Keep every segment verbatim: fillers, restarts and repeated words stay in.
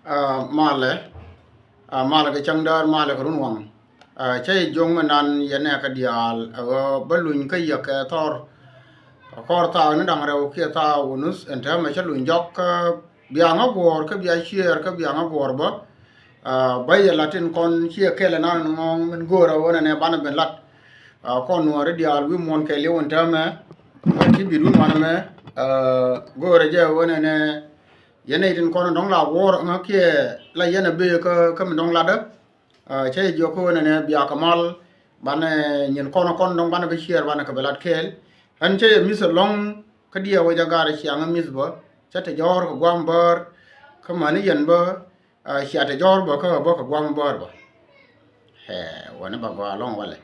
Aa, malɛ, aa, malɛ kɛ cäŋ däär, malɛ kɛ run waŋ. Aa, cä yɛ jiök mi nan yɛn ɛ kɛ diaal, ɛ ɣöö bä luny kä yɛ kɛ thɔr. Kä kɔr thaak ni da̱ŋ rɛw kiɛ thaak wä nuth ɛn täämɛ cä luny jɔk, kä bia ŋä guɔ̱ɔ̱r, kä bia ciɛɛr, kä bia ŋä guɔ̱ɔ̱r bä. Aa, bä yɛ latin kɔn ciɛ kɛl ɛnan ɛn ŋɔ̱ɔ̱ŋ min go̱o̱rä ɣöö nɛnɛ banɛ ben lat. Aa, kɔn nuɔ̱ɔ̱ri diaal wi̱i̱ muɔ̱ɔ̱n kɛɛliw ɛn täämɛ. Kä ti bi̱i̱t wi̱i̱ muɔ̱ɔ̱n ɛmɛ, aa, go̱o̱rä jɛ ɣöö nɛnɛ yɛn nɛy tin kɔn dɔ̱ŋ la wuɔ̱ɔ̱r ŋä kiɛ la yɛn a bee kä, kä mi dɔ̱ŋ latdä. Aa, cä yɛ jiɔk kä ɣöö nɛnɛ bia kɛ mal banɛ nyin kɔn kɔn dɔ̱ŋ banɛ bi ciɛɛr banɛ kɛ bi lat kɛɛl. Ɣän cä yɛ mi̱th ɛlɔ̱ŋ kä diɛw wec a gar ciaŋ ɛ mi̱th bä. Cä te jɔ̱ɔ̱r kɛ gua̱a̱m bäär kä mäni yɛn bä, aa, cia te jɔ̱ɔ̱r bä kä bä kɛ gua̱a̱m bäär bä. Ɛ, wäni bä gɔaa ɛlɔ̱ŋ walɛ.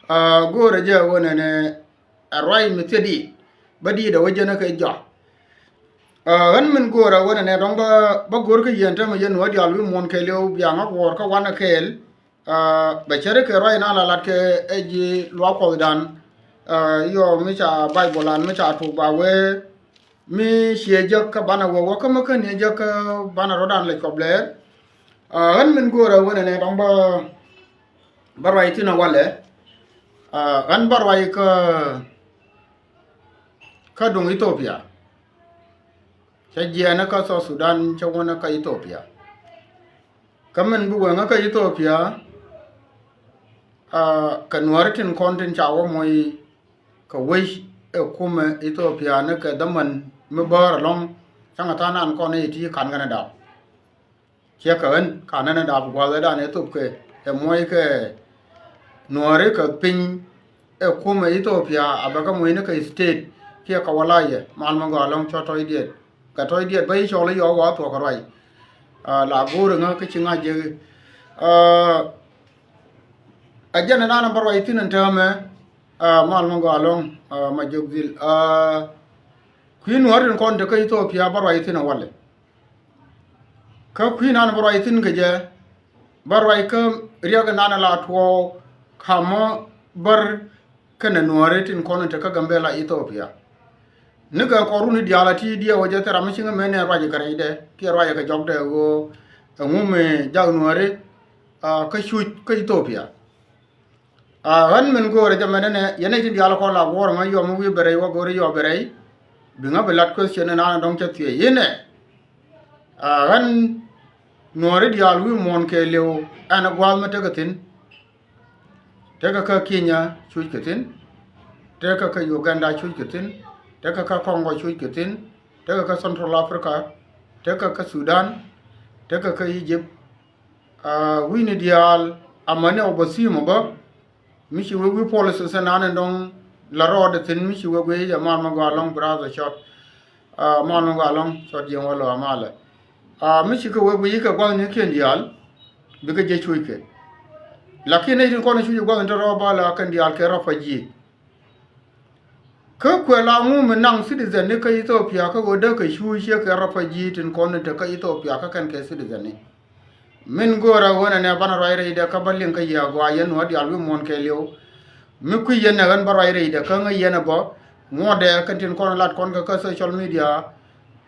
Aa, go̱o̱rä jɛ ɣöö nɛnɛ ɛ ruac mi thiet i̱ bä di̱i̱t ɛ wä jɛn ɛ kɛ jɔak. Aa, ɣän min go̱o̱rä ɣöö nɛnɛ dɔ̱ŋ bä, bä go̱o̱r kä yɛn täämɛ yɛn wä diaal wi̱i̱ muɔ̱ɔ̱n kɛɛliw bia ŋä guɔ̱ɔ̱r kä wanɛ kɛɛl. Aa, bɛ cäri kɛ ruac na la lat kɛ ɛ ji̱ luaak Kuɔthdan. Aa, yɔ mi ca Baibol an mi ca tuk ba wee mi ciɛ jek kä banɛ wee wä kä mi kä ni jek kä banɛ rɔ̱dan lɛ cuɔp lɛɛr. Aa, ɣän min go̱o̱rä ɣöö nɛnɛ dɔ̱ŋ bä, bä ruac thi̱n ɛ walɛ. Aa, ɣän bä ruac kä, kä duŋ Ethiopia. Cä jiɛɛn kä South Sudan cä wänä kä Ethiopia. Kä min bi wee ŋä kä Ethiopia, aa, kɛ nuääri tin kɔn tin ca wä moc kɛ wec ɛ kumɛ Ethiopia ni kɛ dämän mi bäär ɛlɔ̱ŋ. Cäŋɛ tha̱a̱ŋ nan kɔn i̱ ti ka̱n kɛnɛ dap. Ciɛ kɛ ɣän ka̱n kɛnɛ dap gua̱thɛ dan ɛ thop kɛ ɛ moc kɛ nuääri kɛ piny ɛ kumɛ Ethiopia a bɛ kä mucni kɛ state kiɛ kɛ walayɛ. Mal mi gɔaa ɛlɔ̱ŋ cɔ tɔ̱c diɛt. Kɛ tɔ̱c diɛt bä i̱ cɔl i̱ yɔɔk wa thuɔ̱k kɛ ruac. Aa, la go̱o̱ri ŋä kä ci ŋa̱c jek i̱. Aa, ɛ jɛn ɛnan bä ruac thi̱n ɛn täämɛ. Aa, mal mi gɔaa ɛlɔ̱ŋ, aa, ma jiök dhil. Aa, kui̱ nuääri tin kɔn te kä Ethiopia bä ruac thi̱n ɛ walɛ. Kä kui̱ nan bä ruac thi̱n kɛ jɛ, bä ruac kä riɛk nan la tuɔɔk ka̱mä bär kɛnɛ nuääri tin kɔn te kä Gambela Ethiopia. Nikɛ kɔr runi diaal a ti diɛw a jɛ thil ram mi ci ŋä mëë nɛ ruac kɛ rɛydɛ kiɛ ruac kɛ jɔkdɛ ɣöö ɛŋu mi jak nuääri, aa, kä cuc kä Ethiopia. Aa, ɣän min go̱o̱rä jɛ mɛnɛ nɛ yɛn nɛy tin diaal kɔn la guɔ̱ɔ̱r ŋä yɔm mi wi̱i̱ bɛ rɛy wä go̱o̱rä yɔm bɛ rɛy. Bi ŋä bi lat question ni naan dɔ̱ŋ cä thiec inɛ. Aa, ɣän nuɔ̱ɔ̱ri diaal wi̱i̱ muɔ̱ɔ̱n kɛɛliw ɛn ɛ gua̱a̱th mi tekɛ thi̱n. Tekɛ kä Kenya cuc kɛ thi̱n. Tekɛ kä Uganda cuc kɛ thi̱n. Tekɛ kä Congo cuc kɛ thi̱n. Tekɛ kä Central Africa. Tekɛ kä Sudan. Tekɛ kä Egypt. Aa, wi̱ni diaal amäni ɔ bä thi̱i̱mɔ bä. Mi ci wek wi̱i̱ policies ɛn an ɛn dɔ̱ŋ la rɔɔdɛ thi̱n mi ci wek wi̱i̱ jɛ mal ma gɔaa ɛlɔ̱ŋ brother cɔt. Aa, mal ma gɔaa ɛlɔ̱ŋ cɔt jiɛn wä lɔ amalɛ. Aa, mi ci kɛ wek wi̱i̱ kɛ gua̱thnikiɛn diaal bikɛ jɛ cuc kɛ. Lakin nɛy tin kɔn cuc gua̱thni te rɔɔdɛ bä la kɛn diaal kɛ refugee. Kä kuɛ la ŋu mi naŋ citizen ni kä Ethiopia kä ɣöö dee kɛ cuuc ciek kɛ refugee tin kɔn ni te kä Ethiopia kä kɛn kɛ citizen ni. Min go̱o̱rä ɣöö nɛnɛ banɛ ruac rɛydɛ kä bä liŋ kä yɛ a gɔaa yɛn wä diaal wi̱i̱ muɔ̱ɔ̱n kɛɛliw. Mi kui̱ yɛn ɛ ɣän bä ruac rɛydɛ kä ŋäc yɛn ɛ bä ŋuɔ̱tdɛ kɛn tin kɔn lat kɔn kɛ kä social media.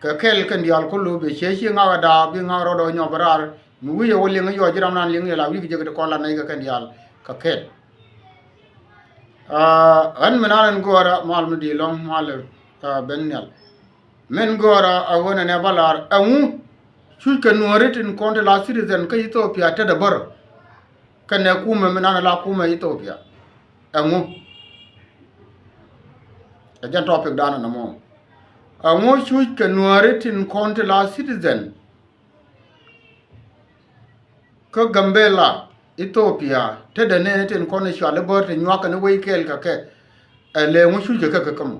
Kɛ kɛl kɛn diaal kulu bi ciec ci ŋak ɛ daap bi ŋak rɔɔdɛ nyɔp ɛ raar. Mi wi̱c ɛ wä liŋ ɛ yɔc ji̱ ram nan liŋ yɛ la wi̱i̱ kɛ jek ti kɔn lat nɛy kɛ kɛn diaal kɛ kɛl. Aa, ɣän mi nan ɛn go̱o̱rä mal mi di̱i̱t ɛlɔ̱ŋ mal, aa, ben nhial. Min go̱o̱rä a ɣöö nɛnɛ bä lar ɛŋu cuc kɛ nuääri tin kɔn ti la citizen kä Ethiopia tetdɛ bärä. Kɛnɛ kumɛ mi nan la kumɛ Ethiopia. Ɛŋu? Ɛ jɛn topic dan ɛn ɛmɔ. Ɛŋu cuc kɛ nuääri tin kɔn ti la citizen kä Gambela, Ethiopia, tetdɛ ni tin kɔn cual i̱ bär ti nyuak kɛn i̱ wec kɛɛl kɛ kɛ. Ɛ lɛ ŋu cuc kɛ kɛ kɛ kämɔ.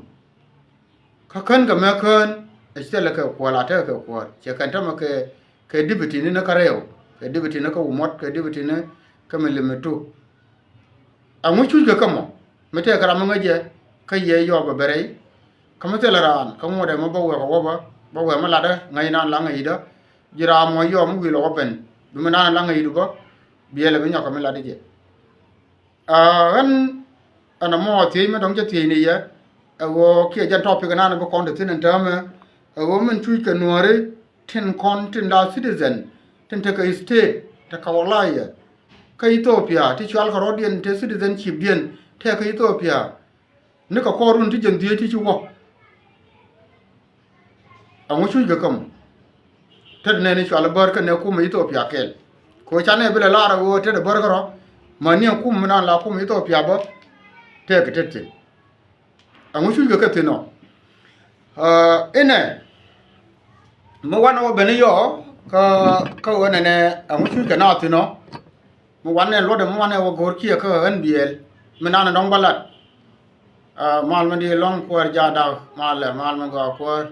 Kä kän kɛ mɛ kään ɛ ci thilɛ kɛ kuäär la tekɛ kɛ kuäär. Cɛ kɛn tämɛ kɛ, kɛ dipitini ni kä rɛw. Kɛ dipitini kä wumɔt, kɛ dipitini kä mi limi tu. Ɛŋu cuc kɛ kä mɔ mi tëëkɛ ram mi ŋäc jɛ kä yɛ yɔɔp bɛ bɛ rɛy. Kä mi thilɛ raan kä ŋuɔ̱tdɛ mi bä wɛɛk ɛ wä bä bä wɛɛk mi latdä ŋäc naan la ŋäcdä. Ji̱ ram mɔ yɔɔp mi wi̱i̱ lɔ wä ben bi mi naan la ŋäcdu bä. Biɛlɛ bi nyɔk kɛ mi latdä jɛ. Aa, ɣän ɛn ɛmɔ thiec mi dɔ̱ŋ cä thiec ni yɛ. Ɛ ɣöö kiɛ jɛn topic naan bi kɔn te thi̱n ɛn täämɛ. Ɛ ɣöö min cuc kɛ nuääri tin kɔn tin la citizen tin tekɛ state, tekɛ wilaya kä Ethiopia, ti cual kɛ rɔ̱diɛn, te citizenship diɛn tekɛ Ethiopia, ni kɛ kɔr run ti jiɛn dhieec ti ci wä. Ɛŋu cuc kɛ kä mɔ? Te nɛn i̱ cual bär kɛnɛ kumɛ Ethiopia kɛɛl. Kɛ ɣöö canɛ bi lɛ lar ɣöö te dee bär kärɔ̱, mäni ɛ kum mi nan la kumɛ Ethiopia bä, tëëkɛ te thi̱n. Ɛŋu cuc kɛ kä thi̱n ɔ? Inɛ mi wanɛ wä ben i̱ yɔ kä, kä ɣöö nɛnɛ ɛŋu cuc kɛ na thi̱n ɔ? Mi wanɛ luɔtdɛ mi wanɛ wä go̱o̱r kiɛ kä N B L mi nanɛ dɔ̱ŋ bä lat. Mal mi di lɔ̱ŋ kuäär ja̱a̱ dak, malɛ mal mi gɔaa kuäär.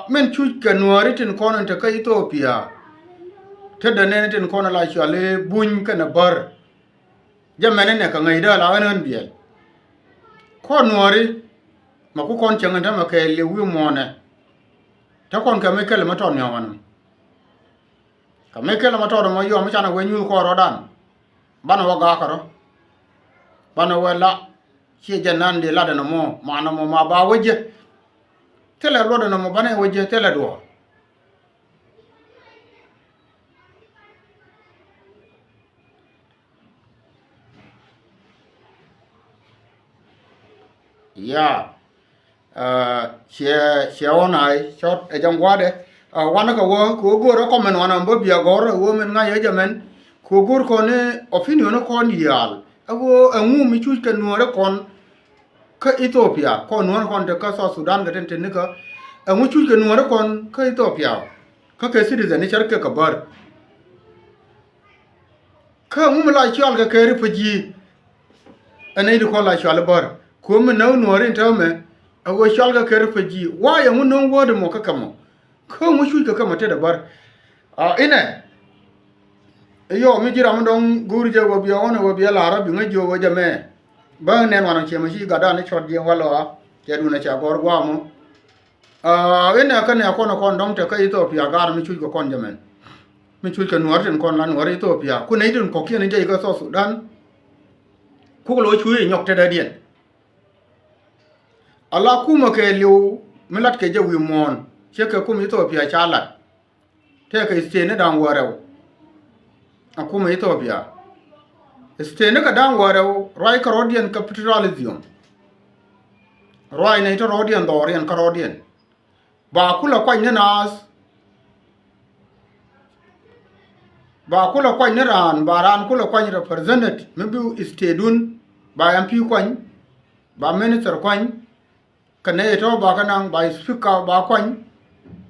Min cuc kɛ nuääri tin kɔn in te kä Ethiopia, te dee nɛn tin kɔn in la cuali buny kɛnɛ bär. Jɛ mɛn inɛ kɛ ŋäc dee la ɣän ɣän biɛl. Kɔn nuääri mɛ ku kɔn cäŋ in te mɛ kɛ liw wi̱i̱ muɔ̱ɔ̱nɛ. Te kɔn kɛ mi kɛl mɛ tɔt mia̱a̱n wanɛ. Kɛ mi kɛl mɛ tɔt mɔ yɔm mi canɛ wee nyuuth kɔɔr rɔ̱dan. Banɛ wä ga̱a̱ kärɔ̱. Banɛ wä la ciɛ jɛ nan di lat ɛn ɛmɔ, ma nɔmɔ ma ba wä jɛ. Thilɛ luɔt ɛn ɛmɔ banɛ wä jɛ, thilɛ duɔ̱ɔ̱r. Ya. Ciɛ, ciɛ wä na̱a̱ cɔt ɛ jɛn gua̱a̱dɛ. Wanɛ kɛ wä kɛ wä go̱o̱rä comment wanɛ bä bia gɔ̱r ɛ wä min ŋa̱c ɛ jɛ mɛn. Kɛ wä go̱o̱r kɔn ni opinion kɔn yiaal ɛ wä ɛŋu mi cuc kɛ nuɔ̱ɔ̱rä kɔn kä Ethiopia, kɔn nuɔ̱ɔ̱rä kɔn te kä South Sudan kɛ tin tin ni kä ɛŋu cuc kɛ nuɔ̱ɔ̱rä kɔn kä Ethiopia. Kä kɛ citizen ni cär kɛ kɛ bär. Kä ŋu mi la cɔal kɛ kɛ refugee. Ɛn nɛy ti kɔn la cɔal i̱ bär kuäm mi näk nuɔ̱ɔ̱ri in täämɛ. Ɛ ɣöö cɔal kɛ kɛ refugee, why ɛŋu no̱o̱ŋ word mɔ kä kɛ mɔ? Kä ŋu cuc kɛ kɛ mɔ tetdɛ bär? Inɛ iyɔ mi ji̱ ram mi dɔ̱ŋ go̱o̱ri jɛ wä biɛ ɣɔn ɛ wä biɛ la̱r ɔ bi ŋäc jiök wä jɛ mɛ. Bä nɛn wanɔ ciɛ mɛ ci gatdan i̱ cɔt jiɛ wä lɔa. Cɛ duundɛ cɛ gɔ̱r gua̱a̱ mɔ. Inɛ kä nɛ kɔn kɔn dɔ̱ŋ te kä Ethiopia gaar mi cuc kɛ kɔn jɛ mɛn. Mi cuc kɛ nuɔ̱ɔ̱ri tin kɔn la nuɔ̱ɔ̱ri Ethiopia ku nɛy tin kɔ̱kiɛn in te ikä South Sudan. Kuk lo̱ cuc inyɔk tetdädiɛn. Ala kumä kɛ li̱w mi lat kɛ jɛ wi̱i̱ muɔ̱ɔ̱n ciek kɛ kum Ethiopia ca lat. Tëëkɛ state ni da̱ŋ wäl rɛw. A kumɛ Ethiopia. State ni kɛ da̱ŋ wäl rɛw ruac kɛ rɔ̱diɛn kä federalism. Ruac ni te rɔ̱diɛn dhɔriɛn kä rɔ̱diɛn. Ba kulɛ kuany ni naath. Ba kulɛ kuany ni raan, ba raan kulɛ kuany representative mi bi state dun, ba M P kuany, ba minister kuany. Kɛ nɛy tɔ̱ ba kä naŋ ba speaker ba kuany.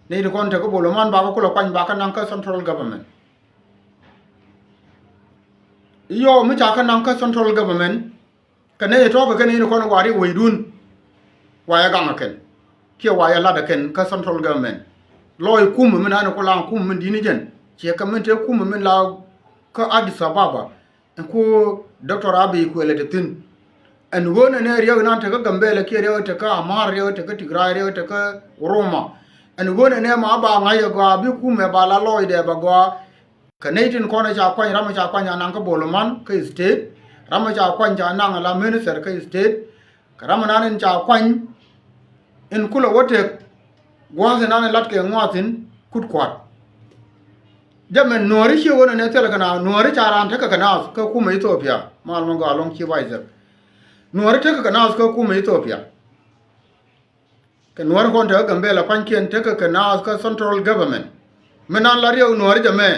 Nɛy ti kɔn te kä boloman ba kä kulɛ kuany ba kä naŋ kä central government. Iyɔ mi ca kä naŋ kä central government. Kɛ nɛy tɔ̱ kɛ kɛn in kɔn wa riɛk wecdun. Wa yɛ gaŋ ɛ kɛn kiɛ wa yɛ lat ɛ kɛn kä central government. Lɔc kumɛ min an ku la kumɛ min di̱t ni jɛn. Ciɛ kɛ min te kumɛ min la kä Addis Ababa. Ɛn ku Doctor Abiy kuɛlɛ te thi̱n. Ɛn ɣöö nɛnɛ riɛk nan te kä Gambɛla kiɛ riɛk te kä Amar, riɛk te kä Tigray, riɛk te kä Oroma. Ɛn ɣöö nɛnɛ ma ba ŋa̱c ɛ gɔaa bi kumɛ ba la lɔcdɛ ba gɔaa. Kɛ nɛy tin kɔn ɛ ca kuany, ram ɛ ca kuany ca naŋ kä boloman kä state. Ram ɛ ca kuany ca naŋ la minister kä state. Kɛ ram ɛ nan in ca kuany in kulɛ wä tek gua̱a̱th in nan in lat kɛ ŋuathin kut kua̱t. Jɛ mɛn nuɔ̱ɔ̱ri ciɛ wä nɛnɛ thilɛ kɛ naath, nuɔ̱ɔ̱ri ca raan tekɛ kɛ naath kä kumɛ Ethiopia. Mal mɛ gɔaa lɔŋ ci Isaac. Nuɔ̱ɔ̱ri tekɛ kɛ naath kä kumɛ Ethiopia. Kɛ nuɔ̱ɔ̱ri kɔn te kä Gambɛla pa̱nykiɛn tekɛ kɛ naath kä central government. Min nan la riɛk nuɔ̱ɔ̱ri jɛ mɛ.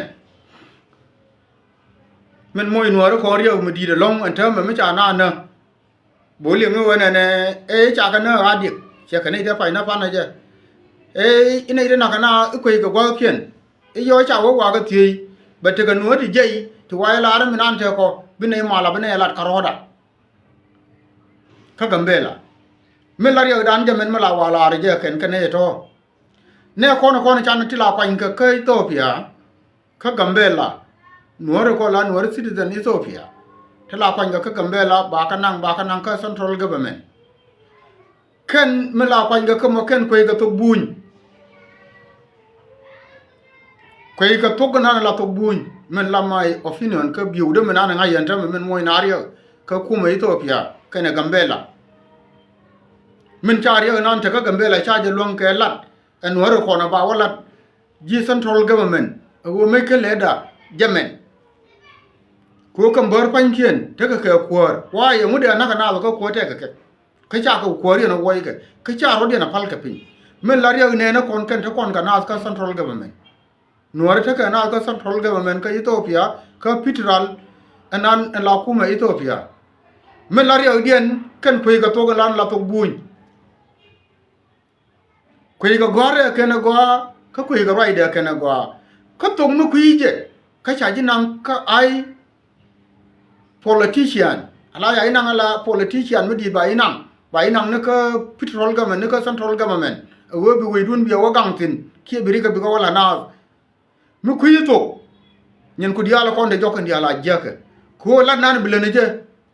Min moc nuɔ̱ɔ̱ri kɔn riɛk mi di̱i̱t ɛlɔ̱ŋ ɛn täämɛ mi ca naath nä. Bo liŋ i̱ wen ɛnɛ ëë ca kɛ nääk a diɛk. Ciɛ kɛ nɛy tɛ pay nä pan ɛ jɛ. Ëë i̱ nɛy ti nak kɛ na i̱ kueckɛ gua̱thkiɛn. I̱ yɔ ca wä wakä thiec bɛ tekɛ nuɔ̱ɔ̱ri ti jiɛc ti wac ɛ la̱r mi nan tekɔ bi nɛy mal a bi nɛy ɛ lat kä rɔ̱ɔ̱da. Kä Gambɛla mi la riɛkdan jɛ mɛn mi la wa la̱r jɛ kɛn kɛ nɛy ɛ tɔ̱. Nɛ kɔn kɔn can ti la kuany kɛ kä Ethiopia. Kä Gambɛla nuɔ̱ɔ̱ri kɔ la nuɔ̱ɔ̱ri citizen Ethiopia. Ti la kuanykɛ kä Gambɛla ba kä naŋ ba kä naŋ kä central government. Kɛn mi la kuanykɛ kä mɔ kɛn kueckɛ thok buny. Kueckɛ thok nan la thok buny min la my opinion kä biewdä min an ŋa̱c yɛn täämɛ min muɔ̱c na riɛk kä kumɛ Ethiopia kɛnɛ Gambɛla. Min ca riɛk nan te kä Gambɛla ca jɛ luäŋ kɛ lat. Ɛn nuɔ̱ɔ̱ri kɔn a ba wä lat ji̱ central government ɛ ɣöö mëc kä lɛtda jɛ mɛn. Kɛ ɣöö käm bär pa̱nykiɛn tekɛ kɛ kuäär. Why? Ɛŋu dee a nakä naath kä kuäär tekɛ kɛ? Kä ca kɛ kuäär yɛn ɛ wuɔckɛ, kä ca rɔ̱t yɛn ɛ pa̱lkɛ piny. Min la riɛk nɛɛni kɔn kɛn te kɔn kɛ naath kä central government. Nuääri tekɛ naath kä central government kä Ethiopia, kä federal ɛnan ɛ la kumɛ Ethiopia. Min la riɛkdiɛn kɛn kueckɛ thok ɛlan la thok buny. Kueckɛ gɔ̱a̱r ɛ kɛn ɛ gɔaa, kä kueckɛ ruacdɛ kɛn ɛ gɔaa. Kä thok mi kui̱ jɛ, kä ca ji̱ naŋ kä ay politician. Ala ya inaŋ ala politician mi di̱i̱t ba inaŋ. Ba inaŋ ni kä federal government, ni kä central government. Ɛ ɣöö bi wecdun bi ɛ wä gaŋ thi̱n. Kiɛ bi rikɛ bikɛ wä la naath. Mi kui̱ thok. Nyin ku diaal kɔn dee jɔk kɛn diaal a jiäkɛ. Ku lat nan bi leni jɛ.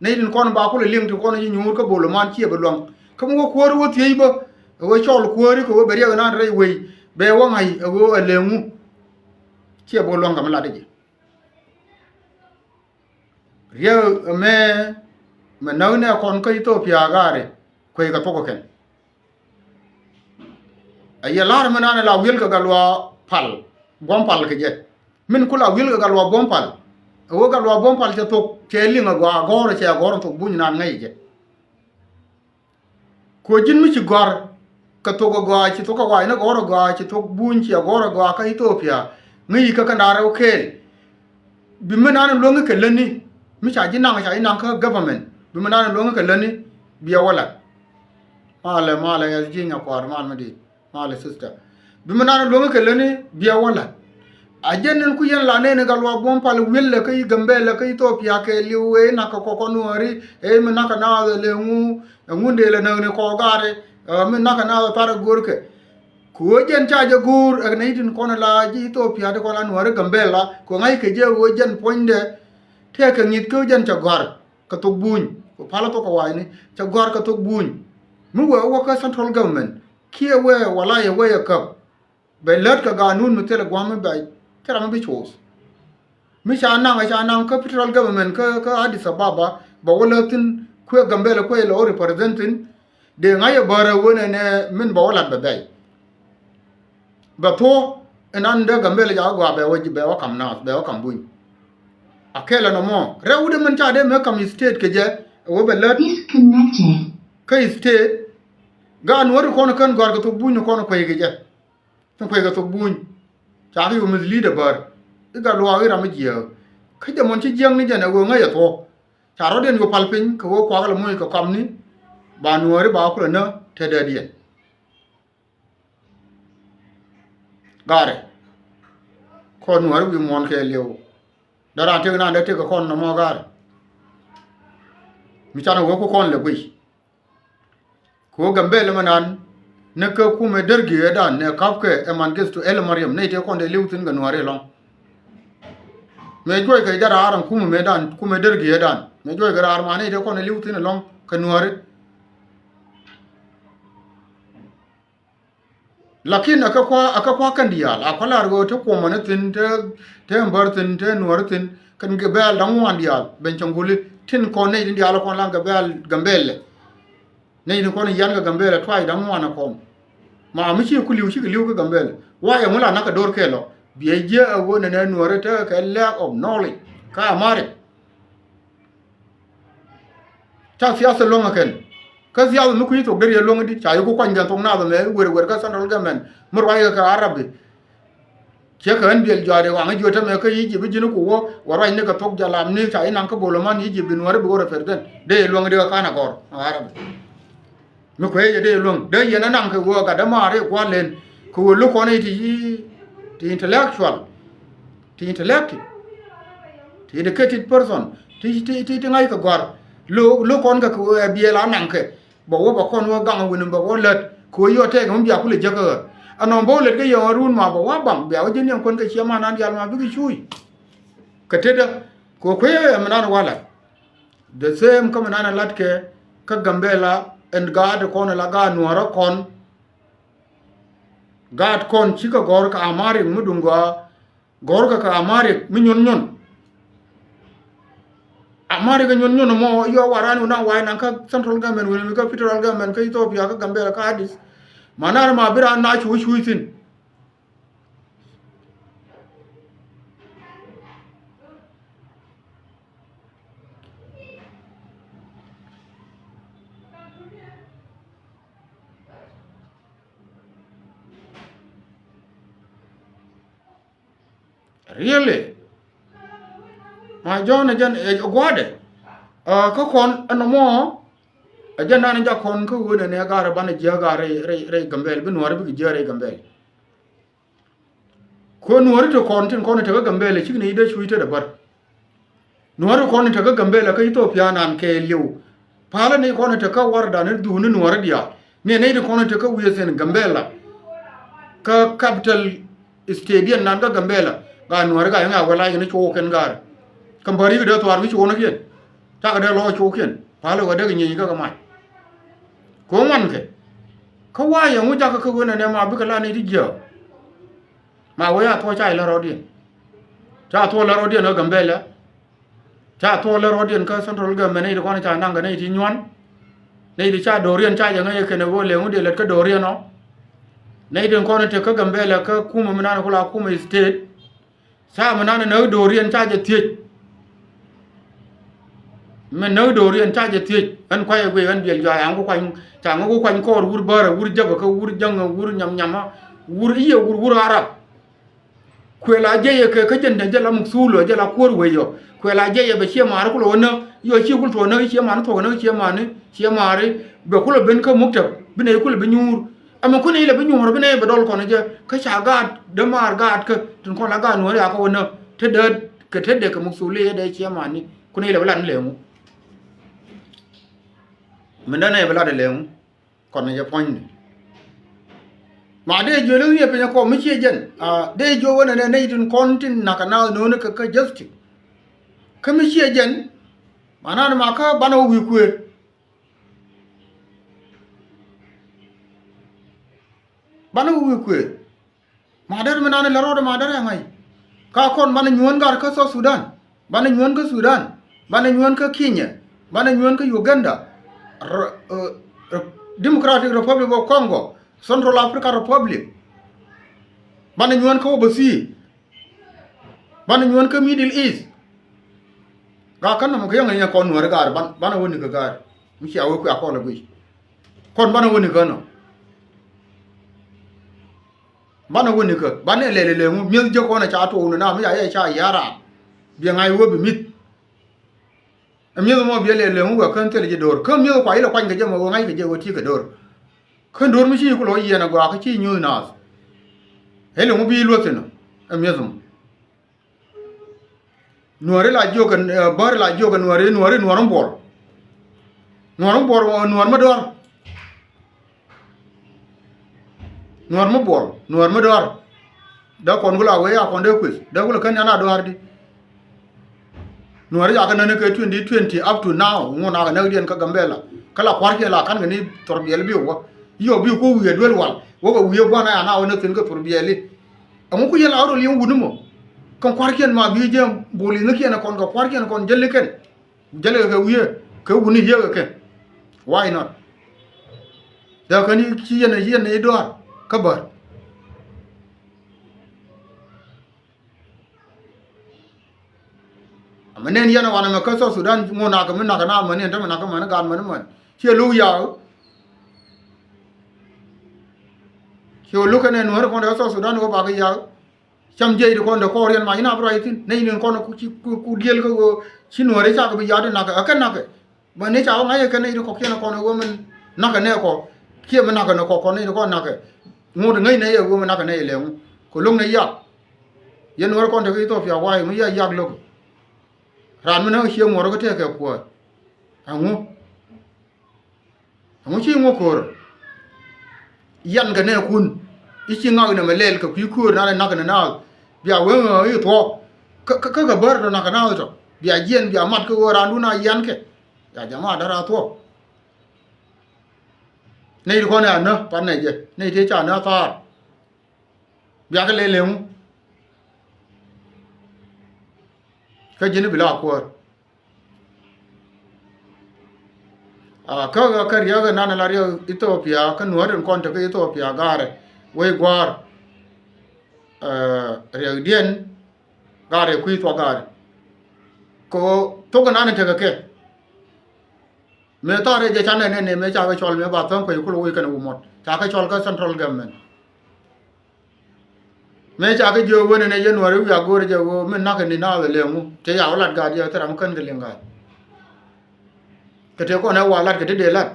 Nɛy tin kɔn ba kulɛ liŋ ti kɔn yi nyuur kä bol man ciɛ bi luaŋ. Kä mi wä kuäär wä thiec bä. Ɛ ɣöö cɔl kuääri kɛ ɣöö bɛ riɛk nan rɛy wei. Bɛ wä ŋa̱c ɛ ɣöö ɛ leŋu. Ciɛ bi luaŋ kɛ mi lat jɛ. Riɛk ɛmɛ mɛ näk nɛ kɔn kä Ethiopia gaari kueckɛ thok kɛn. Ɛ yɛ la̱r mi nan la wi̱el kɛ Gatluak Pal, Buɔ̱m Pal kɛ jɛ. Min ku la wi̱el kɛ Gatluak Buɔ̱m Pal. Ɛ ɣöö Gatluak Buɔ̱m Pal cɛ thok cɛ liŋ ɛ gɔaa gɔ̱r cɛ gɔ̱r thok buny nan ŋäc jɛ. Kuɔ ji̱n mi ci gɔ̱a̱r kɛ thok ɛ gɔaa, ci thok ɛ wa̱a̱ in ɛ gɔ̱r ɛ gɔaa, ci thok buny ci ɛ gɔ̱r ɛ gɔaa kä Ethiopia. Ŋäc kä kɛn da̱a̱r rɛw kɛɛl. Bi mi nan luäŋi kɛ lätni mi ca ji̱ naŋ, ca ji̱ naŋ kä government. Bi mi nan luäŋi kɛ lätni bi ɛ wä la̱t. Malɛ, malɛ, yɛth ji̱ nyakua̱r, mal mi di̱i̱t. Malɛ sister. Bi mi nan luäŋi kɛ lätni bi ɛ wä la̱t. A jɛn in ku yɛn la nɛɛni Gatluak Buɔ̱m Pal wi̱el lɛ kä Gambɛla kä Ethiopia kɛɛliw wee nak kɛ kɔkɔ Nuääri, ɛ mi nak kɛ naath ɛ leŋu, ɛ ŋun dee lɛ näkni kɔɔk gaari, ɛ mi nak kɛ naath ɛ thar ɛ go̱o̱rkɛ. Ku ɣöö jɛn ca jɛ go̱o̱r ɛ nɛy tin kɔn la ji̱ Ethiopia ti kɔn la Nuääri Gambɛla, ku ŋa̱ckɛ jɛ ɣöö jɛn puɔ̱nydɛ tëëkɛ ŋi̱th kä jɛn cɛ gɔ̱a̱r kɛ thok buny, ku palä thok kɛ wa̱a̱cni, cɛ gɔ̱a̱r kɛ thok buny. Mi wee wä kä central government, kiɛ wee wala yɛ wee yɛ käp. Bɛ lät kɛ ganun mi thilɛ gua̱a̱m mi bɛ thilɛ mi bi cuuth. Mi ca naŋ, ca naŋ kä federal government kä, kä Addis Ababa, bɛ wä lät thi̱n kuɛ Gambɛla kuɛ lɛ wä represent thi̱n. Dee ŋa̱c ɛ bärɛ wen ɛnɛ min bɛ wä lat bɛ bɛy. Bɛ thuɔ̱k ɛn an dee Gambɛla ca wä gɔaa bɛ wä, bɛ wä kam naath, bɛ wä kam buny. A kɛl ɛn ɛmɔ rɛw wut ɛmɛn ca dee mɛ kam state kɛ jɛ ɛ wä bɛ lät. Disconnected. Kä state gaat Nuääri kɔn kän gɔ̱a̱r kɛ thok buny ni kɔn kuec kɛ jɛ. Tin kuec kɛ thok buny. Ca kɛ yuk mislead ɛ bär. I̱ Gatluak i̱ ram mi jiääk. Kä jɛ mɔn ci jiäk ni jɛn ɛ ɣöö ŋäc ɛ thuɔ̱k. Ca rɔ̱diɛn yuk pal piny kɛ ɣöö kuak lɛ moc kɛ kɔamni. Ba Nuääri ba kulɛ nä te dee diɛn. Gaari. Kɔn Nuääri wi̱i̱ muɔ̱ɔ̱n kɛɛliw. Dee raan tëk naan dee tëk kɛ kɔn nɔmɔ gaari. Mi canɛ ɣöö ku kɔn lɛ guic. Kɛ ɣöö Gambɛla mɛ nan ni kä kumɛ Dergi ëëdan nɛ ka̱pkɛ ɛ Mengistu Haile Mariam nɛy tëë kɔn dee li̱w thi̱n kɛ Nuääri ɛlɔ̱ŋ. Mëë juɔc kɛ jɛ raar ɛn kumɛ mëëdan, kumɛ Dergi ëëdan. Mëë juɔc kɛ raar ma nɛy tëë kɔn dee li̱w thi̱n ɛlɔ̱ŋ kɛ Nuääri. Lakin a kä kua̱, a kä kua̱ kɛn diaal a kua̱ lar ɣöö te kuɔmä ni thi̱n, te, te Bär thi̱n, te Nuäär thi̱n, kɛn Gambɛla da̱ŋ ŋuan diaal ben cɛ ŋuli tin kɔn nɛy tin diaal kɔn la Gambɛla, Gambɛla. Nɛy tin kɔn yan kɛ Gambɛla tuac da̱ŋ ŋuan kɔn. Ma mi ci ku li̱w, ci kɛ li̱w kä Gambɛla. Wa yɛ ŋu la nak kɛ do̱r kɛɛl ɔ. Biɛ jiɛ a ɣöö nɛnɛ Nuäär te kɛ lack of knowledge. Kä Amharic. Ca thiath ɛ luäŋ ɛ kɛn. Kä thiath mi kui̱ thok deri ɛ luäŋ di ca yi ku kuany kɛn thok naath ɛmɛ wer wer kä central government mi ruac kɛ kɛ Arabi. Ciɛ kɛ ɣän biɛl juaat ɛ waŋ jiöt tämɛ kä Egypt i̱ ji̱n ku wä wä ruac ni kɛ thok jalam ni ca yi naŋ kä boloman Egypt bi Nuäär bi wä represent dee ɛ luäŋ di kɛ kan ɛ gɔr ɛ Arabi. Mi kuɛ yɛ dee luäŋ dee yɛn anaŋ kɛ ɣöö gat dämaari kua̱r len kɛ ɣöö lo̱k kɔn i̱ ti, ti intellectual, ti intellective, ti educated person, ti, ti, ti, ti ŋa̱c kɛ gɔ̱a̱r. Lo̱k, lo̱k kɔn kɛ kɛ ɣöö ɛ biɛl anaŋ kɛ bɛ wä bɛ kɔn wä gaŋ wi̱n bɛ wä lät kɛ ɣöö yɔ tɛɛk mi bia kulɛ jäkä ɣä. Ɛnɔ bä wä lät kä yɛ ɣän run ma bɛ wä baŋ bia wä ji̱n yɛn kuän kɛ ciɛ man an diaal ma bikɛ cuuc. Kɛ tetdä kɛ ɣöö kuecä ɛ mi nan wä lat. The same kä mi nan ɛ latkɛ kä Gambɛla ɛn gaat kɔn ɛ la gaat Nuäärä kɔn. Gaat kɔn cikɛ gɔ̱r kɛ Amharic mi duŋ gɔaa gɔ̱rkɛ kɛ Amharic mi nyuɔn nyuɔn. Amharic kɛ nyuɔn nyuɔn mɔ yɔ waran wun a wa̱i̱ naŋ kä central government wun mi kä federal government kä Ethiopia kä Gambɛla kä Addis. Ma nar ma bi raan na cuuc cuuc thi̱n. Really? Ma Jɔ̱ɔ̱n ɛ jɛn ɛ gua̱dɛ. Kä kɔn ɛn nɔmɔ ɛ jɛn nan jak kɔn kä ɣöö nɛnɛ ga̱r ɛ banɛ jiäk ga̱r rɛy, rɛy, rɛy Gambɛl, bi Nuäri bikɛ jiäk rɛy Gambɛl. Kɛ Nuäri ti kɔn tin kɔn te kä Gambɛl ɛ cik ni dee cuc te dee bär. Nuäri kɔn in te kä Gambɛla kä Ethiopia nan kɛɛliw. Palä ni kɔn in te kä Warda ni dhuk ni Nuäri diaal. Ni nɛy ti kɔn in te kä within Gambɛla. Kä capital state diɛn nan kä Gambɛla. Gaa Nuäri gaa yɛn ŋa wɛ lac kɛn cok kɛn gaari. Kä bäri kɛ dee thuaar wi̱c cok ni kiɛn. Cakɛ dee lɔɔc cok kiɛn. Palä kɛ dee kɛ nyieny kä kɛ mac. Kɛ ŋuan kɛ. Kä wa̱a̱ yɛ ŋu jakä kä wen ɛnɛ ma bikɛ la nɛy ti jiääk. Ma wee a thuɔ̱k ca ilɛ rɔɔdiɛn. Ca thuɔ̱k lɛ rɔɔdiɛn kä Gambɛla. Ca thuɔ̱k lɛ rɔɔdiɛn kä central government, nɛy ti kɔn ca naŋ kɛ nɛy ti nyuan. Nɛy ti ca do̱riɛn ca jɛ ŋäc kɛn ɛ wee lɛ ŋu dee lät kä do̱riɛn ɔ. Nɛy ti kɔn te kä Gambɛla kä kumɛ mi nan kula kumɛ state. Ca mi nan näk do̱riɛn ca jɛ thiec. Mi näk do̱riɛn ca jɛ thiec. Ɛn kuay ɛ guiy ɛn biɛl jɔa ɛn ku kuany ca ŋä ku kuany kɔɔr wur bärä wur jäbä kä wur jäŋä wur nyam nyamä wur i̱ yɛ wur wur Arab. Kuël a jiɛc ɛ kɛ kä jɛn jɛ la muk thul ɔ jɛ la kuäär wec ɔ. Kuël a jiɛc ɛ bɛ ciɛ maari kulɛ wä näk yɔ ci kul thuɔk näk ciɛ mani thuɔk näk ciɛ mani ciɛ maari bɛ kulɛ ben kä muk tɛp bi nɛy kulɛ bi nyuur. Ɛmɛ kun ilɛ bi nyuur bi nɛy bɛ dɔl kɔn jɛ kä ca gaat dee maar gaat kä tin kɔn la gaat nuɔ̱ɔ̱ri a kä wä näk te dee kɛ te dee kɛ muk thul i̱ yɛ dee ciɛ mani kun ilɛ bi lat ni lɛɛŋu. Min dee nɛy bi lat ilɛɛŋu. Kɔn ni jɛ puɔ̱nyni. Ma dee jiöl i̱ wi̱i̱ piny kɔ mi ciɛ jɛn. Dee jiöl wänɛ nɛ nɛy tin kɔn tin nakä naath no̱o̱ni kä kä justice. Kä mi ciɛ jɛn. Ma naan ma kä banɛ wä wi̱i̱ kuëë. Banɛ wä wi̱i̱ kuëë. Ma dee mi naan lɛ rɔɔdɛ ma dee rɛ ŋa̱c. Ka kɔn banɛ nyuɔ̱ɔ̱n gar kä South Sudan. Banɛ nyuɔ̱ɔ̱n kä Sudan. Banɛ nyuɔ̱ɔ̱n kä Kenya. Banɛ nyuɔ̱ɔ̱n kä Uganda. Democratic Republic of Congo. Central African Republic. Banɛ nyuɔ̱ɔ̱n kä overseas. Banɛ nyuɔ̱ɔ̱n kä Middle East. Gaa kän nɔmɔ kɛ yɛŋ ɛ nyɛ kɔn nuɔ̱ɔ̱ri gaari banɛ wä ni kä gaari mi cia wee kui̱ a kɔn lɛ guic. Kɔn banɛ wä ni kä nɔ. Banɛ wä ni kä banɛ lɛl ilɛ ŋu mi̱eth jek kɔn ɛ ca tuɔɔk ni na mi ca yɛ ca ya̱r raan. Biɛ ŋa̱c wee bi mi̱th. Ɛ mi̱eth mɔ biɛ lɛl ilɛ ŋu wee kän thil ji̱ do̱r kä mi̱eth kua ilɛ kuany kɛ jɛ mɔ wee ŋa̱c kɛ jɛ wee ti̱i̱ kɛ do̱r. Kä do̱r mi ci kulɛ wä yiɛn ɛ gɔaa kä ci nyuuth naath. Ilɛ ŋu bi luäth thin ɛ mi̱eth mɔ. Nuɔ̱ɔ̱ri la jiök kɛ bäri la jiök kɛ nuɔ̱ɔ̱ri nuɔ̱ɔ̱ri nuɔ̱ɔ̱r mi buɔl. Nuɔ̱ɔ̱r mi buɔl nuɔ̱ɔ̱r mi dɔ̱r. Nuɔ̱ɔ̱r mi buɔl nuɔ̱ɔ̱r mi dɔ̱r. Dee kɔn ku la wee a kɔn dee kueth dee ku la kän yan a dɔ̱r di. Nuɔ̱ɔ̱ri ca kɛ näni kɛ twenty twenty up to now ŋun a kɛ näk diɛn kä Gambɛla kä la kua̱rkiɛn la ka̱n kɛ ni thɔr biɛl bi wä. Yɔ bi ku wi̱i̱ a duel wal wä kɛ wi̱i̱ a gua̱n a yan a wä näk thi̱n kɛ thɔr biɛli. Ɛŋu ku yɛn la rɔ liŋ wut ni mɔ. Kɛn kua̱rkiɛn ma bi jɛ bol i̱ ni kiɛn kɔn kɛ kua̱rkiɛn kɔn jäli kɛn. Jäli kɛ wi̱i̱ kɛ wut ni yiëk kɛ kɛn. Why not? Dee kɛn ci yɛn ci yɛn i̱ duaar kä bär. Amɛ nɛn yɛn wanɛ mɛ kä South Sudan ŋun nak mi nak na mɛni ɛn tämɛ nak mɛni gat mɛni mɛn ciɛ lo̱k yaak. Ciɛ lo̱k kɛn ɛ nuɔ̱ri kɔn ɛ South Sudan kɛ bakɛ yaak. Cam jiɛc ti kɔn te kɔɔriɛn mac in a bi ruac thi̱n nɛy ni kɔn ku diël kä ɣöö ci nuɔ̱ɔ̱ri cakɛ bi yaat in nakɛ ɛ kɛn nakɛ. Bä ni ca wä ŋa̱c ɛ kɛn nɛy ti kɔkiɛn kɔn ɛ ɣöö min nakɛ nɛ kɔ kiɛ mi nakɛ nɛ kɔ kɔn nɛy ti kɔn nakɛ. Ŋot ŋäc nɛy ɛ ɣöö min nakɛ nɛy ɛ lɛŋu kɛ lo̱ŋ nɛy yak. Yɛn nuɔ̱ɔ̱ri kɔn te kä Ethiopia wa̱a̱ mi yak yak lo̱k. Raan mi näk cië ŋuɔ̱ɔ̱r kä tëëkɛ kuäär. Ɛŋu? Ɛŋu ci ŋuɔ ko̱o̱r? Yan kɛ nɛɛkun i̱ ci ŋak nɛmɛ lɛl kɛ kui̱ ko̱o̱r nanɛ nak nɛ naath. Bia weŋ i̱ thuɔ̱k kä kɛ bär tɔ nak kɛ naath tɔ bia jiɛn bia mat kä ɣöö raandun a yian kɛ. Ya jama dara thuɔ̱k. Nɛy ti kɔn ɛ anä pan nɛ jɛ nɛy ti ca nä thaar. Bia kɛ lɛl ɛŋu? Kä ji̱n bi la kuäär. Kä kä riäk ɛ nan la riäk Ethiopia kä nuɔ̱ɔ̱r in kɔn te kä Ethiopia gaarɛ wec gua̱a̱r. Riäkdiɛn gaarɛ kui̱ thuɔ̱k gaarɛ. Kɛ ɣöö thok ɛ nan in tekɛ kɛ. Mëë thaarɛ jɛ canɛ nɛn nɛ mëë ca kɛ cɔl mëë ba tha̱a̱ŋ kuec kulɛ woc kɛn ɛ wumɔt ca kɛ cɔl kä central government. Mëë ca kɛ jiök wen ɛn ɛ yɛn Nuäri wi̱i̱ a go̱o̱rɛ jɛ ɣöö min na̱k kɛ ni naath ɛ lëŋu, tëë ca wä lat gaat yɛ thil ram kän kɛ liŋ gaat. Kɛ tëë kɔn ɛ wa lat kɛ ti dee lat.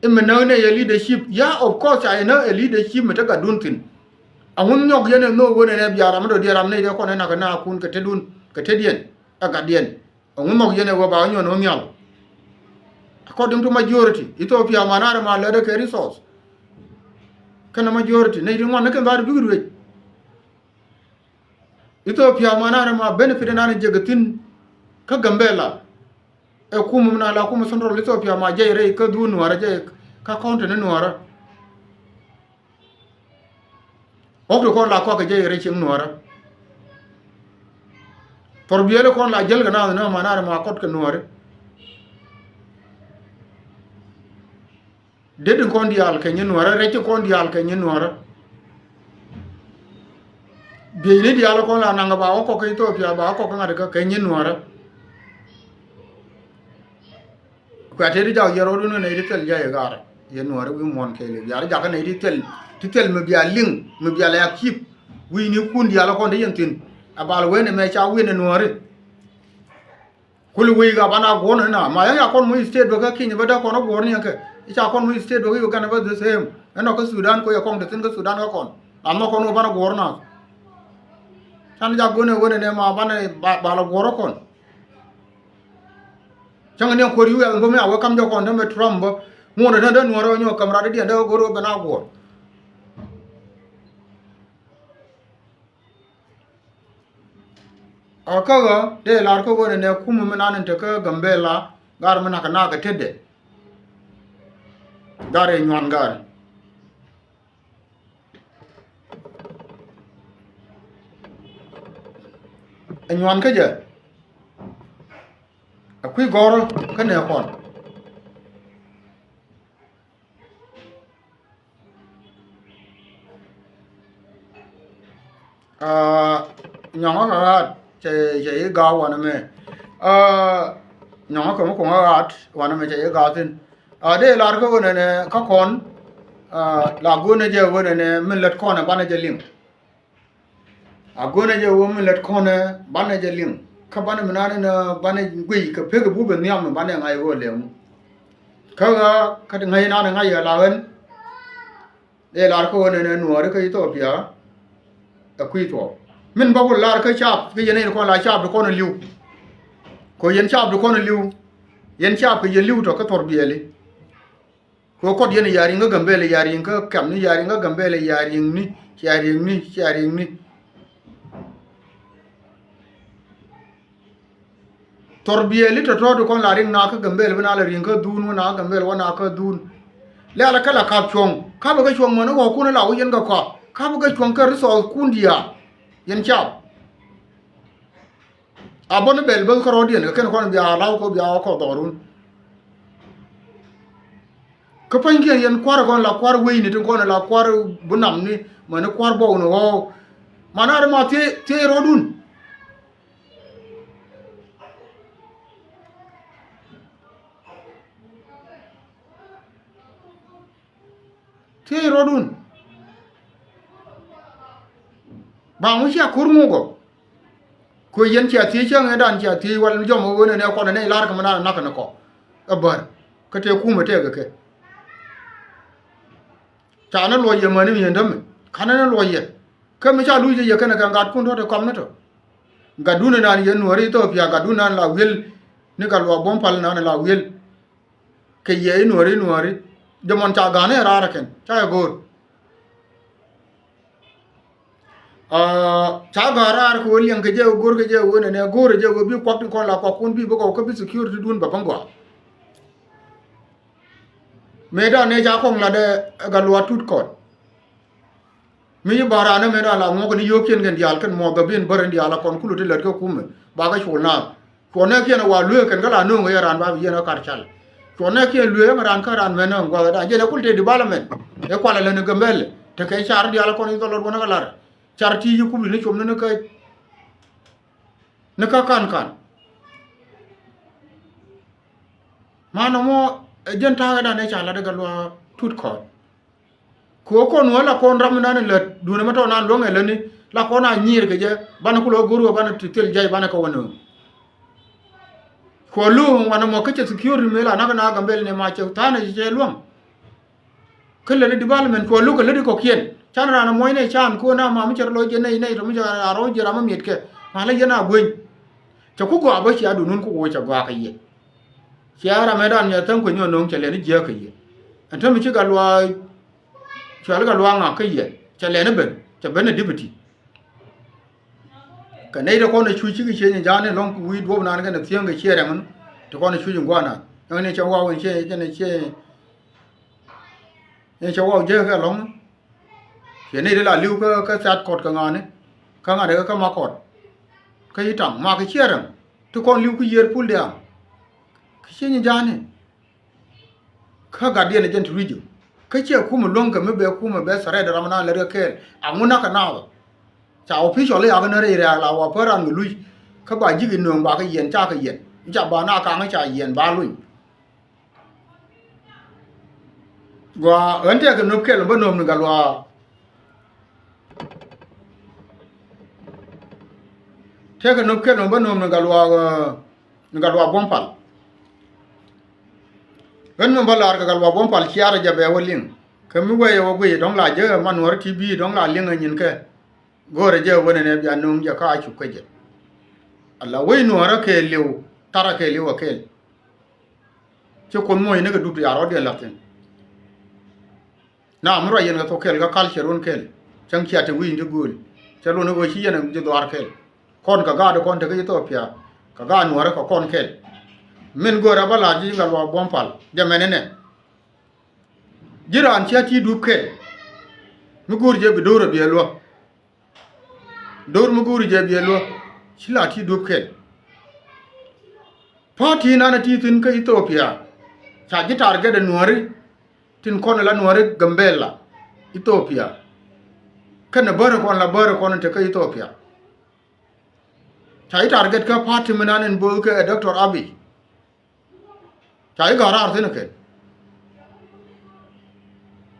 I̱ mi näk nɛy ɛ leadership, ya, of course, ca yɛ näk ɛ leadership mi te gatdun thi̱n. Aŋun nyɔk yɛn ɛ nhök wen ɛn ɛ bia ram mi dɔ̱diɛn ram nɛy dee kɔn ɛ nak ɛ naakun kɛ tetdun, kɛ tetdiɛn, ɛ gatdiɛn. Aŋun nhɔk yɛn ɛ wä ba wä nyuɔn wä nhial. According to majority, Ethiopia man arɛ ma lätdɛ kɛ resource. Kɛnɛ majority nɛy ti ŋuan ni kɛn dha̱a̱r bikɛ ruëc. Ethiopia man arɛ ma benefit nan jɛ kɛ thi̱n kä Gambela. Ɛ kum mi na la kum Central Ethiopia ma jɛ rɛy kä dhun Nuäärä jɛ kä county ni Nuäärä. Ɣɔk ti kɔn la kɔak kɛ jɛ rɛy cieŋ Nuäärä. Thɔr biëël kɔn la jäl kɛ naath ni ma naath ma kɔt kɛ Nuääri. Det in kɔn diaal kɛ nyin Nuäärä, rɛc in kɔn diaal kɛ nyin Nuäärä. Bieyni diaal kɔn la naŋ ba wä kɔk kä Ethiopia, ba wä kɔk kä ŋa̱t kä kɛ nyin Nuäärä. Kuɛ tëë ti jak yɛ rɔɔdun nɛy ti thil jɛ yɛ gaarä. Yɛ Nuäärä wi̱i̱ muɔ̱ɔ̱n kɛɛliw. Ya̱r jakä nɛy ti thil, ti thil mi bia liŋ, mi bia lɛ active. Wi̱i̱nikun diaal kɔn ti yɛn thi̱n. A bal wen ɛmɛ ca wi̱i̱n ɛ Nuääri. Kuli wei ka banɛ guɔ̱r ni na. Ma yɛn ca kɔn moc state bä kä Kenya bä dee kɔn a guɔ̱r ni yɛn kɛ. I̱ ca kɔn moc state bä kä Uganda bä the same. Ɛn nɔ kä Sudan kɔ yɛ kɔn te thi̱n kä Sudan kä kɔn. Ram nɔ kɔn wä banɛ guɔ̱r na. Can jak go̱n ɛ wen ɛnɛ ma banɛ ba, bal a guɔ̱r kä kɔn. Cäŋ ni kuäär U S bä mi a wä kam jɔkɔn te mɛ Trump bä. Ŋuɔ̱n te te Nuäärä wä nyɔk kam rat i̱diɛn te wä go̱r wä ben a guɔ̱r. A kä ɣä dee lar kä ɣöö nɛnɛ kumɛ mi nan in te kä Gambela gar mi nak kɛ nak kɛ tetdɛ. Gar ɛ nyuan gar. Ɛ nyuan kä jɛ. A kui̱ gɔ̱rä kä nɛ kɔn. Aa, nyɔŋä kɛ ɣa̱a̱t cɛ, cɛ i̱ ga̱a̱ wanɛ mɛ. Aa, nyɔŋä kɛ mi kuŋä ɣa̱a̱t wanɛ mɛ cɛ i̱ ga̱a̱ thi̱n. Aa, dee lar kä ɣöö nɛnɛ kä kɔn, aa, la go̱o̱nɛ jɛ ɣöö nɛnɛ min lät kɔn ɛ banɛ jɛ liŋ. A go̱o̱nɛ jɛ ɣöö min lät kɔnɛ banɛ jɛ liŋ. Kä banɛ mi nanɛ nɛ banɛ guiy kɛ pek ɛ bupɛ nhiam mi banɛ ŋa̱c ɣöö lɛŋ. Kä ɣä kä ŋäc nanɛ ŋa̱c ɣä la ɣän. Ëë lar kä ɣöö nɛnɛ Nuääri kä Ethiopia ɛ kui̱ thuɔɔk. Min bä wä lar kä caap kä yɛn in kɔn la caap ti kɔn ɛ li̱w. Kɛ yɛn caap ti kɔn ɛ li̱w. Yɛn caap kɛ yɛn li̱w tɔ kä thɔr biɛli. Kɛ kɔt yɛn ya̱ ri̱ŋ kä Gambɛl, ya̱ ri̱ŋ kä kɛmni, ya̱ ri̱ŋ kä Gambɛl, ya̱ ri̱ŋni, ya̱ ri̱ŋni, ya̱ ri̱ŋni. Thɔr biɛli tɔ̱tɔ̱ ti kɔn la ri̱ŋ na kä Gambɛl bi na la ri̱ŋ kä dhun wä na kä Gambɛl wä na kä dhun. Lɛ̈ɛ̈l kä la kap cuɔ̱ŋ, kapɛ kä cuɔ̱ŋ mäni ɣɔ̱kun la wä yɛn kɛ kɔa, kapɛ kä cuɔ̱ŋ kä resource kun diaal. Yɛn cap. A bä ni bɛl bä kä rɔ̱diɛn kɛ kɛn kɔn bia law kɔ bia kɔ dhɔrun. Kä pa̱nykiɛn yɛn kua̱r kɔn la kua̱r wecni tin kɔn la kua̱r bunamni mäni kua̱r bɔwni ɣɔw. Mana ri ma thiee thiee rɔ̱dun. Thiec rɔ̱dun. Ba ŋu cia ko̱r ŋuk ɔ. Kuec yɛn cia thiec cäŋ ëëdan cia thiec wal jɔm ɣöö nɛnɛ kɔn nɛy lar kɛ mi na nak kɛn kɔ. Ɛ bär kä tëë kumɛ tëëkɛ kɛ. Ca ni luɔc yɛ mäni mi yɛn dämɛ. Ka ni ni luɔc yɛ. Kä mi ca luc yɛ yɛ kɛnɛ kɛ gat kun tɔ̱ ti kɔm ni tɔ. Gatdun inan yɛn Nuääri Ithiopia gatdun inan la wi̱el. Ni ka luɔk buɔ̱m pal inan la wi̱el. Kɛ yɛ i̱ Nuääri, i̱ Nuääri. Jɛ mɔn ca ga̱a̱n i̱ raar kɛn ca yɛ go̱o̱r. Aa, ca ga̱a̱n raar kɛ wä liɛŋ kɛ jɛ wä go̱o̱r kɛ jɛ wä nɛnɛ go̱o̱r jɛ wä bi kuak tin kɔn la kuak kun bi bä kɔw kä bi security dun bä bä gɔaa. Mëë dan nɛ ca kɔŋ lat ɛ gat luaak tut kɔn. Mi ci bä raan ɛmɛ na la ŋuɔ̱k ni yio̱o̱kiɛn kɛn diaal kɛn muɔth dɔ̱p in bär in diaal a kɔn kulu ti lät kä kumɛ ba kä col naath. Cuɔnɛ kiɛn a wa lueek kɛn kä la nööŋ kɛ yɛ raan ba bi yɛn kä kar cal. Cuɔnɛ kiɛn lueek ɛmɛ raan kä raan mɛn ɛmɛ gua̱th ɛdan jɛn ɛ kul te development. Ɛ kual ɛ lät ni Gambɛl te kɛ car in diaal a kɔn in thɔlɔt wänä kä lar. Car ti yi kul in com ni ni kä ni kä kan kan. Man nɔmɔ ɛ jɛn ta̱a̱ kɛ dan ɛ ca lat ɛ gat luaak tut kɔn. Kɛ ɣöö kɔn wä la kɔn ram nan lät duundɛ mɛ tɔ̱ nan luäŋɛ lätni la kɔn a nyiir kɛ jɛ banɛ kulɛ wä go̱r wä banɛ ti thil jay banɛ kɛ wä nööŋ. Kɛ ɣöö luŋ wanɛ mɔ kä cɛ security mëë la nakä na Gambɛl ni ma cɛ tha̱a̱nɛ cɛ luäŋ. Kä lätni development kɛ ɣöö lukɛ lätni kɔ̱kiɛn can raan a muɔ̱cnɛ can kɛ ɣöö na ma mi cɛ rɔ loc jɛ nɛy nɛy tɔ mi cɛ a rɔ ji̱ ram mi miɛtkɛ ma la yɛn a gueny. Cɛ ku gɔaa bä cia duundun ku wä cɛ gɔaa kɛ yɛ. Cia ram ɛ dan nyɛ tha̱a̱ŋ kueny ɣä nööŋ cɛ lɛni jiääk kɛ yɛ. Ɛn täämɛ ci Gatluak Cuali Gatluak Ŋak kä yɛ cɛ lɛn i̱ ben cɛ ben ɛ deputy. Kɛ nɛy ti kɔn ɛ cuc cikɛ cieny in ja̱a̱n in lɔ̱ŋ wi̱i̱ duɔ̱ɔ̱p naan kɛn ɛ thiäŋ kɛ ciɛ rɛmɛn ti kɔn ɛ cuc in gua̱a̱r naan. Ɛŋ ni cɛ waw in ciɛ in ciɛ in ciɛ waw jek kɛ lɔ̱ŋ. Ciɛ nɛy ti la li̱w kä kä thiat kɔt kɛ ŋa̱a̱ni kä ŋa̱t ɛ kä ma kɔt. Kä i̱ taŋ ma kɛ ciɛ rɛm ti kɔn li̱w kä yiër pul diaal. Kɛ cieny in ja̱a̱n in. Kä gatdiɛn ɛ jɛn ti rui̱c ji̱ kä ciɛ kumɛ luäŋ kɛ mi bɛ kumɛ bɛ threat ram nan lät kɛ kɛɛl aŋu nakä naath. Ca official i̱ akɛ ni rɛy rɛ̈ɛ̈k la wa pär ran kɛ luc kä ba ji̱k in nööŋ ba kɛ yiɛn ca kɛ yiɛn ca ba na kaŋ ca yiɛn ba luny. Gua ɣän tɛkɛ nöp kɛl bä nööm ni Gatluak. Tɛkɛ nöp kɛl bä nööm ni Gatluak, ni Gatluak Buɔ̱m Pal. Ɣän mi bä la̱r kɛ Gatluak Buɔ̱m Pal ciaarɛ jɛ bɛ wä liŋ. Kɛ mi wee wä guiy dɔ̱ŋ la jɛ man nuɔ̱r ti bi dɔ̱ŋ la liŋ ɛ nyin kɛ. Go̱o̱rɛ jɛ wä nɛnɛ bia nöŋ jɛ ka a cup kä jɛ. Ala wec nuɔ̱rä kɛɛliw tarä kɛɛliw a kɛɛl. Ci Kuoth moc ni kɛ dup ti a rɔ̱diɛn la̱th thi̱n. Na mi ruac yɛn kɛ thok kɛl kä culture wun kɛl cäŋ cia te wi̱i̱ni ti gööl. Cɛ luɔ̱n i̱ ɣöö ci yɛn ji̱ dhuaar kɛl. Kɔn kɛ gaat kɔn te kä Ethiopia kɛ gaat nuɔ̱ɔ̱rä kɛ kɔn kɛl. Min göörä bä la̱r ji̱ Gatluak Buɔ̱m Pal jɛ mɛn inɛ. Ji̱ raan cia ti dup kɛl. Mi go̱o̱r jɛ bi do̱r a biɛ luäk. Do̱r mi go̱o̱ri jɛ biɛ luäk ci la ti duɔ̱p kɛl. Party nan a ti thi̱n kä Ethiopia ca ji̱ target ɛ nuääri tin kɔn la nuääri Gambɛla Ethiopia. Kɛnɛ bäri kɔn la bäri kɔn te kä Ethiopia. Ca ji̱ target kä party mi nan in bo̱o̱th kɛ ɛ Doctor Abiy. Ca ji̱ ga̱r raar thi̱n kɛn.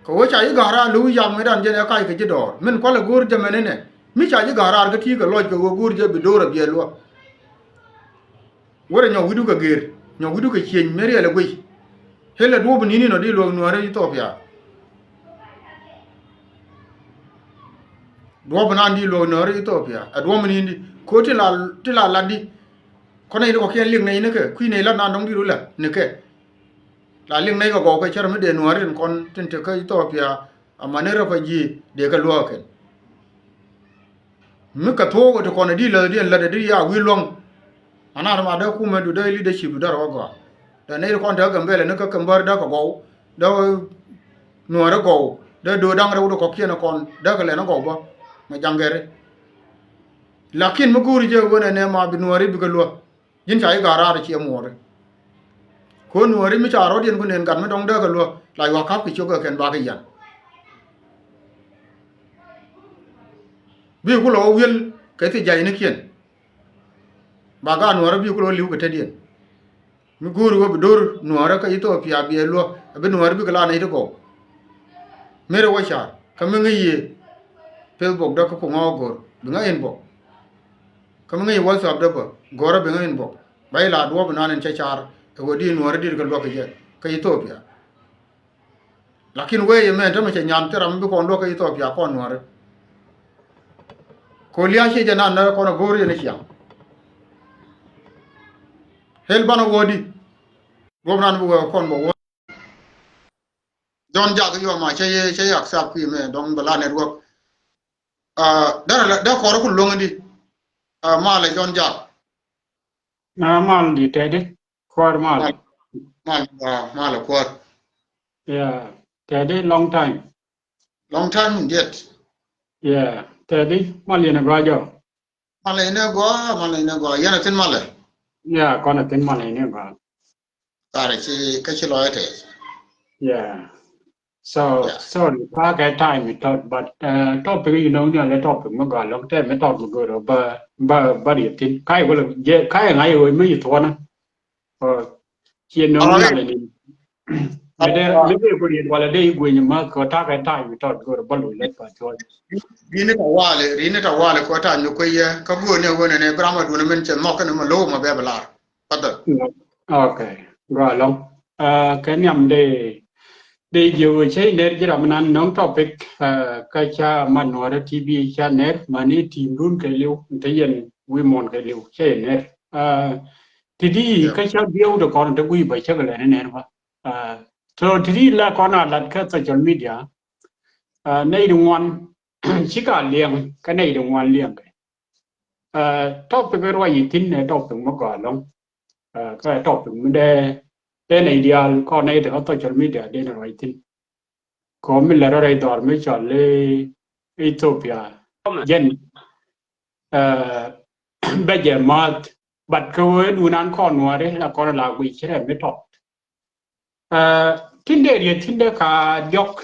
Kɛ wee ca ji̱ ga̱r raar lo̱k yak mëëdan jɛn ɛ kac kɛ ji̱ dɔɔr min kualɛ go̱o̱r jɛ mɛn inɛ mi ca ji̱ ga̱r raar kä ti̱i̱ kɛ lɔc kɛ ɣöö go̱o̱r jɛ bi do̱r ɛ biɛl luäk. Wërɛ nyɔk wi̱du kɛ gër nyɔk wi̱du kɛ cieny mëë riɛl ɛ guic. Helɛ duɔ̱ɔ̱p ni̱ni nɔ di luäk nuääri Ethiopia. Duɔ̱ɔ̱p nan di luäk nuääri Ethiopia ɛ duɔ̱ɔ̱p ni̱ni di ko̱ ti la ti la lat di. Kɔn nɛy ni kɔ̱kiɛn liŋ nɛy ni kɛ kui̱ nɛy lat nan dɔ̱ŋ di̱t wä lɛ ni kɛ. La liŋ nɛy kɛ gɔw kɛ cär mi dee nuääri tin kɔn tin te kä Ethiopia. Amäni refugee dee kɛ luäk kɛn. Mi kɛ thuɔ̱k ti kɔn di läthdiɛn lät di ya wi̱i̱ luäŋ. Anan ma dee kumɛ du dee leadership du dee rɔ gɔaa. Dee nɛy ti kɔn te kä Gambɛla ni kä Kɛmbär dee kɛ gɔw dee nuääri gɔw dee do̱o̱ da̱ŋ rɛw di kɔ̱kiɛn kɔn dee kɛ lɛn gɔw bä mɛ jaŋ gɛri. Lakin mi go̱o̱ri jɛ wen ɛnɛ ma bi nuääri bikɛ luäk. Ji̱n ca ji̱ ga̱r raar ciɛ muɔɔri. Ko̱ nuääri mi ca rɔ̱diɛn ku nɛn gat mi dɔ̱ŋ dee kɛ luäk la yuak ka̱p kɛ ciök kɛ kɛn bakɛ yian. Bi ku lɔ wä wi̱el kɛ thi jaynikiɛn. Ba gaat nuääri bi ku lɔ li̱w kɛ tetdiɛn. Mi go̱o̱ri wä bi do̱r nuäärä kä Ethiopia biɛ luäk a bi nuäärä bikɛ la nɛy ti gɔw. Mëë rɛ wä ca̱r kä mi ŋäc yɛ Facebook dä kä kuŋä wä go̱r bi ŋä inbox. Kä mi ŋäc yɛ WhatsApp dä bä go̱rä bi ŋä inbox. Ba i̱ la duɔ̱ɔ̱p inan in cä ca̱r ɛ wä di nuäärä dit kɛ luäk kɛ jɛ kä Ethiopia. Lakin wee yɛ mɛn tämɛ cɛ nyan thil ram mi bi kɔn luäk kä Ethiopia kɔn nuäärä. Kɛ wä lia̱a̱ ciɛ jɛ nan nä kɔn a go̱o̱r yɛn i̱ ciaŋ. Hel banɛ wä di. Duɔ̱p nan bi wee kɔn bɛ wä. John Jack yuɔma cä yɛ cä yɛ accept kui̱ mɛ dɔ̱ŋ bɛ la network. Ah, dara la dara kɔrä ku luäŋ di. Ah, malɛ John Jack. Na mal di tɛdi kuar mal. Mal, mal, ah, mal kuar. Yeah, tɛdi long time. Long time indeed. Yeah, tɛdi mal yɛn a gua jɔ. Malɛ inɛ gɔaa, malɛ inɛ gɔaa. Yɛn a thin malɛ. Yeah, kɔn a thin malɛ inɛ gɔaa. Karɛ ci kä ci lɔɛ tɛth. Yeah. So, yeah, sorry, ka kɛ time mi tɔt, but, uh, topic, you know, ni a lɛ topic mi gɔaa lɔŋ tɛ mi tɔt mi gɔaa rɔ ba, ba, ba ri thin. Ka yɛ wala jɛ, ka yɛ ŋa̱c yɛ wee mi yi thuɔnɛ. Ɔ, ciɛ nöŋ. Ɔ, ni a lɛ ni. Mi dee, mi dee ku riet wala dee i̱ gueny ma kɛ ta̱a̱ kɛ ta̱a̱ mi tɔt go̱o̱r bä lo̱c lät pa cuɔ̱c. Rini ta wali, rini ta wali kɛ ta̱a̱ mi kuec yɛ kä go̱o̱r ni a ɣöö nɛnɛ bi ram a duun min cɛ nhɔk kɛn ma lo̱w ma bɛ bi lar. Fadhal. Okay. Gɔaa ɛlɔ̱ŋ. Kɛ nhiam dee, dee jiök cä i̱ ner ji̱ ram nan nɔŋ topic kä ca man nuɔrä T V ca ner mani ti̱i̱m dun kɛ liw nte yɛn wi̱i̱ muɔ̱ɔ̱n kɛ liw cä i̱ ner. Ti di kä ca bieu ti kɔn te gui̱i̱ bä cä kɛ lɛ ni ner bä. So ti di la kɔn a lat kä social media. Nɛy di ŋuan ci ka liɛŋ kä nɛy di ŋuan liɛŋ kɛ. Topic ruac i̱ thi̱n ɛ topic mi gɔaa ɛlɔ̱ŋ. Kä ɛ topic mi dee dee nɛy diaal kɔn nɛy ti kä social media dee ni ruac thi̱n. Kɔ mi lɛ rɔ rɛy dhɔr mi cɔl i̱ Ethiopia jɛn bɛ jɛ math. But kä wee dunan kɔn nuari la kɔn la guic ci rɛ mi tɔt. Tin dee riet tin dee ka diɔk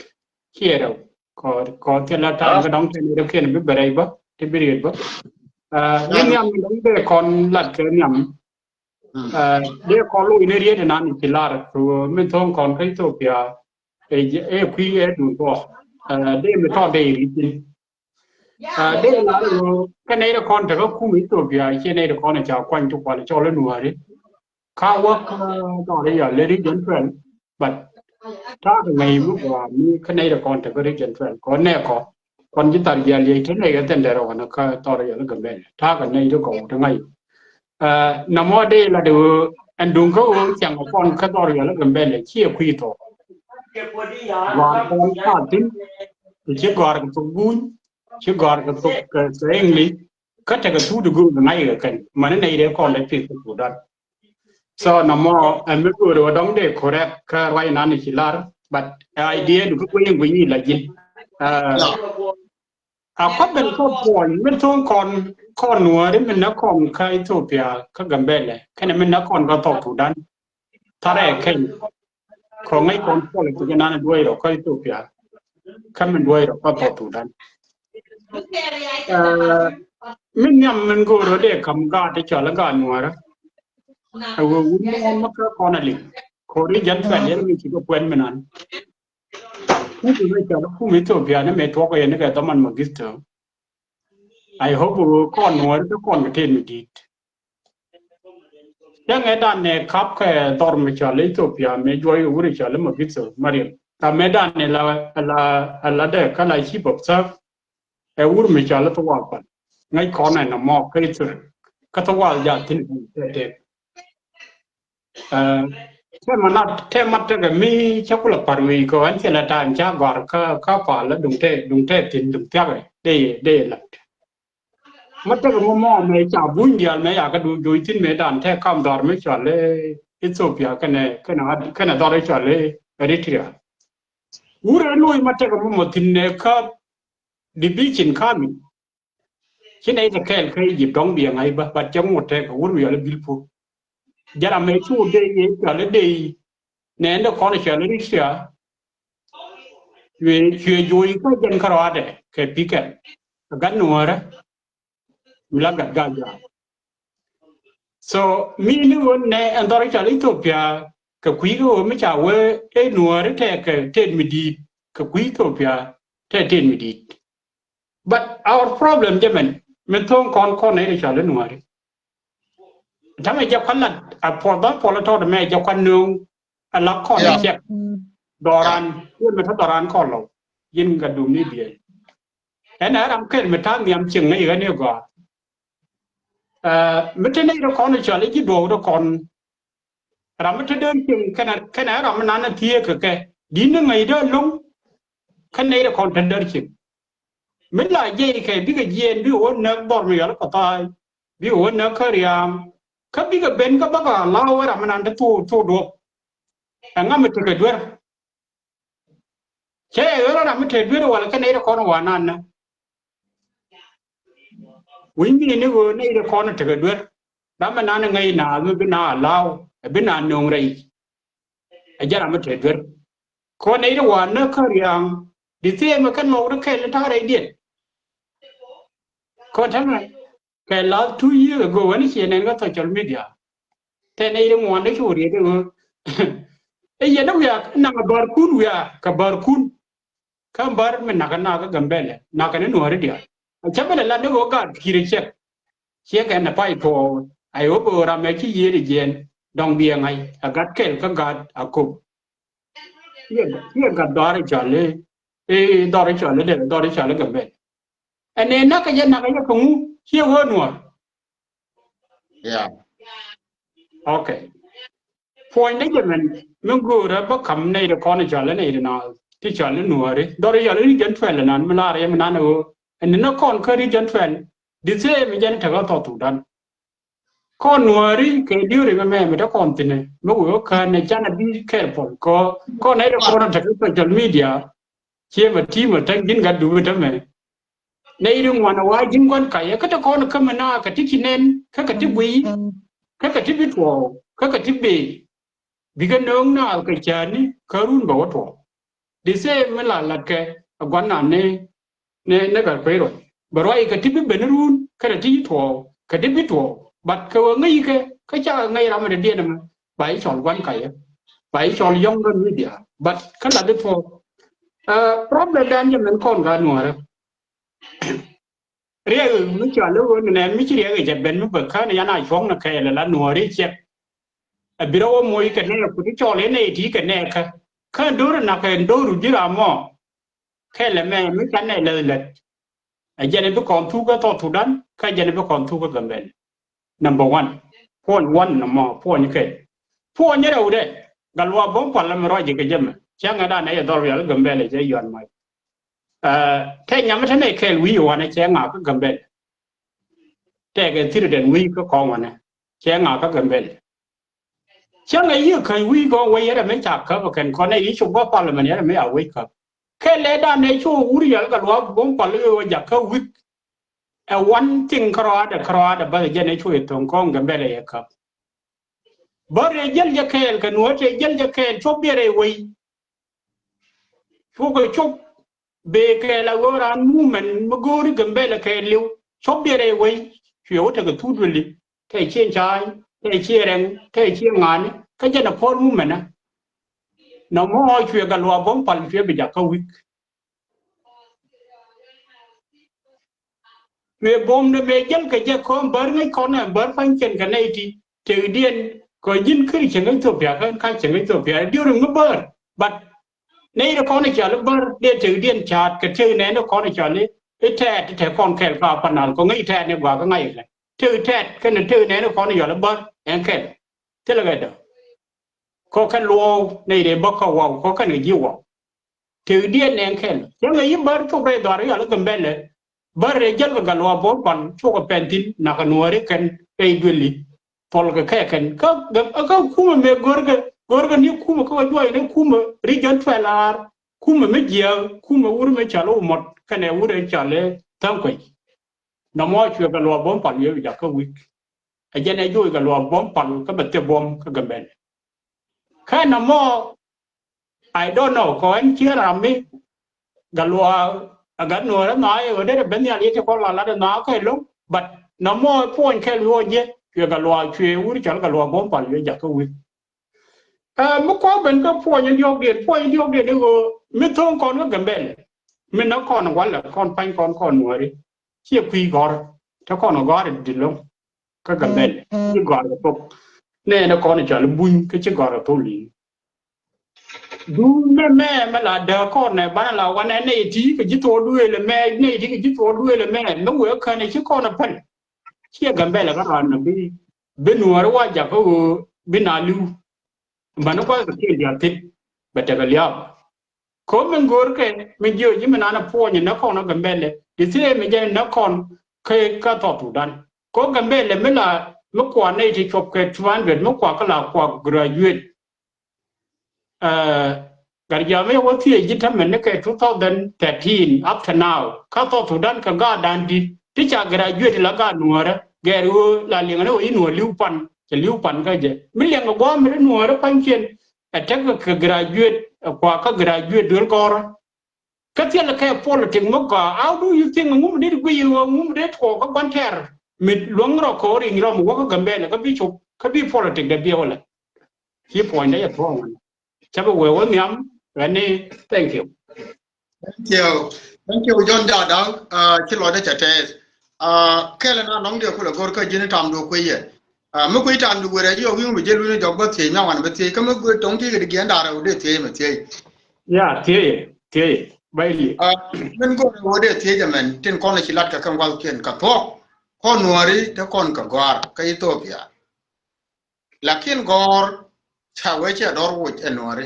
ciɛ rɛw kɔ kɔ thil la ta̱a̱ kä dɔŋ tin dee kiɛn bi bɛ rɛy bä ti bi riet bä. Ni nhiam dɔŋ dee kɔn lat kɛ nhiam. Dee kɔn loc ni riet inan i̱ ci lar kɛ wee mi tho̱o̱ŋ kɔn kä Ethiopia. Ɛ kui̱ ɛ dun kɔ dee mi tɔt dee riet tin. Dee la ri kä nɛy ri kɔn te kä kum Ethiopia ciɛ nɛy ri kɔn ca kuany ti kual cɔl i̱ nuari. Ka wä kä dɔr i̱ yɔl i̱ region twelve, but ta̱a̱ kɛ ŋäc mi gɔaa mi kä nɛy ri kɔn te kä region twelve kɔn nɛ kɔ kɔn ji̱ thar jial yec te nɛy kä thɛn dɛr ɣɔn kä dɔr i̱ yɔl i̱ Gambɛl ta̱a̱ kɛ nɛy ri kɔ wut i̱ ŋa̱c. Namɔ dee la de ɣöö ɛn duŋ kä ɣöö thiaŋ kɔn kä dɔr i̱ yɔl i̱ Gambɛl ciɛ kui̱ thok. Gɔ̱a̱r kɔn ka thi̱n ti ci gɔ̱a̱r kɛ thok guny. Ci gɔ̱a̱r kɛ thok kɛ English kä tekɛ thuk di go̱o̱r ŋa̱c kɛ kɛn mani nɛy dee kɔn dee pi̱th kɛ Sudan. So namɔ ɛn mi go̱o̱r wä dɔŋ dee correct kä ruac nan ci lar, but idea du kä guiy in guiy in la ji̱n. A kɔp ben kä puɔny mi tho̱o̱ŋ kɔn kɔn nuɔri mi nä kɔn kä Ethiopia kä Gambɛlɛ kɛnɛ mi nä kɔn kä thɔk Sudan. Tharɛ keny kɔ ŋäc kɔn politics nan duɔ̱c rɔ kä Ethiopia kä min duɔ̱c rɔ kä thɔk Sudan. Min nhiam min go̱o̱r rɔ dee kam gaat ti cɔl gaat nuɔrä. Ɛ wee wut muɔ̱ɔ̱n mä kä kɔn a liŋ kɔ region twelve yɛn mi ci kä kuɛn mi nan. Kum mi cɔl kum Ethiopia ni mi tuɔk yɛn ni kɛ dhaman Mengistu. I hope kɔn nuɔrä kä kɔn kɛ tet mi di̱i̱t. Cä ŋɛ dan nɛ kap kɛ dhɔr mi cɔl Ethiopia mi juɔy wuri cɔl Mengistu Mariam. Ka mɛ dan nɛ la la la dɛ ka la chief of staff ɛ wuri mi cɔl Thawal Pal. Ŋäc kɔn ɛ nɔmɔ kä Ethiopia kä Thawal ja thin tɛ tɛ. Tɛ ma nat tɛ ma tekɛ mi cä kulɛ par wi̱i̱ kɛ ɣän cɛ la ta̱a̱n ca gɔ̱a̱r kä kä pal la duŋ tɛ duŋ tɛ thin duŋ thia̱kɛ dee dee lat. Mä tekɛ mɔ mɔ mɛ ca buny dial mɛ ya kä du joc thin mɛ dan tɛ kam dhɔr mi cɔl Ethiopia kɛnɛ kɛnɛ kɛnɛ dhɔr cɔl Eritrea. Wurɛ loc mä tekɛ mɔ mɔ thin nɛ kä division kami. Ci nɛ i̱ kɛ kɛɛl kä Egypt dɔŋ biɛ ŋa̱c bä bat cɛ ŋot tɛ kɛ wur mi yɔl i̱ bil puɔ̱k. Jɛn ram mɛ cu dee i̱ cɔl i̱ dee i̱ nɛ ɛn dee kɔn cɔl i̱ Eritrea. Cuɛ cuɛ joc kä jɛn kärɔadɛ kɛ pikɛl kɛ gat nuɔ̱ɔ̱rä. Mi la gat gal jɔak. So mi ni ɣöö nɛ ɛn dhɔr i̱ cɔl Ethiopia kɛ kui̱ kä ɣöö mi ca wee ɛ nuɔ̱ɔ̱ri tɛ kɛ tet mi di̱i̱t kɛ kui̱ Ethiopia tɛ tet mi di̱i̱t. But our problem jɛ mɛn mi tho̱o̱ŋ kɔn kɔn nɛ i̱ cɔl i̱ nuɔ̱ɔ̱ri. Tamɛ jɛ kuan lat a puɔth bä puɔl a tɔt mɛ jɛ kuan nööŋ a la kɔn a ciɛk. Dhɔran yɛ mi te dhɔran kɔn lɔw yin ka dum ni biɛ. Ɛn ɛ ram ken mi ta̱a̱ nhiam cieŋ ŋäc ɣän i̱ gɔaa. Mi te nɛy rɔ kɔn cɔal i̱ ji̱ duɔ̱ɔ̱k rɔ kɔn. Ram mi te däär cieŋ kɛnɛ kɛnɛ ram mi nan a thieek kɛ kɛ di̱t ni ŋäc dee lo̱ŋ. Kä nɛy rɔ kɔn te däär cieŋ. Mi la jiɛc kɛ bikɛ jiɛɛn bikɛ wä näk dhɔr mi yɔl kɛ tha̱a̱c bikɛ wä näk kä ria̱a̱ŋ. Kä bikɛ ben kä bäkɛ la̱a̱k wä ram mi nan te thok thok duɔ̱ɔ̱p. Ɛŋa mi tekɛ duer. Cɛ ɛ ɣöö ram mi te duer wala kɛ nɛy ti kɔn wa nan nä. Wi̱ny mi ni ɣöö nɛy ti kɔn tekɛ duer. Ram mi nan ŋäc naath mi bi na allow ɛ bi na nööŋ rɛy. Ɛ jɛ ram mi te duer. Kɔn nɛy ti wa nä kä ria̱a̱ŋ di thiee mi kɛ nhɔk ti kɛl ni ta̱a̱ rɛydiɛn. Kɔn täämɛ kɛ last two years ago wani ciɛ nɛn kä social media. Tɛ nɛy ti ŋuan ti cu riet i̱ ɣöö Ɛ yɛn ɛ wiak naŋ ɛ bärkun wiak kɛ bärkun. Kä bär mi nakä nakä Gambɛlɛ nakä ni Nuääri diaal. A cä ben ɛ lat ni ɣöö gaat ki̱i̱rɛ ciɛk. Ciɛk ɛn ɛ pay tuɔɔk a yɛ wä bä ɣöö ram ɛ ci yiëëd ɛ jiɛɛn dɔ̱ŋ biɛ ŋa̱c ɛ gat kɛl kä gaat a kop. Ciɛ gat dhɔr i̱ cɔl i̱ dhɔr i̱ cɔl i̱ dee dhɔr i̱ cɔl i̱ Gambɛlɛ. Ɛn ëë nakä jɛ nakä jɛ kä ŋu ciɛ ɣöö Nuäär. Yeah. Okay. Puɔ̱nydä jɛ mɛn mi göörä bä ka̱m nɛy ti kɔn cɔal i̱ nɛy ti na ti cɔal i̱ Nuääri dhɔr i̱ cɔal i̱ region twelve inan mi laar yɛ mi nan ɛ ɣöö ɛn ni na kɔn kä region twelve. The same mi jɛn tekɛ South Sudan. Kɔn Nuääri kɛ diööri mɛ mɛ mi te kɔn thi̱n ɛ mi wee wä kään ɛ canɛ bi careful kɔ kɔn nɛy ti kɔn tekɛ social media. Ciɛ mɛ ti̱i̱ mɛ täŋ ji̱n gat dupi tämɛ. Nɛy ri ŋuan a wa ji̱n gua̱n kayɛ kä te kɔn kä mi na kɛ ti ci nɛn kä kɛ ti guiy kä kɛ ti bi tuɔɔk kä kɛ ti bee. Bikɛ nööŋ naath kɛ cäätni kä run bɛ wä tuɔɔk. The same mi la latkɛ a gua̱n nan ni ni ni gat kuey ruac bɛ ruac kɛ ti bi ben run kä te ti tuɔɔk kɛ ti bi tuɔɔk. But kɛ wee ŋäc kɛ kä cakɛ ŋäc ram mi te diɛn ɛmɛ ba i̱ cɔl gua̱n kayɛ ba i̱ cɔl yɔ̱ŋ kä media. But kä lath i̱ tuɔɔk. Problem dan jɛ mɛn kɔn gat Nuäärä. Riɛk mi cɔal i̱ ɣöö ni nɛ mi ci riɛk i̱ jɛ ben mi bä kään yan a cuɔ̱ŋ ni kɛɛl ala Nuääri ciɛk. A bi rɔ wä moc kɛ nɛɛk ku ti cɔl i̱ nɛy ti kɛ nɛɛkä. Kä do̱r inak kɛ do̱r ji̱ ram mɔ. Kɛɛl ɛmɛ mi ca nɛy läth lät. A jɛn i̱ bi kɔn thuk kä South Sudan kä jɛn i̱ bi kɔn thuk kä Gambɛl. Number one. Puɔ̱ny one nɔmɔ puɔ̱ny kɛ. Puɔ̱ny rɛwdɛ. Gatluak Buɔ̱m Pal mi ruac jɛ kɛ jɛ mɛ cɛ ŋɛ dan ɛ yɛ dhɔr wial Gambɛl ɛ cɛ yuan mac. Tɛ nyam tɛ nɛ kɛɛl wi̱i̱ wanɛ cɛ ŋa̱k kä Gambɛl. Tɛkɛ thir den wi̱i̱ kä kɔn wanɛ cɛ ŋa̱k kä Gambɛl. Cäŋ ɛ yiëë käny wi̱i̱ gɔ̱ wec yɛn ɛ mi ca käp ɛ kɛn kɔn ɛ yi̱ cop bä parliament yɛn ɛ mi a wec käp. Kɛ lɛ dan ɛ cu wur yɛl Gatluak Buɔ̱m Pal i̱ wä jakä wi̱k. Ɛ one thing kärɔaadɛ kärɔaadɛ bäth jɛn ɛ cu yɛ tho̱ŋ kɔn Gambɛl ɛ yɛ käp. Bä rɛy jäl jɛ kɛɛl kɛ nuɔ̱ɔ̱t rɛy jäl jɛ kɛɛl cop biɛ rɛy wec. Cukɛ cop. Bëë kɛɛl a ɣöö raan movement mi go̱o̱ri Gambɛl kɛɛliw cop diɛ rɛy wec. Cuɛ wä tekɛ thuk duëli tɛ ciɛ ca̱a̱ny tɛ ciɛ rɛŋ tɛ ciɛ ŋa̱a̱ni kä jɛn a puɔ̱l movement ɛ. Nɔmɔ cuɛ Gatluak Buɔ̱m Pal cuɛ bi jakä wi̱k. Mëë buɔ̱mdɛ mëë jäl kɛ jɛ kɔn bär ŋäc kɔn ɛ bär pa̱nykiɛn kɛ nɛy ti tëkdiɛn kɛ ji̱n kiri cieŋ Ethiopia kɛn ka cieŋ Ethiopia diöri ŋä bär. But nɛy ti kɔn i̱ cɔal i̱ bär dee tëkdiɛn ca̱a̱t kɛ tëk nɛɛni kɔn i̱ cɔal i̱ tɛɛt i̱ tɛk kɔn kɛl ka panal kɔ ŋäc tɛɛt ni gua̱a̱k kä ŋa̱c ilɛ tëk tɛɛt kɛn tëk nɛɛni kɔn i̱ cɔal i̱ bär ɛn kɛl. Thilɛ kɛ däk kɔ kɛn luɔɔk nɛy dee bäk kä waw kɔ kɛn kɛ ji̱ waw. Tëkdiɛn nɛn kɛl cäŋ ɛ yi̱ bär thok rɛy dhɔaar i̱ yɔl i̱ Gambɛlɛ. Bär rɛy jäl kɛ Gatluak Buɔ̱m Pal cukɛ pɛn thi̱n nakä nuääri kɛn rɛy duëli. Thɔl kɛ kɛ kɛn kä kä kumɛ mëë görkɛ görkɛ ni kumɛ kä kɛ juɔc ni kumɛ region twelve ar. Kumɛ mi jiääk kumɛ wur mi cɔal i̱ Umɔt kɛnɛ wur ɛ cɔal i̱ Tha̱a̱ŋ Kuec. Nɔmɔ cuɛ Gatluak Buɔ̱m Pal wiee bi jakä wi̱k. Ɛ jɛn ɛ juɔc Gatluak Buɔ̱m Pal kä bɛ thil buɔ̱m kä Gambɛlɛ. Kä nɔmɔ I don't know kɔ ɛn ciɛ ram mi Gatluak a gat nuɔɔrä nhɔaɛ ɣöö derɛ ben nhial yet cɛ kɔn la lat ɛ nhɔakä ɛlɔ̱ŋ. But nɔmɔ puɔ̱ny kɛl wi̱i̱ ɣɔn jiɛ cuɛ Gatluak cuɛ wur cɔl Gatluak Buɔ̱m Pal wiee jakä wi̱k. Ɛ mi kɔn ben kä puɔ̱ny in diɔ̱ɔ̱kdiɛn puɔ̱ny in diɔ̱ɔ̱kdiɛn i̱ ɣöö mi tho̱o̱ŋ kɔn kä Gambɛlɛ mi näk kɔn walɛ kɔn pa̱ny kɔn kɔn nuääri. Ciɛ kui̱ gɔ̱r te kɔn gɔ̱r in di̱t lo̱ŋ. Kä Gambɛl ci gɔ̱a̱r kɛ thok nɛɛnɛ kɔn cɔal i̱ buny kä ci gɔ̱a̱r kɛ thok li̱i̱ŋ. Duun mɛ mɛ mɛ la dääk kɔn nɛ banɛ la wanɛ nɛy ti kɛ ji̱ thok duëël ɛmɛ nɛy ti kɛ ji̱ thok duëël ɛmɛ mɛ wëë känɛ ci kɔn ɛ päl. Ciɛ Gambɛl ɛ kä raan nɔ bi bi nuɔɔri wa jakä ɣöö bi na li̱w. Bani gua̱th kɛ kiɛn diaal thit bɛ tekɛ lia̱a̱. Ko̱ min görkɛ min jiök ji̱ min an a puɔ̱ny in näk kɔn a Gambɛlɛ di thiee mi jɛn in näk kɔn kä kä South Sudan. Ko̱ Gambɛlɛ mi la mi kuan nɛy ti cuɔp kɛ two hundred mi kuak kä la kuak graduate. Gat jam i̱ wä thiee ji̱ tämɛ ni kɛ two thousand thirteen up to now kä South Sudan kɛ gaatdan di̱t ti ca graduate la gaat nuäärä gɛɛr ɣöö la liɛŋɛ ni ɣöö i̱ nuäär li̱w pan cɛ li̱w pan kä jɛ mi liɛŋɛ gua̱a̱m mi ri nuäärä pa̱nykiɛn. Ɛ tekɛ kɛ graduate ɛ kuakä graduate duel gɔ̱rä. Kä thilɛ kɛ politic mi gɔaa how do you think ŋum dit guiy ɣöö ŋum dit tuɔɔk kä gua̱n tɛr mi luäŋ rɔ ko̱o̱r in rɔm wäkä Gambɛlɛ kä bi cop kä bi politic dɛ biɛw lɛ. Ci puɔ̱nydɛ yɛ thuɔ̱ɔ̱ŋ wan. Cä bi wee wä nhiam ɣän ni, thank you. Thank you. Thank you, John Jadaŋ. Ci lɔcdä cɛ tɛɛth. Kɛl ɛn a nɔŋ diɛ kulɛ go̱r kä ji̱n tam du kui̱ yɛ. Mi kui̱ tam du wërɛ jiɔ wi̱i̱ mi jɛ lui̱n jɔk bä thiec mi awan bä thiec kä mi go̱r tɔŋ ti kɛ di giɛn darɛ wä dee thiec mi thiec. Ya thiec thiec. Bä ili. Min go̱r wä dee thiec ɛmɛn tin kɔn ci lat kɛ kɛn gua̱thkiɛn kɛ thuɔ̱k. Kɔn nuɔri te kɔn kɛ gɔ̱a̱r kä Ethiopia. Lakin gɔ̱r ca wee cɛ dɔr woc ɛ nuɔri.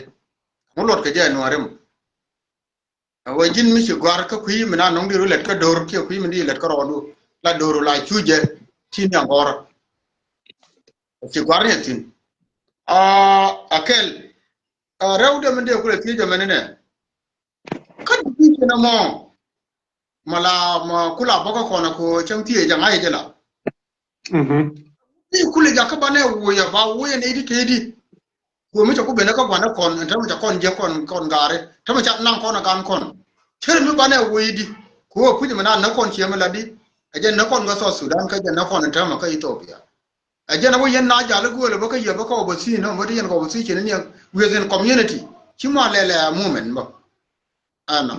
Ŋu luɔt kɛ jɛ ɛ nuɔri mɔ. Ɛ wee ji̱n mi ci gɔ̱a̱r kä kui̱ mi na nɔŋ di ru lɛt kä do̱r kiɛ kui̱ mi di lɛt kä rɔɔdu la do̱r la cu jɛ ti ni agɔ̱r. Ci gɔ̱a̱r ni thi̱n. A kɛl rɛw dee mi dee kulɛ thiec jɛ mɛn inɛ. Kä di ti ci nɛ mɔ ma la ma kula bä kä kɔn ko cäŋ thiec jɛ ŋa̱c jɛ la. Ti kulɛ jakä banɛ woc a ba woc a nɛy ti tëëdi. Kuɔ mi cɛ ku benɛ kä gua̱n ɛ kɔn ɛn täämɛ cɛ kɔn jiɛ kɔn kɔn gaari täämɛ ca naŋ kɔn ɛ gan kɔn. Cär mi banɛ woc di kuɔ kuc mi na nä kɔn ciɛ mi la di. Ɛ jɛ nä kɔn kä South Sudan kä jɛ nä kɔn ɛn täämɛ kä Ethiopia. Ɛ jɛn a wä yɛn na jal i̱ gööl ɛ bä kä yɛ bä kä opposition nɔ bä ti yɛn kɛ opposition ni within community. Ci mɔ lɛlɛ a movement bä. Ɛnɔ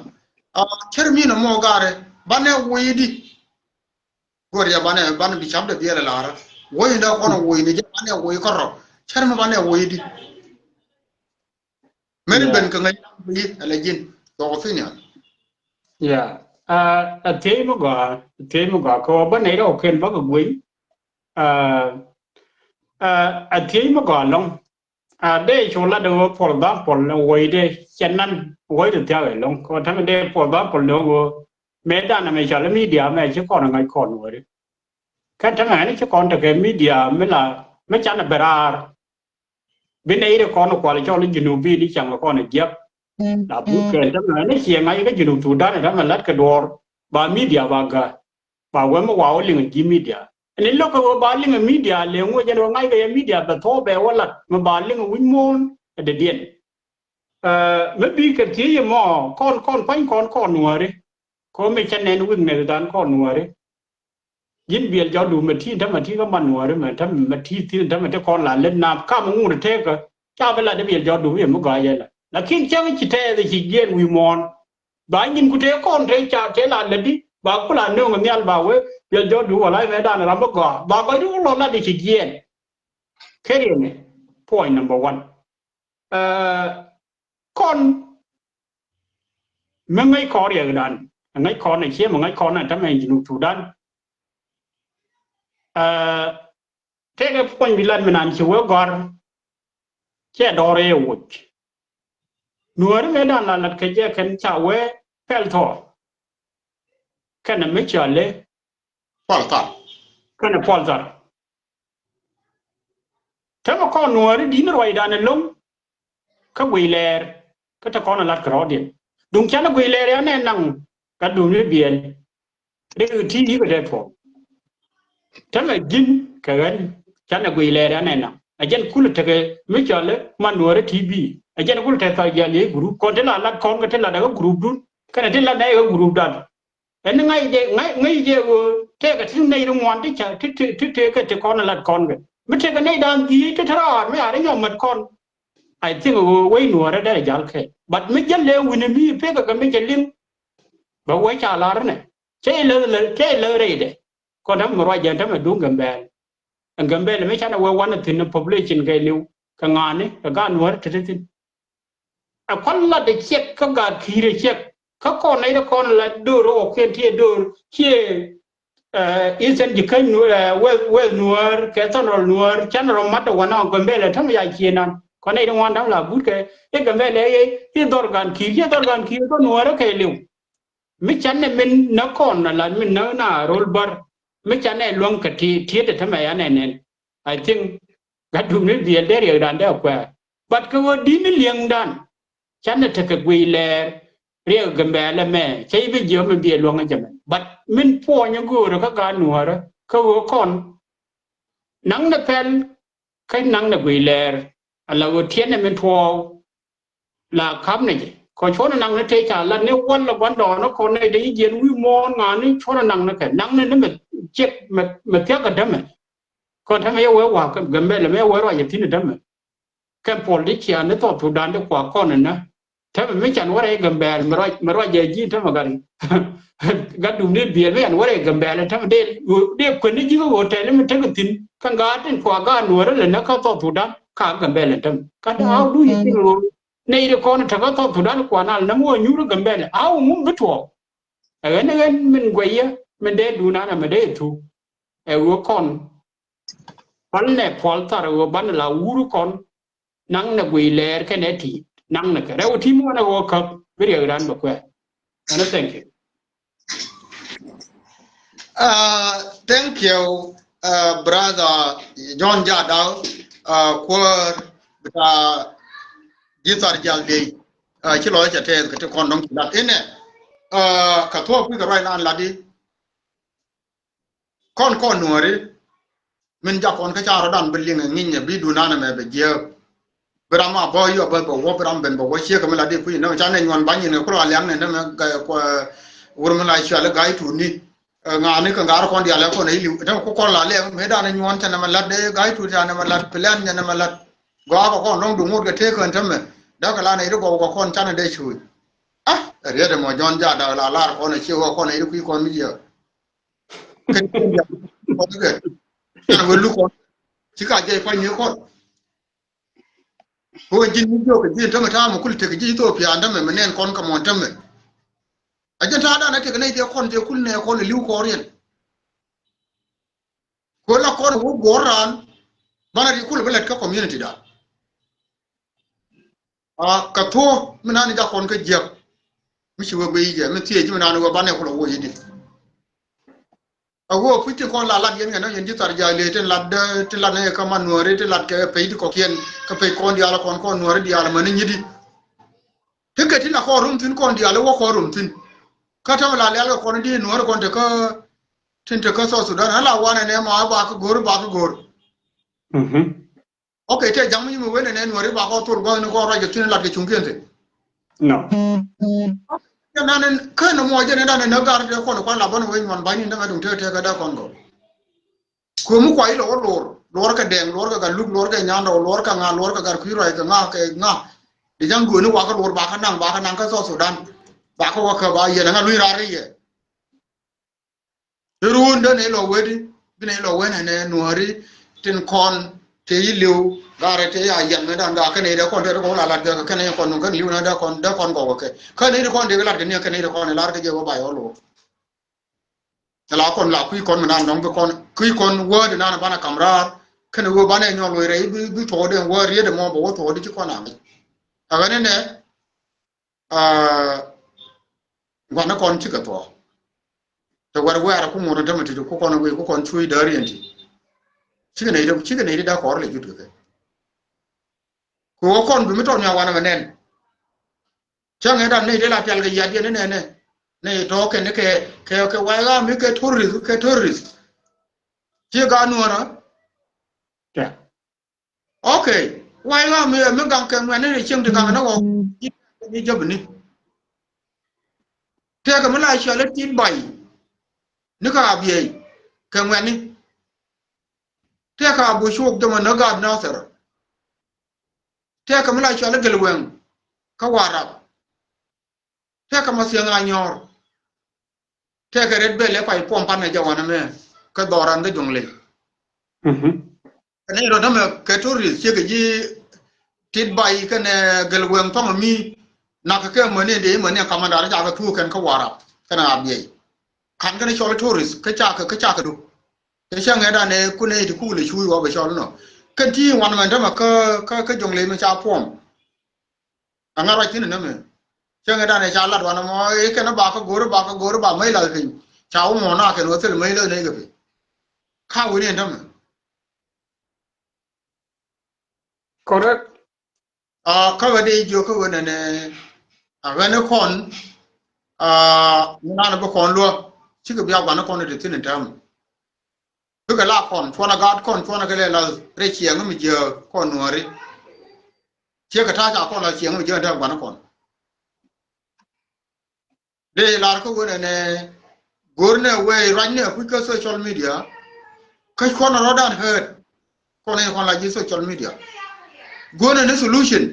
cär mi nɔ mɔ gaarɛ banɛ woc di. Göör yɛ banɛ banɛ bi cap dɛ biɛl ɛ laarä woc ni dɛ kɔn woc ni jɛ banɛ woc kärɔ. Cär mi banɛ woc di. Mɛn ben kɛ ŋäc bi ɛ lɛ ji̱n. Your opinion. Ya a thiec mi gɔaa a thiec mi gɔaa kɛ wä bä nɛy rɛw kɛn bä kɛ gueny. A thiec mi gɔaa lɔŋ. A dee cu lat ɣöö for example ni wuɔcdɛ cɛ nan wuɔcdɛ thia̱k ɛlɔ̱ŋ kɛ wä ta̱ŋ dee for example ni ɣöö mëë dan ɛmɛ cɔal i̱ media mɛ ci kɔn ɛ ŋa̱c kɔn wääri. Kä ta̱ŋ ɛn ci kɔn tekɛ media mi la mi canɛ ben raar. Bi nɛy ri kɔn kual cɔl i̱ Junubin i̱ cäŋ kɔn ɛ jiäk. La buk kɛn ta̱ŋ ɛn ci ɛ ŋa̱c kä Junub Sudan ɛ ta̱ŋ ɛ la̱t kɛ duɔ̱ɔ̱r ba media ba ga̱. Ba wee mi wa wä liŋ ɛ ji̱ media ɛn i̱ lo̱k kɛ wee ba liŋ ɛ media leŋ wee jɛn wee ŋa̱c kɛ yɛ media bɛ thuɔ̱k bɛ wä lat mi ba liŋ ɛ wi̱c muɔ̱ɔ̱n ɛ dee diɛn. Mi bi kɛ thiec yɛ mɔ kɔn kɔn kuany kɔn kɔn nuääri. Kɛ wee mi cä nɛn wi̱i̱ mɛth dan kɔn nuääri. Ji̱n biɛl jɔkdu mɛ ti tämɛ ti kä man nuääri mɛ tämɛ mɛ ti thi̱n tämɛ ti kɔn la lät naap kam ŋun tekä. Ca bi la dee biɛl jɔkdu wi̱i̱ mi gɔaa yɛ la lakin cäŋ ci tɛɛth ci jiɛn wi̱i̱ muɔ̱ɔ̱n. Ba nyin ku tëë kɔn tëë ca tëë la lätdi ba ku la nööŋ nhial ba wee biɛl jɔkdu wala mɛ dan ram bä gɔaa ba gɔcdu ku lɔ lat ci jiɛɛn. Keriɛni point number one. Kɔn mi ŋäc kɔn riɛkdan ŋäc kɔn ɛ ciɛ mi ŋäc kɔn ɛ tämɛ Junub Sudan. Tëëkɛ puɔ̱ny bi lat mi nan ci wee gɔ̱r. Ciɛ dɔ̱r ëë woc. Nuääri mëë dan la lat kɛ jɛ kɛn ca wee pɛl thɔɔr. Kɛnɛ mi cɔal i̱ Puɔl Thar. Kɛnɛ Puɔl Thar. Tämɛ kɔn nuääri di̱n ruacdan ɛlɔ̱ŋ. Kä guiy lɛɛr kä te kɔn a lat kɛ rɔɔdiɛn duŋ canɛ guiy lɛɛr ya nɛ naŋ. Gat duŋ ni biɛl rik ti yi̱k ɛ dee tuɔɔk. Tämɛ ji̱n kɛ ɣän canɛ guiy lɛɛr ya nɛ naŋ a jɛn kulɛ tekɛ mi cɔl i̱ man nuɔɔrɛ ti bi a jɛn kulɛ tɛth thɔc jial yec gurup kɔn ti la lat kɔn kɛ ti lat ɛ kä gurupdun kɛnɛ ti lat nɛ ɛ kä gurupdan. Ɛn ŋäc jɛ ŋäc jɛ ɣöö tëëkɛ ti nɛy ri ŋuan ti ca ti ti tëëkɛ ti kɔn lat kɔn kɛ mi tëëkɛ nɛy dan dhieec ti te raar mi a ri nyɔk mät kɔn. I think ɣöö wec nuɔɔrɛ dee jal kɛ but mi jäl lɛ wi̱ni mi pekɛ kɛ mi cɛ liŋ. Bɛ wec ca lar nɛ cɛ ilä cɛ ilä rɛydɛ. Kɔn dämɛ mi ruac jɛn tämɛ duŋ Gambɛl. Ɛn Gambɛl mi canɛ wee wanɛ thi̱n population kɛ liw kɛ ŋa̱a̱ni kɛ gaat nuɔɔrɛ te te thi̱n. Ɛ kɔn lat ɛ ciɛk kä gaat ki̱i̱r ɛ ciɛk kä kɔn nɛy ti kɔn la do̱r ɛ ɣɔkiɛn ti ɛ do̱r ciɛ. Eastern ji̱ käny weth weth nuäär kɛ thɔn rɔl nuäär canɛ rɔ mat ɛ wänɔ Gambɛl ɛ täm ya ciënan kɔn nɛy ti ŋuan da̱ŋ la gutkɛ i̱ Gambɛl ɛ i̱ dhɔr gan ki̱i̱r ciɛ dhɔr gan ki̱i̱r kä nuäär ɛ kɛ liw. Mi canɛ min näk kɔn a lat min näk na rol bär mi canɛ luäŋ kɛ ti tiet ɛ tämɛ ya nɛnɛn. I think gat dum ni biɛl dee riɛkdan dee kuɛɛr. But kɛ ɣöö di̱t ni liɛŋdan canɛ tekɛ guiy lɛɛr riɛk Gambɛl ɛmɛ cä i̱ bi jiɛ mi biɛ luäŋ ɛ jɛ mɛ. But min puɔ̱ny ɛ göörä kä gaat nuäärä kä ɣöö kɔn naŋ nɛ pɛl kä naŋ nɛ guiy lɛɛr. Ala ɣöö tiɛn ɛ min tuɔɔk la ka̱m nɛ jɛ kɔ cuɔ̱n ɛ naŋ ni tëë ca lat ni wal la gua̱ndɔɔŋ ni kɔn nɛ dee i̱ jiɛn wi̱i̱ muɔ̱ɔ̱n ŋa̱a̱n ni cuɔ̱n ɛ naŋ ni kɛ naŋ ni ni mɛ ciɛk mɛ thia̱k ɛ dämɛ. Kɔn täämɛ yɛ wee wa̱a̱ Gambɛl ɛmɛ yɛ wee ruac ɛ thi̱n ɛ dämɛ. kɛn politician ni South Sudan ti kua kɔn inä. Tämɛ mi can wä rɛy Gambɛl mi ruac, mi ruac jɛ ji̱ tämɛ gari. Gat dum ni biɛl mi can wä rɛy Gambɛl tämɛ dee, dee kuɛn ni ji̱ kä hotel mi tekɛ thi̱n. Kä gaat tin kua gaat Nuäärä lɛ näk kä South Sudan ka Gambɛl tämɛ. Kä dee how do you think ro nɛy ti kɔn tekɛ South Sudan kua nal näm wä nyuur Gambɛl? How ŋum bi tuɔɔk? Ɛ ɣän ɛ ɣän min guɛyä min dee duun an amɛ dee thuk. Ɛ ɣöö kɔn pal nɛ puɔl thar ɣöö banɛ la wur kɔn naŋ nɛ guiy lɛɛr kɛnɛ ti naŋ nɛ kɛ rɛw ti muɔnɛ ɣöö käp bi riɛk ran bɛ kuɛ. Ɛnɛ, thank you. Uh, thank you, uh, brother John Jadau, uh, kuäär bita ji̱ thar jal dee. Uh, ci lɔc ca tɛth kɛ ti kɔn dɔŋ ci lat inɛ. Uh, ka thuɔk kui̱ kɛ ruac lan lat di. Kɔn kɔn Nuääri min jak kɔn kä ca rɔ̱dan bi liŋ ɛ ŋi̱ny ɛ bi dunan ɛmɛ bɛ jiääk. Bi ram a bä yɔ bä bɛ wä bi ram ben bɛ wä ciek kɛ mi la di kui̱ nɛ ca nɛ nyuɔn bany in kɛ kulɔ a liaŋ nɛ nɛ mɛ gay kuɛ wur mi la cual i̱ gay tuut ni. Ɛ ŋa̱a̱ni kɛ ŋa̱a̱r kɔn diaal ɛ kɔn ɛ iliw ɛ tämɛ ku kɔn la lɛ mëë dan ɛ nyuɔn cɛ nɛ mɛ lat dee gay tuut ca nɛ mɛ lat pilɛn cɛ nɛ mɛ lat. Gɔaa kɛ kɔn lɔŋ duŋ ŋot kɛ tëë kɛn tämɛ däkɛ la nɛ iri gɔw kɛ kɔn canɛ dee cuuc. Ah, ɛ riet ɛmɔ Jɔ̱ɔ̱n Jadak la lar kɔn ɛ ciek kɔn ɛ iri kui̱ kɔn mi jiɛ. Kɛn kɔn diaal kɔn kɛ kɛn wä luk kɔn ci ka jɛ pany ni kɔn. Ko ji̱n mi jiök kɛ ji̱n tämɛ ta̱a̱ mɛ kul tek ji̱ Ethiopia an tämɛ mɛ nɛn kɔn kɛ mɔn tämɛ. A jɛn ta̱a̱ dan a tek nɛy tɛ kɔn tɛ kul nɛ kɔn li̱w kɔn riɛn. Ko la kɔn wä guɔr raan banɛ ri kul bä lɛt kä community dan. A kɛ thuɔ mi nani jak kɔn kä jiäk mi ci wä guiy jɛ mi thiec mi nani wä banɛ kul wä yidi. A wä puc ti kɔn la lat yɛn kɛ nɔ yɛn ji̱ thar jaa le tin lat dee tin lat nɛ kä man nuɔri tin lat kɛ pec ti kɔkiɛn kä pec kɔn diaal kɔn kɔn nuɔri diaal mani nyidi. Ti kɛ tin a kɔn rum thin kɔn diaal wä kɔn rum thin. Kä tɛmɛ la lial kɛ kɔn di nuɔri kɔn te kä tin te kä South Sudan an la wanɛ nɛ ma ba kä go̱r ba kä go̱r. Ok, tɛ ja̱ŋ mi mi wen nɛ nuɔri ba kɔ thol gua̱th ni kɔ ruac kɛ thin lat kɛ cuŋ kiɛn thin. No. Kɛ nan kän mɔ jɛ ni dan ni nä gar tɛ kɔn kɔn la bän wen nyuan bany ni däŋ a duŋ tɛ tɛ kɛ dee kɔn gɔ. Kuɛ mi kua ilɛ wä luɔr, luɔr kɛ dɛŋ, luɔr kɛ gat luk, luɔr kɛ nyandɔ, luɔr kɛ ŋa, luɔr kɛ gat kui̱ ruac kɛ ŋa kɛ ŋa. Di ja̱ŋ guäni wakɛ luɔr bakɛ naŋ, bakɛ naŋ kä South Sudan. Bakɛ wä kä ba yɛn ŋa luny raar kɛ yɛ. Ti ruun dee nɛ ilɔ wee di bi nɛ ilɔ wee nɛ nɛ nuɔri tin kɔn te yi liw garɛ te ya yan mɛ dan ga kɛnɛ idɛ kɔn te kɔn la lat gɛ kɛnɛ kɔn nun kɛnɛ liw nɛ dɛ kɔn dɛ kɔn gɔgɔ kɛ kɛnɛ idɛ kɔn de lat kɛ ni kɛnɛ idɛ kɔn lar kɛ jɛ wä ba yɔ lo. Tɛ la kɔn la kui̱ kɔn mɛ nan dɔŋ bi kɔn kui̱ kɔn wä di nan banɛ kam rar kɛnɛ wä banɛ nyɔl wee rɛ bi bi tɔ de wä riɛ de mɔ bɛ wä tɔ de ci kɔn ami. A gɛnɛ nɛ Aa, gua̱n ni kɔn cikɛ thuɔ̱k. Te wɛr wɛɛr ku ŋuɔ̱t ni tämɛ ti̱ti̱ ku kɔn wi̱i̱ ku kɔn cuuc däär yɛn ti. Cikɛ nɛy ti, cikɛ nɛy ti da̱k kɔɔr lɛ jut kɛ kɛ. Ku wä kɔn bi mi tɔt mi a wanɛ mɛ nɛn. Cäŋ ɛ dan nɛy ti la pial kɛ yiat yɛn ni nɛnɛ. Nɛy tɔ̱ kɛn ni kɛ, kɛ, kɛ way ɣaam mi kɛ terrorist, kɛ terrorist. Ci gaat nuɔ̱ɔ̱rä. Tɛ. Ok. Way ɣaam mi, mi gaŋ kɛ ŋuɛ̈tni rɛy cieŋ ti gaŋ ni ɣɔw. Ni jäpni. Tëëkɛ mi la cual i̱ Tit Bay. Ni kä Abiɛy. Kɛ ŋuɛ̈tni. Tëëkɛ Abu Cuɔk jɛ mɔ ni gaat Nathir. Tëëkɛ mi la cual i̱ Gɛl Wɛŋ. Kä Warap. Tëëkɛ Mathiäŋ Anyɔɔr. Tëëkɛ Red Belt ɛ pay puɔm pan ɛ jɛ wanɛ mɛ. Kä dhɔran kä Juɔ̱ŋ Ley. Kɛ nɛy rɔ tämɛ kɛ tourist ciek kɛ ji̱ Tit Bay kɛnɛ Gɛl Wɛŋ thɔŋ mi. Nak kɛ mäni dee mäni kamandar ca kɛ thuuk kɛn kä Warap kɛnɛ Abiɛy. Kan kɛn cɔl tourist kä ca kɛ, kä ca kɛ duk. Kɛ cäŋ ɛ danɛ kunɛ ti kul ɛ cuuc wä bɛ cɔl nɔ. Kɛn ti wan mɛn tämɛ kä, kä, kä Juɔ̱ŋ Ley mɛ ca puɔm. Aŋa ruac thi̱n inämɛ. Cäŋ ɛ danɛ ca lat wanɛ mɔ i̱ kɛn ba kä go̱r, ba kä go̱r, ba mäc lath piny. Ca wä mɔ na kɛn wä thil mäc lath nɛy kɛ piny. Ka wen in tämɛ. Correct. Aa, kä ɣän i̱ jiök kä ɣän ɛnɛ a ɣän i̱ kɔn, aa, mi nan bi kɔn luäk cikɛ bia gua̱n i̱ kɔn i̱ ti thi̱n in täämɛ. Bikɛ la kɔn cuɔnɛ gaat kɔn cuɔnɛ kɛ lɛ la rɛy ciɛŋ mi jiääk kɔn nuääri. Ciɛ kɛ ta̱a̱ ca kɔn la ciɛŋ mi jiääk in täämɛ gua̱n i̱ kɔn. Dee lar kä wen ɛnɛ go̱r nɛ wee ruac nɛ kuc kä social media. Kä kɔn rɔ̱dan hurt kɔn in kɔn la ji̱ social media. Guɔ̱nɛ ni solution.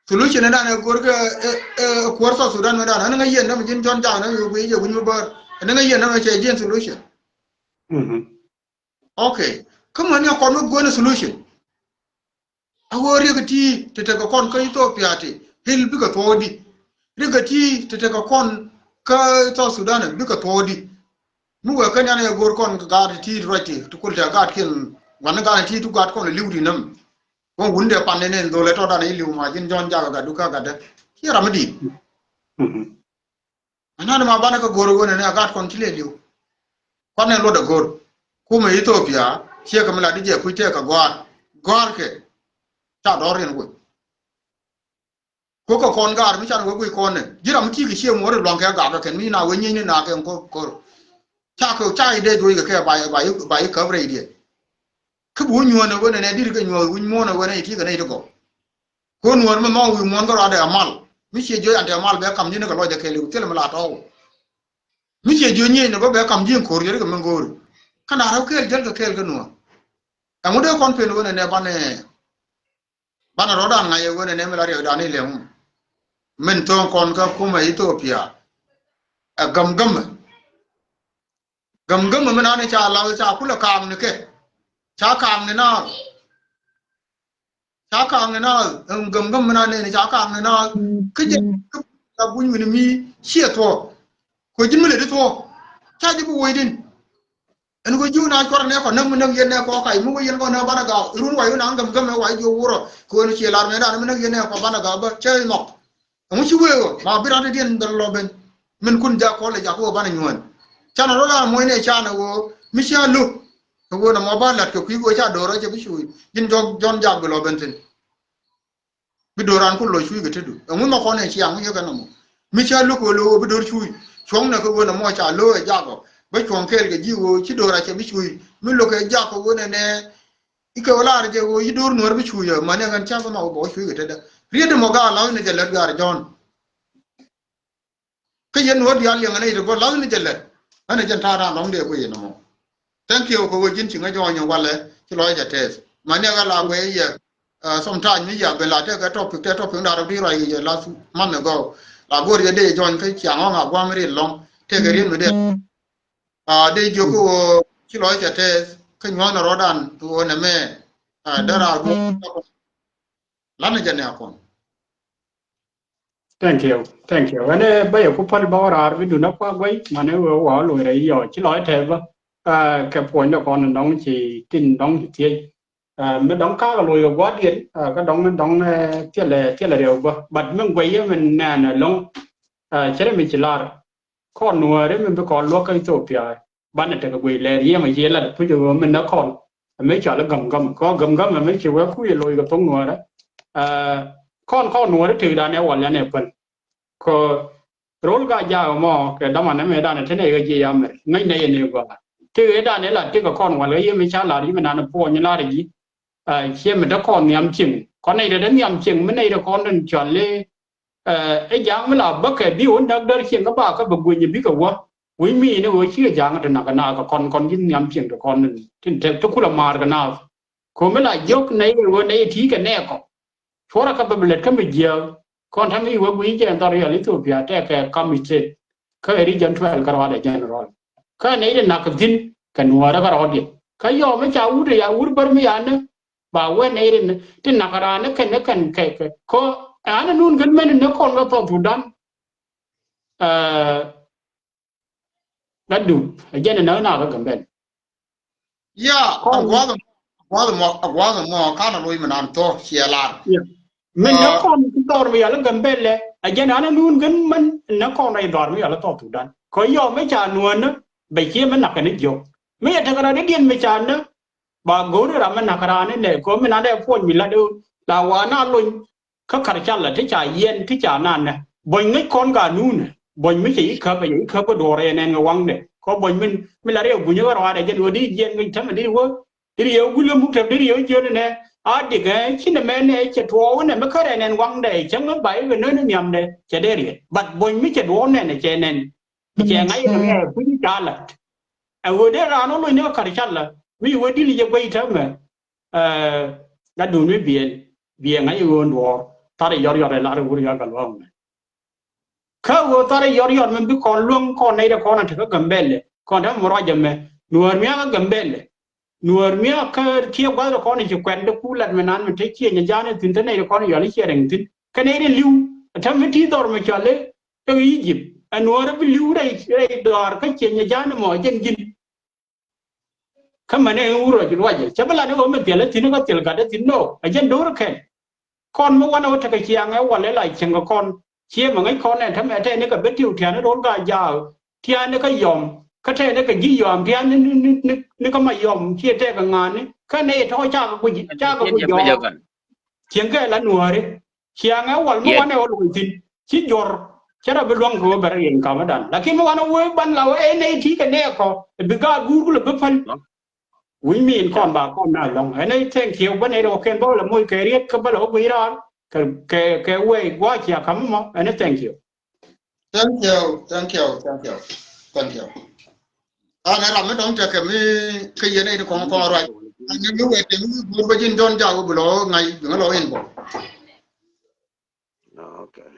Solution ni dan ɛ go̱r kɛ, ɛ, ɛ, kuäär South Sudan mi dan. Ɛn ŋa yɛn dämɛ ji̱n Jɔ̱ɔ̱n Jaak ni wi̱i̱ jɛ wi̱ny mi bär. Ɛn ŋa yɛn dämɛ cɛ ji̱n solution. Mhm. Okay. Kä mäni a kɔn mi guɔ̱nɛ solution. A ɣöö riɛk ti ti tekɛ kɔn kä Ethiopia ti hil bikɛ thuɔɔdi. Riɛk ti ti tekɛ kɔn kä South Sudan bikɛ thuɔɔdi. Mi wee kä nyan yɛ go̱o̱r kɔn gaat ti ruac ti ti kul tɛ gaat kiɛn gua̱n gaat ti ti gaat kɔn li̱w di näm. Kɔn wun dee pan ni nen dholɛ tɔt dan i̱ li̱w ma ji̱n Jɔ̱ɔ̱n Jaak gatdu kä gatdä. Ciɛ ram mi di̱i̱t. Mhm. Ɛn nani ma banɛ kɛ go̱r wen ɛn ɛ gat kɔn ci lɛ li̱w. Kɔn ɛ luɔt ɛ go̱r. Kumɛ Ethiopia ciɛ kɛ mi la di jɛ kui̱ tɛk kɛ gɔ̱a̱r. Gɔ̱a̱r kɛ. Ca dɔ̱r riɛn wec. Kuo̱k kɛ kɔn gaar mi can wek guic kɔn ɛ. Ji̱ ram mi ti̱i̱ kɛ ciɛ muɔ̱r ɛ luaŋ kɛ gaak kɛ kɛn mi na wee nyiecni na kɛ ŋ ko̱r. Ca kɛ ca i̱ dee duɔ̱c kɛ kɛ ba i̱, ba i̱, ba i̱ käp rɛy diɛ. Kä bi wä nyuɔ̱ɔ̱n ɛ wen ɛn ɛ di̱t kɛ nyuɔ̱ɔ̱n wi̱ny muɔ̱ɔ̱n ɛ wen ɛ i̱ ti̱i̱ kɛ nɛy ti gɔw. Ko̱n wään mi nhɔk wi̱i̱ muɔ̱ɔ̱n kä ruaadɛ amal. Mi ciɛ jiö yan te amal bɛ kam ji̱n kɛ lɔcdɛ kɛɛliw thilɛ mi la tɔ̱ɔ̱k. Mi ciɛ jiö nyiec ni bä bɛ kam ji̱n ko̱r yɛr kɛ mi go̱o̱ri. Kä na rɛw kɛɛl jäl kɛ kɛɛl kä nuɔ̱ɔ̱n. Ɛŋu dee kɔn pen wen ɛnɛ banɛ, banɛ rɔ̱dan ŋa̱c ɛ wen ɛnɛ mi la riɛkdan ilɛŋ. Min tho̱o̱ŋ kɔn kä kumɛ Ethiopia. Ɛ gäm gämɛ. Gäm gämɛ mi nani ca law ca kulɛ kaam ni kɛ. Ca kaam ni naath. Ca ka̱a̱ŋ ni naath, ɛn gäm gäm mi na nɛni ca ka̱a̱ŋ ni naath. Kä jɛ kä la buny wini mi ciɛ thuɔ̱k. Kɛ ji̱n mi lɛ di thuɔ̱k. Ca ji̱ bi woc din. Ɛn kɛ ji̱ wini a cuarɛ nɛ kɔ näk mi näk yɛn nɛ kɔ kac mi wä yɛn kɔ nɛ banɛ gaw. Irun wac wini a gäm gäm ɛ wac ji̱ wurɔ. Kɛ wini ciɛ lar mɛ dan mi näk yɛn nɛ kɔ banɛ gaw bä cɛ nhɔk. Ɛŋu ci wee ɣöö ma bi ran ti diɛn dhɔl lɔ ben. Min kun jak kɔl ɛ jak wee banɛ nyuɔ̱ɔ̱n. Canɛ rɔ la muɔ̱cnɛ canɛ wee mi cia lo̱k. Kɛ wee nɛ mɔ ba lat kɛ kui̱ wee ca do̱r rɔ cɛ bi cuuc. Ji̱n jɔk Jɔ̱ɔ̱n Jak bi lɔ ben thi̱n. Bi do̱r ran kun lɔ cuuc kɛ tetdu. Ɛŋu nhɔk kɔn ɛ ciaŋ yekɛ nɔmɔ. Mi cia lo̱k wee lo̱k wee bi do̱r cuuc. Cuɔ̱ŋnɛ kɛ wee nɛ mɔ ca lo̱k ɛ jakɔ. Bä cuɔ̱ŋ kɛɛl kɛ ji̱ wee ci do̱r a cɛ bi cuuc. Mi lo̱k ɛ jakɔ wee nɛ nɛ. Ikɛ wee lar jɛ wee ci do̱r nuɔ̱r bi cuuc ɛ. Mani ɛ ɣän ca bä nhɔk wee bɛ wä cuuc kɛ tetdä. Riet dɛ mɔ gaa la̱th ni jɛ lät gaar Jɔ̱ɔ̱n. Kä yɛn wä diaal liɛŋɛ ni yit bä lath ni jɛ lɛt. Ɛn ɛ jɛn ta̱a̱ raan lɔ̱ŋ dee kui̱ yɛn ɛmɔ. Thank you kɛ wä ji̱n ci ŋä jɔɔny walɛ ci lɔc jɛ tɛth. Mani ɛ ɣä la guɛ yɛ, uh, sometime mi yɛ ben la tekɛ topic, tɛ topic da̱r di ruac kɛ yɛ last month ago. La go̱r yɛ dee jɔɔny kä ciaŋ ɣɔ̱ŋ a gua̱a̱m ri lɔ̱ŋ tekɛ riet mi dee. Uh, dee jiök kä wä ci lɔc jɛ tɛth kä nyuɔ̱n rɔ̱dan wä nɛ mɛ. Uh, dee ra guɔ. Lanɛ jɛ nɛ a kɔn. Thank you. Thank you. Ɛn ɛ bä yɛ ku päl bä wä raar bi dun a kua guay manɛ wee wa loc rɛ yɔ ci lɔc tɛth bä. Ah, kɛ puɔ̱ny dɛ kɔn dɔŋ ci tin dɔŋ ci thiec. Ah, mi dɔŋ kakä loc kɛ gua̱diɛn, ah, kä dɔŋ dɔŋ, eh, thilɛ, thilɛ riɛw bä. But mi guay yɛ mi nɛn ɛlɔŋ, ah, cɛ rɛ mi ci lar. Kɔn nuɔ̱ɔ̱ri mi bi kɔn luɔ̱k kä Ethiopia. Banɛ tekɛ guic lɛɛr yiëë mɛ ci lat puc ɛ ɣöö min nä kɔn. Ɛ mi cɔal i̱ gäm gäm kɔ gäm gäm ɛ mi ci wee kuc ɛ loc kɛ thoŋ nuɔ̱ɔ̱rä. Ɛ kɔn kɔn nuɔ̱ɔ̱rä tëkdan ɛ wal yan ɛ päl. Kɔ rol ga jaak ɛmɔ kɛ daman ɛmɛ dan ɛ te nɛy ɣä jiɛ ya mɛr ŋäc nɛy ɛ nɛy gɔaa. Tëk ɛ dan ɛ lat tëk ɛ kɔn wal ɣä yiëë mi ca lar yiëë mi nan ɛ puɔ̱ny lar ɛ ji̱. Ɛ ciɛ mi te kɔn nhiam cieŋ kɔn nɛy te te nhiam cieŋ mi nɛy te kɔn den cɔal i̱ Ɛ ja̱a̱ŋ mi la bäkɛ bi wä näk däär cieŋ kä ba kä bɛ gui̱ny bikɛ wä. Wi̱c mi ni wä cikɛ ja̱a̱ŋ ti nak kɛ nak kɛ kɔn kɔn ji̱n nhiam cieŋ ti kɔn tin te ti kulɛ maar kɛ naath. Ko̱ mi la jiök nɛy wä nɛy ti kɛ nɛɛkɔ. Cuɔrɛ kä bɛ bi lät kä mi jiääk kɔn ta̱ŋ i̱ wä gui̱ny jɛ dhɔr yɔl Ethiopia tɛkɛ kam state. Kä ɛ region twelve kä rɔɔdɛ general. Kä nɛy ti nak kɛ thi̱n kɛ nuɔɔrɛ kä rɔɔdiɛn kä yɔm mi ca wut ya wut bär mi ya ni. Ba wee nɛy rin ti nak raan ni kɛn ni kɛn kɛ kɛ ko an nun gän mɛn ni kɔn kɛ South Sudan. Ɛ gat dup ɛ jɛn ni nak nak kä Gambɛl. Ya, kɔn a guath a guath mɔ a guath mɔ kan a loc mi nan thɔ ciɛ lar. Min ni kɔn ki dhɔr mi yal Gambɛl lɛ ɛ jɛn an nun gän mɛn ni kɔn rɛy dhɔr mi yal South Sudan. Kɔ yɔ mi ca nuɔn ni bɛ cie mi nak kɛ ni jiɔk mi yɛ tekɛ rɔ di diɛn mi ca ni. Ba go̱o̱ri ram mi nak raan inɛ kɛ mi nan dee puɔ̱ny mi lat la wa na lony. Kä kar ca la ti ca yɛn ti ca nan nɛ buɔ̱ny ŋäc kɔn ka nunɛ buɔ̱ny mi cɛ yi käp ɛ yi käp kä duɔɔr ɛ nɛn kɛ waŋdɛ kɔ buɔ̱ny min mi la riɛk gunyä kä rɔaadɛ jɛn wä di jiɛn ŋäc tämɛ di wä di riɛk gulä muk tɛp di riɛk jiön inɛ. A dikɛ ci nɛ mɛ nɛ cɛ tuɔɔk inɛ mi kärɛ nɛn waŋdɛ cäŋ mi ba ikɛ nön in nhiamdɛ cɛ dee riɛk but buɔ̱ny mi cɛ duɔɔk nɛn cɛ nɛn. Cɛ ŋa̱c kɛ mɛ kui̱ ca la̱t. Ɛ ɣöö dee raan wä lony ni kɛ kar cal la mi wä dil jɛ guey täämɛ. Ɛ gat duun mi biɛn Biɛ ŋa̱c i̱ ɣöö nuɔɔr tharɛ yɔr yɔr ɛ lar i̱ wur yɔr gal waŋ mɛ. Kä ɣöö tharɛ yɔr yɔr mɛ bi kɔn luäŋ kɔn nɛy dɛ kɔn a te kä Gambɛlɛ kɔn te mɛ ruac ɛmɛ nuäär miakä Gambɛlɛ. Nuäär miakä kiɛ gua̱th dɛ kɔn i̱ ci kuɛn dɛ ku lat mɛ nan mɛ te ciɛ nyɛ ja̱a̱n i̱ thi̱n te nɛy dɛ kɔn i̱ yɔl i̱ ciɛ rɛŋ thi̱n kä nɛy dɛ li̱w. Ɛ te mi ti dhɔr mɛ cɔal i̱ ɛ Egypt ɛ nuäär bi li̱w rɛy rɛy dɔaar kä ciɛ nyɛ ja̱a̱n i̱ mɔ jɛn ji̱n. Kä mɛn ɛ wurɔ ji̱ ruacɛ cɛ bi lat ni ɣöö mi thil ɛ thi̱n kä thil gat ɛ thi̱n nɔ ɛ jɛn do̱r kɛn. Kɔn mi wanɛ wä tekɛ ciaŋ ɛ wal ɛ la cieŋ kɛ kɔn ciɛ mɛ ŋäc kɔn ɛ tämɛ tɛɛni kɛ bi tiw tiani ro̱l gaa jaak tiani kä yɔm kä tɛɛni kɛ ji̱ yɔm tiani ni ni ni ni kä ma yɔm ciɛ tɛɛkɛ ŋa̱a̱ni kä nɛ yɛ tɔ̱ cakɛ guic cakɛ guic jɔɔk. Cieŋ kɛ la nuääri. Ciaŋɛ wal mi wanɛ wä luɔny thi̱n ci jɔr. Cä rɔ bi luäŋ kɛ wä bɛ rɔ riɛn kamädan lakin mi wanɛ wee ban la wä ɛ nɛy ti kɛ nɛɛkɔ. Bi gaat guur kulɛ bi päl. Wi̱ny mi in kɔn ba kɔn na lɔŋ ɛ nɛy thank you bä nɛy rɔ kɛn bä wä lɛ moc kɛ riet kä bä lɛ wä guic raar. Kɛ kɛ kɛ wee gua̱a̱c cia ka̱m mɔ ɛ nɛy thank you. Thank you, thank you, thank you, thank you. An ɛ ram mi dɔ̱ŋ tekɛ mi kä yɛn ɛ ni kɔŋ kɔŋ ruac. An ni mi wɛ tɛm mi go̱o̱r bä ji̱n Jɔ̱ɔ̱n jak wä bi lɔ ŋa̱c bi ŋä lɔ in bɔ. Okay.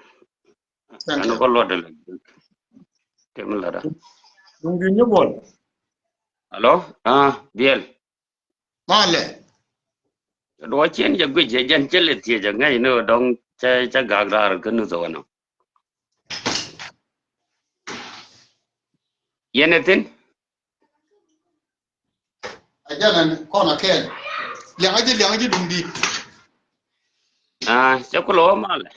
Thank you. Ɛn kɔ luɔt dɛ lɛ. Tɛm mi lɛ da. Duŋ di nyɛ bɔl. Alo, ah, Biɛl. Malɛ. Duɔ cien jɛ guic jɛ jɛn cɛ lɛ thiec jɛ ŋäc ni dɔŋ cɛ cɛ gak raar kä nuth wä nɔ. Yɛn ɛ thin. A jɛn ɛn kɔn a kɛɛl. Liaŋä ji̱ liaŋä ji̱ duŋ di̱i̱t. Ah, cɛ kulɛ wä malɛ.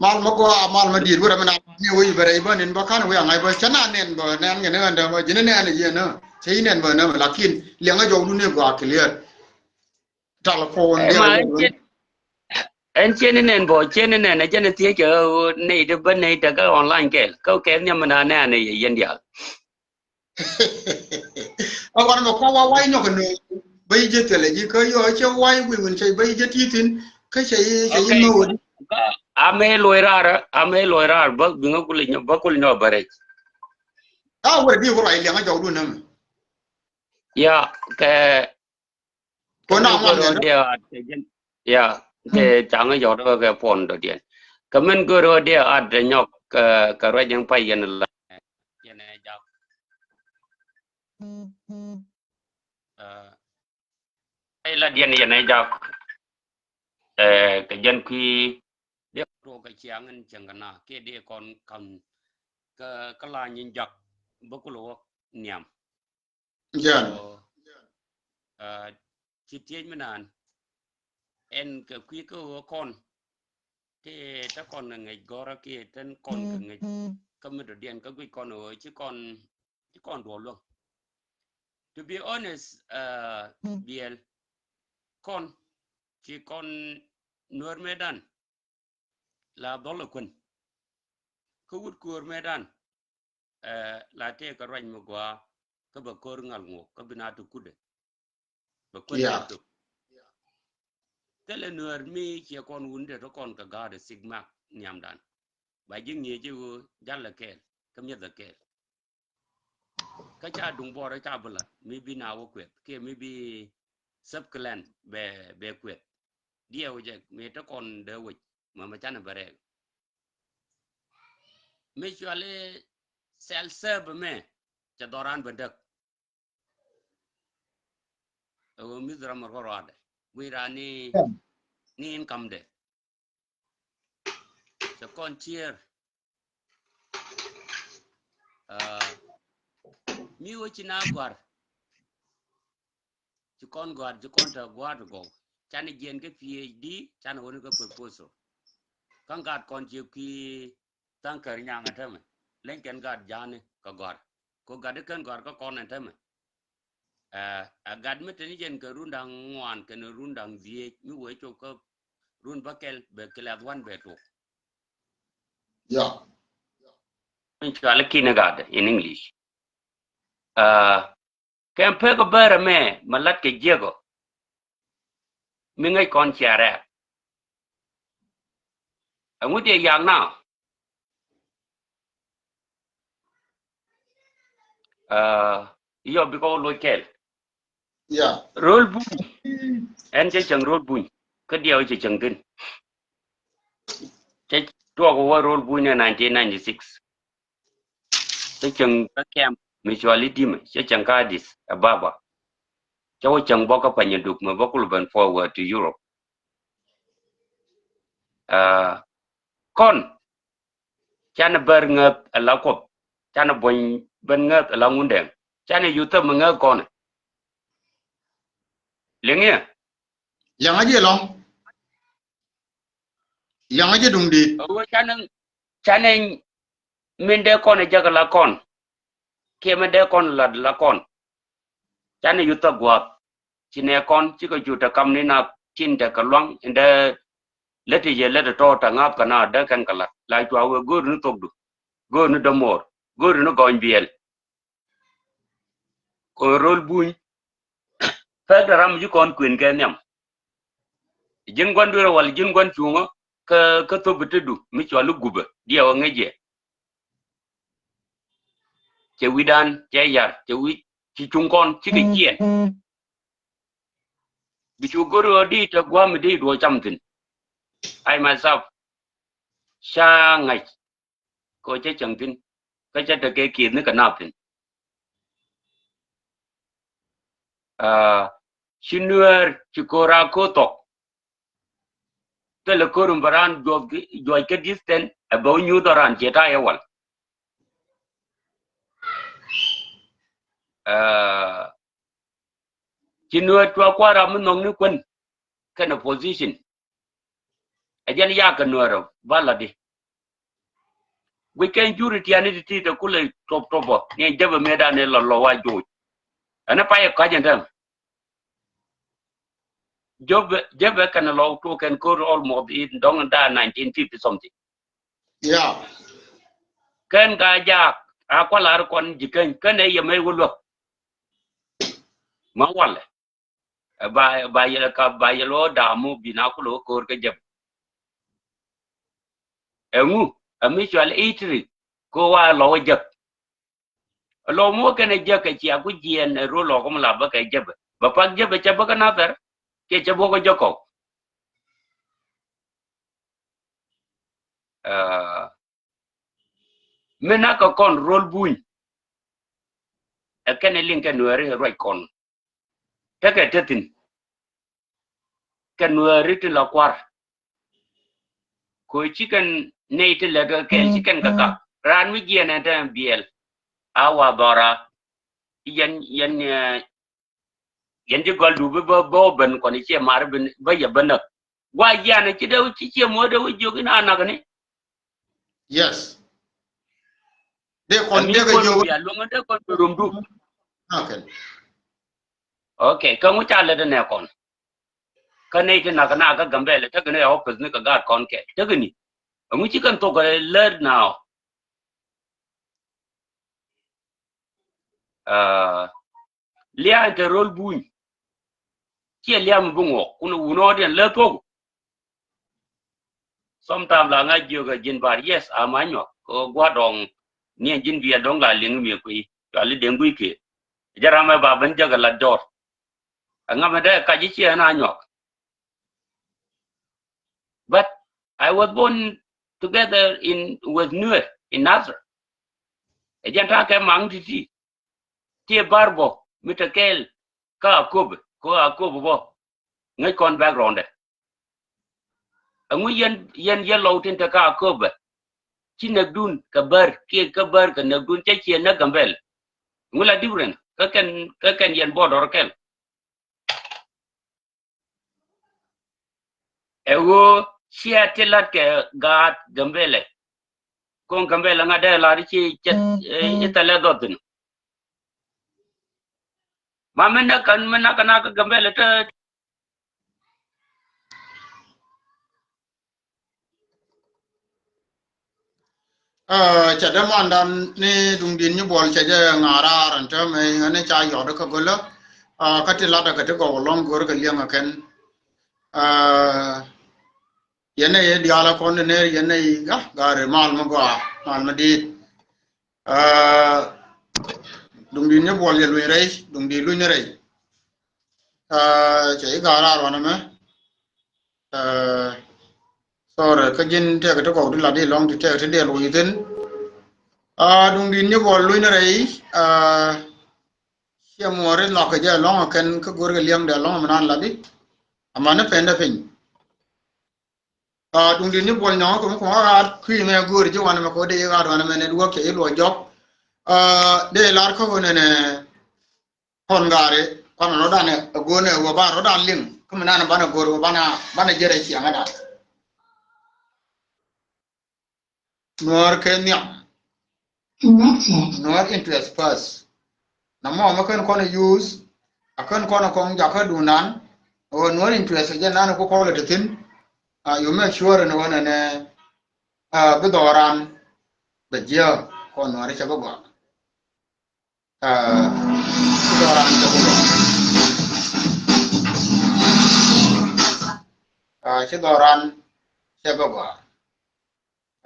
Mal ma gɔaa mal ma di̱i̱t wurɛ mi na ni wä i̱ bɛ rɛy bä nin bä kan wä a ŋa̱c bä cä na nɛn bä nɛn ŋɛ ni ɣän dämä ji̱n nɛn i̱ yɛn ä cä i̱ nɛn bä nä mɛ lakin liɛŋä jɔwdun i̱ gɔaa clear. Telephone. Ɛn cien i̱ nɛn bä cien i̱ nɛn ɛ jɛn i̱ thiec ɛ nɛy ti bä nɛy tɛ kä online kɛɛl kä kɛɛl nhiam mi na nɛn i̱ yɛn diaal. A wan mɛ kɔ wa wai nyɔk nö. Bä yi jɛ thilɛ ji̱ kä yɔ cɛ wai wi̱i̱ wi̱n cɛ bä yi jɛ ti thin kä cɛ yi cɛ yi mɛ wä di. A mɛ luɔi raar a mɛ luɔi raar bä biŋä kuli nyɔ bä kuli nyɔ bä rɛc. A wä di wä ruac liɛŋ a jɔk dun nä mɛ. Ya kɛ Kɛ na ŋuan gör ɣä diɛ at kɛ jɛn. Ya kɛ caŋ ɣä yɔt ɣä kɛ puɔn dɔ̱diɛn. Kɛ min gör ɣä diɛ at dɛ nyɔk kɛ ruac in pay yɛn la yɛn ɛ jak. Pay la diɛn yɛn ɛ jak. Kɛ jɛn kui̱ diɛ tuɔk kɛ ciaŋ in cieŋ kɛ na kiɛ diɛ kɔn kam kɛ kɛ la nyin jak bä kulɛ wä niam. Jɛn. So, uh, ci tiec mi naan ɛn kɛ kui̱ kä ɣöö kɔn ti te kɔn kɛ ŋäc gɔ̱rä kiɛ ten kɔn kɛ ŋäc kä mi dɔ̱diɛn kä guic kɔn ɣöö ci kɔn ci kɔn duɔl luäŋ. To be honest, uh, Biɛl kɔn ci kɔn nuäär mëëdan la dhɔl ɛ kuän. Kä wut kuäär mëëdan, eh, la tëë kɛ ruac mi gɔaa kä bɛ ko̱r ŋal ŋuɔk kä bi na ti kudɛ. Bɛ kuän ɛ tok. Thilɛ nuäär mi ciɛ kɔn wun det rɔ kɔn kɛ ga̱a̱dɛ sik mak niamdan. Ba ji̱ ŋi̱eec i̱ ɣöö jalɛ kɛɛl kä mi̱ethɛ kɛɛl. Kä ca duŋ buɔɔr ca bi la̱t mi bi na wä kuɛth kiɛ mi bi sub clan bɛ bɛ kuɛth. Diɛw jɛ mi te kɔn dee wec mɛ mɛ canɛ bɛ rɛɛk. Mi cuali self serve mɛ cɛ dhɔran bɛ däk. Ɛ ɣöö mi̱th ram rɔ ruaadɛ guic raan ni ni income dɛ. Cɛ kɔn cier. Ah, mi wä ci na guar. Ci kɔn guar ci kɔn tɛ guar ti gɔw. Can jiɛn kä P H D can wä ni kä proposal. Kan gat kɔn ci kui̱ thaŋ kär nyaŋ a tämɛ. Leny kɛn gat jani kä guar ko gat ikän guar kä kɔn a tämɛ. Ɛ gat mi teni jɛn kɛ run da̱ŋ ŋuan kɛn run da̱ŋ dhieec mi wee cok kä run bäkɛl bɛ class one bɛ tok. Ya. Min cuali kindergarten in English. Ɛ kɛn pek bärɛ mɛ mɛ lat kɛ jiɛkɔ. Mi ŋäc kɔn cia rɛɛk. Ɛŋu diɛ yak na. Ɛ yɔ bikɔ loc kɛl. Yeah. Rol Buny. Ɛn cɛ cäŋ Rol Buny. Kä diɛw cɛ cäŋ thi̱n. Cɛ tuɔɔk wä Rol Buny ni nineteen ninety-six. Cɛ cäŋ kä kɛm mi cuali Dimɛ, cɛ cäŋ kä Addis Ababa. Cɛ wä cäŋ bä kä Panyaduk mɛ bä kulɛ ben forward to Europe. Ah, kɔn canɛ bär ŋäth ala Kuɔth, canɛ buɔny ben ŋäth ala Ŋundɛŋ, canɛ yuthä mi ŋäth kɔnɛ. Liŋiɛ. Liaŋä ji̱ ɛlɔ̱ŋ. Liaŋä ji̱ duŋdi̱t. Ɣöö canɛ, canɛ min dee kɔn ɛ jäk la kɔn. Kiɛ min dee kɔn lat la kɔn. Canɛ yuthä gua̱a̱th. Ci nɛ kɔn cikɛ cu te kam ni na tin te kɛ luaŋ in dee lät ti yɛ lät tɔ̱ te ŋa̱th kɛ na dee kɛn kɛ lat. La cua wee go̱o̱ri ni thokdu. Go̱o̱ri ni dämoor. Go̱o̱ri ni gɔny biɛl. Kɔn Rol Buny. Pek de ram ji̱ kɔn kuën kɛ nhiam. Ji̱n gua̱n duerɛ wal ji̱n gua̱n cuŋä kä, kä thop bi te du mi cual i̱ gupä diɛw ɛ ŋäc yɛ. Cɛ wi̱dan cɛ yar cɛ wi̱c ci cuŋ kɔn cikɛ ciɛn. Bi cu go̱r ɣöö di te gua̱a̱m mi di duɔ̱ɔ̱c cam thi̱n. I myself ca ŋa̱c. Kɛ cä cäŋ thi̱n kä cä tekɛ kiɛth ni kɛ naath thi̱n. Aa, ci Nuäär ci ko̱r a ko̱r thɔk. Thilɛ ko̱r in bɛ raan juɔc kä distance ɛ bɛ wä nyuuth ɔ raan ciɛ ta̱a̱ yɛ wal. Aa, ci Nuäär cua kua̱r ram mi nhɔk ni kuän kɛnɛ position. Ɛ jɛn yakɛ Nuäärä ba la di. Guic kɛn juri tiani ti ti te kulɛ top topɔ ni jɛpɛ mëëdan ni lɔ lɔ wa joc. Ɛn payɛ kac ɛn tɛm. Jɛpɛ, jɛpɛ kɛn lɔ tuɔ kɛn ko̱r almost in dɔŋ da nineteen fifty something. Yeah. Kɛn ka jaak a kualar kɔn ji̱ kɛn kɛn ɛ yɛ mɛ wä luäk. Ma walɛ. Ba, ba yɛl ka, ba yɛl wä damu bi na kulɛ wä ko̱r kä jɛp. Ɛŋu ɛ mi cual itri ko wa lɔ wä jɛp. Lɔ mɔ kɛn ɛ jɛp kɛ cia ku jiɛn ɛ ro lɔ kum la bä kɛ jɛp. Ba pak jɛp cɛ bä kä nathɛr kɛ cɛ bä kä jɛ kɔk. Aa, mi na kɛ kɔn Rol Buny. Ɛ kɛn ɛ liŋ kɛ Nuääri ruac kɔn. Tekɛ te thi̱n. Kɛ Nuääri ti la kua̱r. Ko ci kɛn nɛy ti lɛ kɛ kɛl ci kɛn kɛ kak. Raan mi jiɛn ɛ te biɛl. A wa dhɔra. Yɛn, yɛn, eh, yɛn ji̱ gɔl dupi bä, bä ben kɔn i̱ ciɛ mar ben bä yɛ bä näk. Gua jianɛ ci dee ci ciɛ muɔ dee wä jiök in a nak ni. Yes. Dee kɔn dee kɛ jiök. Bia luŋ dee kɔn bi rum du. Okay. Okay, kä ŋu ca lɛ dee nɛ kɔn. Kä nɛy ti nak na kä Gambɛlɛ tek ni office ni kɛ gaat kɔn kɛ tek ni. Ɛŋu ci kɛn thok lär na ɔ. Aa, lia̱a̱ in te Rol Buny. Ciɛ lia̱a̱ mi bi ŋuɔk kun wun ɔ diɛn lɛ thuɔk. Sometime la ŋa̱c jiök ɛ ji̱n bar, yes, ama nyuak kɛ gua̱dɔŋ ni ɛn ji̱n biɛl dɔ̱ŋ la liŋ mi kui̱ cɔal i̱ deŋ gui̱c kiɛ. Jɛ ram ɛ ba ben jäk ɛ la dɔr. Ɛŋa mɛ dee kac i̱ ciɛ ɛn a nyuak. But I was born together in, with Nuer in Nasser. Ɛ jɛn ta̱a̱ kɛ maŋ ti̱ti̱. Tiɛ bar bɔ mi te kɛɛl kä Aköbɛ, kä Aköbɛ bɔ. Ŋäc kɔn background dɛ. Ɛŋu yɛn, yɛn yɛ lɔw tin te kä Aköbɛ. Ci näkdun kɛ bär kiɛ kä bär kɛ näkdun cɛ ciɛ näk Gambɛl. Ɛŋu la different kä kɛn, kä kɛn yɛn border kɛl. Ɛ ɣöö ciɛ ti lat kɛ gaat Gambɛlɛ. Ko̱ŋ Gambɛlɛ ŋa̱t dee lat ci cɛ, eh, i̱ thɛlɛ dhɔth thi̱n. Ma mi näk kɛn, mi näk kɛn a kä Gambɛlɛ te. Aa, cɛ dämandan ni duŋdi̱n nyi buɔl cɛ jɛ ŋa̱raar ɛn täämɛ ɣän ni ca yɔt kä gölä. Aa, kä ti latdä kɛ ti gɔw ɛlɔ̱ŋ go̱o̱r kɛ liɛŋ ɛ kɛn. Aa, yɛn ni diaal ɛ kɔn ni ner yɛn ni, ah, gaari mal mi gɔaa, mal mi di̱i̱t. Aa, duŋdi̱n nyi buɔl yɛ luny rɛy, duŋdi̱n luny ni rɛy. Aa, cɛ i̱ ga̱a̱r raar wanɛ mɛ. Aa, sorry, kä ji̱n tɛk ti kɔw ti lat i̱ lɔ̱ŋ ti tɛk ti diɛl wi̱i̱ thi̱n. Aa, duŋ di̱t ni buɔl luny ni rɛy. Aa, ciɛ muɔɔri nhɔk kɛ jɛ lɔ̱ŋ kɛn kä go̱rkɛ liɛŋdɛ lɔ̱ŋ mi naan lat i̱. Amäni pɛn dɛ piny. Aa, duŋ di̱t ni buɔl nyɔŋä kɛ mi kuɔ̱ŋä ɣaat kui̱ mɛ go̱o̱ri ji̱ wanɛ mɛ kɛ wä dee ɣaat wanɛ mɛ network cɛ i̱ luɔc jɔk. Aa, dee lar kä ɣöö nɛnɛ kɔn gaari kɔn rɔ̱dan ɛ go̱o̱nɛ wä ban rɔ̱dan liŋ kä mi nanɛ banɛ go̱o̱ri wä banɛ, banɛ jɛrɛ ciaŋädan. Nuɔɔr kɛ nhiam. Connected. Nuɔɔr interest first. Na mɔ mɛ kɛn kɔn use, a kɛn kɔn kɔn jakä dunan, ɣöö nuɔɔr interest jɛ nan ku kɔlɛ ti thin. Aa, you make sure ni ɣöö nɛnɛ, aa, bi dhɔran bɛ jiɛ kɔn nuɔɔr cɛ bi gɔaa. Aa, ci dhɔran cɛ bi gɔaa. Aa, ci dhɔran cɛ bi gɔaa.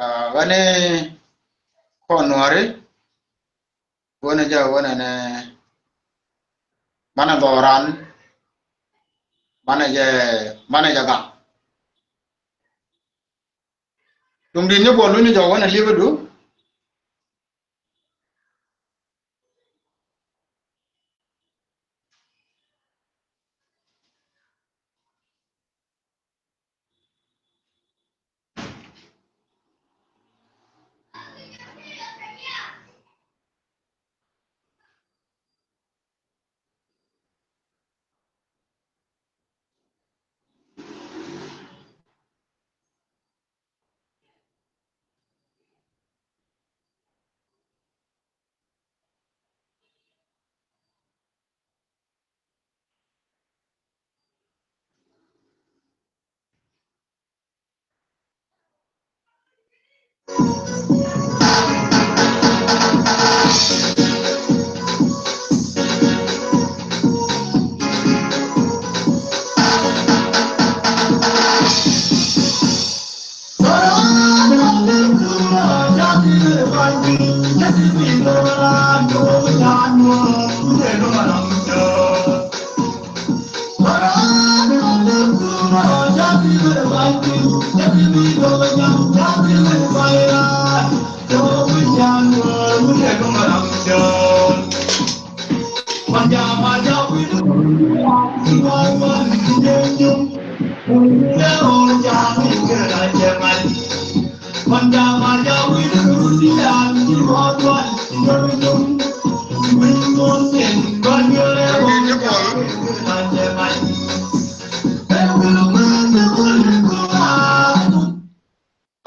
Aa, ɣän i̱ kɔn nuɔ̱ɔ̱ri ɣöö nɛ jɛ ɣöö nɛnɛ banɛ dhɔran banɛ jɛ, banɛ jɛ gaŋ. Duŋ di̱t ni buɔl luny ni jɔk ɣöö nɛ li̱pädu.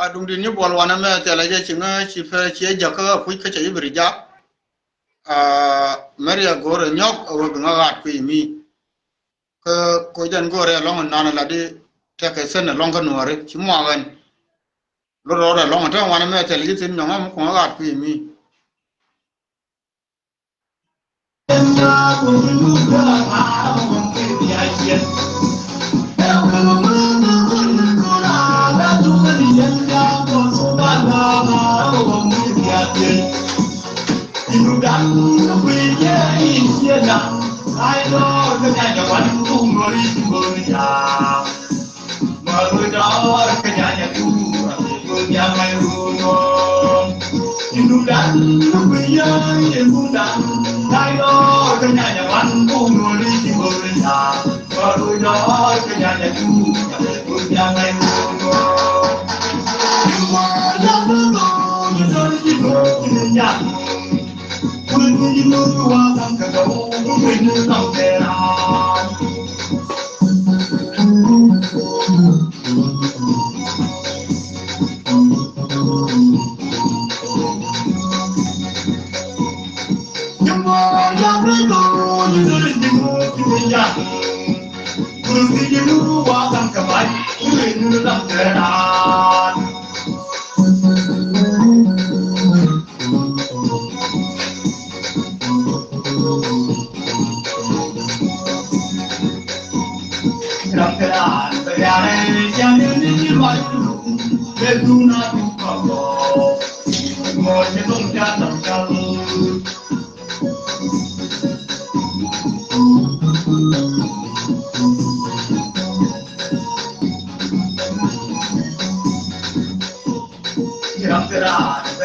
A duŋ di̱t ni buɔl wanɛ mɛ thilɛ jɛ ci ŋä ci pɛ ci jäk kä kui̱ kä cɛ i̱ bi ri jak. A mɛri a go̱o̱rɛ nyɔk a wä bi ŋä ɣaat kui̱ mi. Kä ko jɛn go̱o̱rɛ a lɔŋ in nan a lat di tɛkɛ sen a lɔŋ kä nuɔri ci muak ɛn. Lot rɔɔdɛ lɔŋ in te wanɛ mɛ thilɛ ji̱ thin nyɔŋ a mi kuɔŋ a ɣaat kui̱ mi.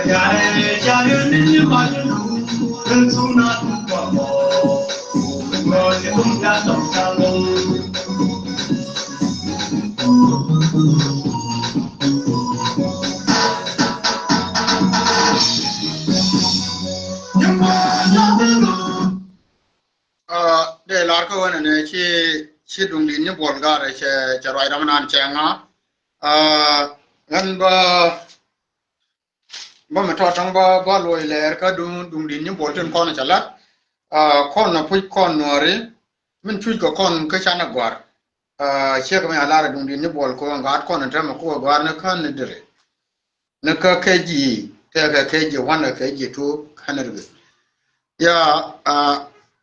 Dee lar kä ɣän ɛnɛ ci, ci duŋdi̱t ni buɔl garɛ cɛ, cɛ ruac ram nan cɛ ŋa. Ɣän bä, bä mi tɔt tɔŋ bä, bä luɔc lɛɛr kä duŋ, duŋdi̱t ni buɔl tin kɔn cɛ lat. Kɔn na puc kɔn nuɔri min cuc kɛ kɔn kä canɛ guar. Ciek mi a lar duŋdi̱t ni buɔl kɔn gat kɔn tɛmɛ kɔ guar ni kän ni diri. Ni kä K G, tɛkɛ K G one, K G two, kän ni diri. Ya,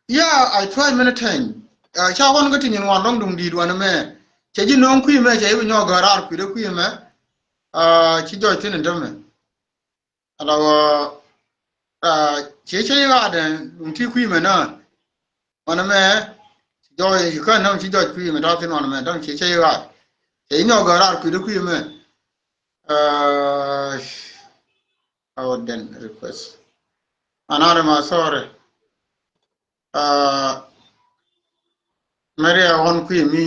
ya, I try many times. Ca wan kä ti nyin wan dɔŋ duŋdi̱t wan mɛ. Cɛ ji̱ no̱o̱ŋ kui̱ mɛ, cɛ i̱ bi nyɔk gɛ raar kui̱dɛ kui̱ mɛ. Ci jɔc thin in tämɛ. Ala wä, ci cɛ i̱ ɣaat duŋ ti kui̱ mɛ nä. Wan mɛ, ci jɔc i̱ kän nä ci jɔc kui̱ mɛ tɔ̱ thin wan mɛ dɔŋ ci cɛ i̱ ɣaat. Cɛ i̱ nyɔk gɛ raar kui̱dɛ kui̱ mɛ. Aw den request. Anare ma sorry. Mary a wan kui̱ mi.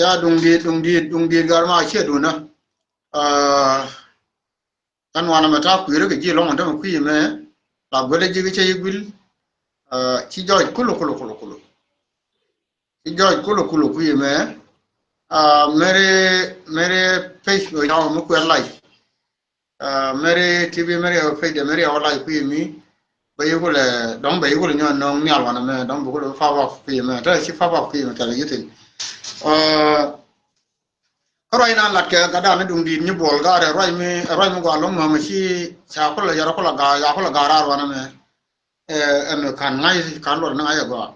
Ya duŋdi̱t, duŋdi̱t, duŋdi̱t gar ma ciɛ dunä. Ɛn wanɛ mɛ ta̱a̱ kui̱rä kɛ ji̱ lɔŋ ɛn tämɛ kui̱ mɛ. La guɛlɛ ji̱ kɛ cɛ yi guil. Ci jɔc kulo kulo kulo kulo. Ci jɔc kulo kulo kui̱ mɛ. Mɛri, mɛri pec ɣöö yaw mi kuɛl lac. Mɛri T V, mɛri ɣöö pec dɛ, mɛri ɣöö lac kui̱ mi. Bɛ yi kulɛ dɔ̱ŋ, bɛ yi kulɛ nyɔn nööŋ nhial wanɛ mɛ dɔ̱ŋ bɛ kulɛ pop up kui̱ mɛ. Tɛ ci pop up kui̱ mɛ kɛlɛ yuthin. Kä ruac nan lat kɛ gatdan ni duŋdi̱t ni buɔl garɛ ruac mi, ruac mi gɔaa lo̱ŋ mɛ mɛ ci ca kulɛ yɛr kulɛ gaar, ca kulɛ gaar raar wanɛ mɛ. Ɛn kan ŋa̱c, kan luɔt ni ŋa̱c ɛ gɔaa.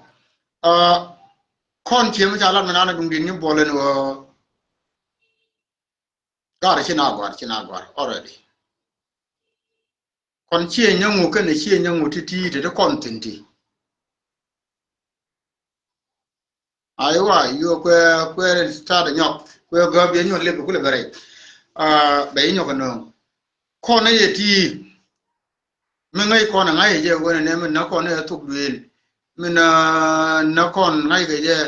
Kɔn ciɛ mi ca lat mi nan ni duŋdi̱t ni buɔl ɛn ɣöö garɛ ci na gɔaa, ci na gɔaa already. Kɔn ciɛ nyɛ ŋu kɛnɛ ciɛ nyɛ ŋu ti ti ti ti kɔn thin ti. Aiwa, yuɔ kuɛ, kuɛ start nyɔk, kuɛ gɔ̱ biɛ nyɔk lep kulɛ bɛ rɛy. Bɛ inyɔk nööŋ. Kɔn iɛ ti. Mi ŋäc kɔn ɛ ŋa̱c jɛ wen ɛnɛ mi nä kɔn ɛ thuk duëël. Mi nä, nä kɔn ŋa̱c kɛ jɛ.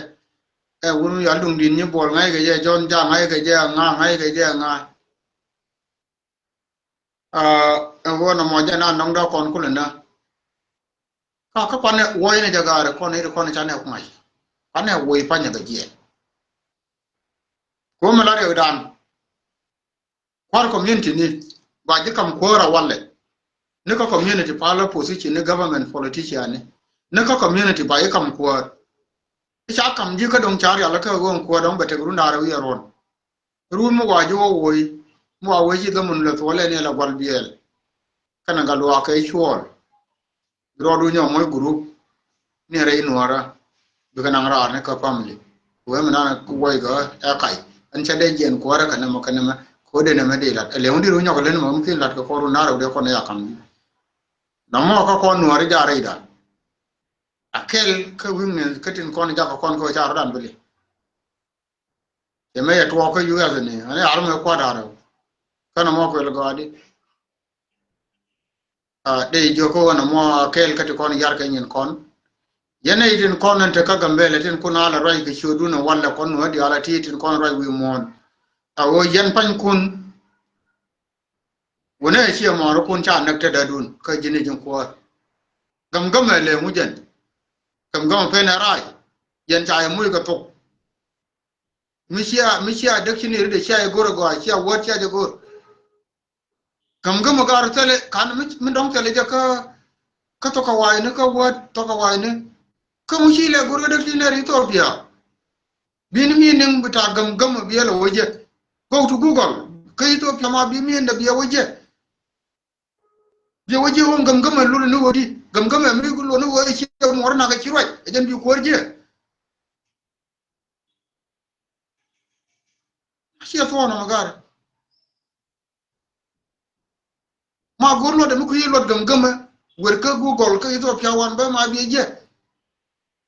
Ɛ wun mi yɔal duŋdi̱t ni buɔl ŋa̱c kɛ jɛ, Jɔn Ja̱a̱ŋ ŋa̱c kɛ jɛ, ŋa̱ ŋa̱c kɛ jɛ, ŋa̱. Ɛn ɣöö nɔmɔ jɛ na nɔŋ dɔ̱k kɔn kulɛ nä. Ka, kä kuanɛ wuɔy ni jɛ gaari kɔn i̱ kɔn i̱ canɛ kuŋac. Kuanɛ wuɔy panyɛ kɛ jiɛn. Kuɔmɛ la riɛkdan. Kua̱r community ni ba ji̱ kam kuäär a walɛ. Ni kä community palä position ni government politician ni. Ni kä community ba ji̱ kam kuäär. I̱ ca kam ji̱ kä do̱ŋ ca rial kä ɣöö kuäär dɔ̱ŋ bɛ tek run da̱rɛ wi̱i̱ ruɔ̱n. Run mi wa ji̱ wä woc, mi wa wee ci dhamun lɛ thuɔlɛ ni la gual biɛl. Kɛnɛ gal wa kɛ cuɔl. Bi rɔɔdu nyɔk moc group. Ni rɛy nuɔrä. Bikɛ naŋ raar ni kä family. Wee mi nan woc gɛ ɛ kac. Ɛn cɛ dee jiɛn kuɔrɛ kɛ nɛmɛ kɛ nɛmɛ. Kɛ wä dee nɛmɛ dee lat. Ɛ lɛ wä di ru nyɔk lɛn mɛ wä mi kin lat kɛ kɔr run narɛ wä dee kɔn ɛ ya kam. Nɔmɔ kä kɔn nuɔri ja rɛy dan. A kɛl kä wi̱i̱ ŋi̱n kä tin kɔn jak kɔn kä ca rɔ dan bili. Cɛ mɛ yɛ tuɔɔk kä U S ni, ani ar mɛ kuat arɛw. Kɛn mɔ kuɛl gɔadi. Dee jiök kä wän mɔ kɛɛl kä ti kɔn yar kɛ nyin kɔn. Yɛn ɛ itin kɔn ɛn te kä Gambɛlɛ tin kun alɛ ruac kɛ ciötdun ɛ walɛ kɔn nuɔ̱ɔ̱di alɛ ti itin kɔn ruac wi̱i̱ muɔ̱ɔ̱n. A ɣöö yɛn panykun. Wunɛ ɛ ciɛ mɔɔrikun ca näk te dädun kä ji̱n i̱ ji̱n kuäär. Gäm gäm ɛ lɛ ŋu jɛn. Gäm gäm ɛ pen ɛ rac. Yɛn ca yɛ muc kɛ thok. Mi cia, mi cia däk ci ni ri de cia jɛ go̱r agɔaa, cia wäät cia jɛ go̱r. Gäm gäm a gar thilɛ kan mi, mi dɔ̱ŋ thilɛ jɛ kä, kä thok a wa̱a̱ ni kä wäät thok a wa̱a̱ ni. Kä mi ci lɛ go̱r kä däk ci ni ri Ethiopia. Bi ni mi niŋ bi ta̱a̱ gäm gäm a biɛ lɛ wä jɛ. Go to Google kä Ethiopia ma bi mi ni dɛ biɛ wä jɛ. Biɛ wä jiɛ wä Gamgam ɛ lul ni wä di. Gamgam ɛ mi lul ni wä ɛ ciɛ muɔr nak ɛ ci ruac. Ɛ jɛn bi kuäär jiɛ. Ciɛ thuɔɔn ɔmɔ gar. Ma go̱o̱r luɔt ɛ mi kui̱ luɔt Gamgam ɛ. Wer kä Google kä Ethiopia wan bä ma biɛ jiɛ.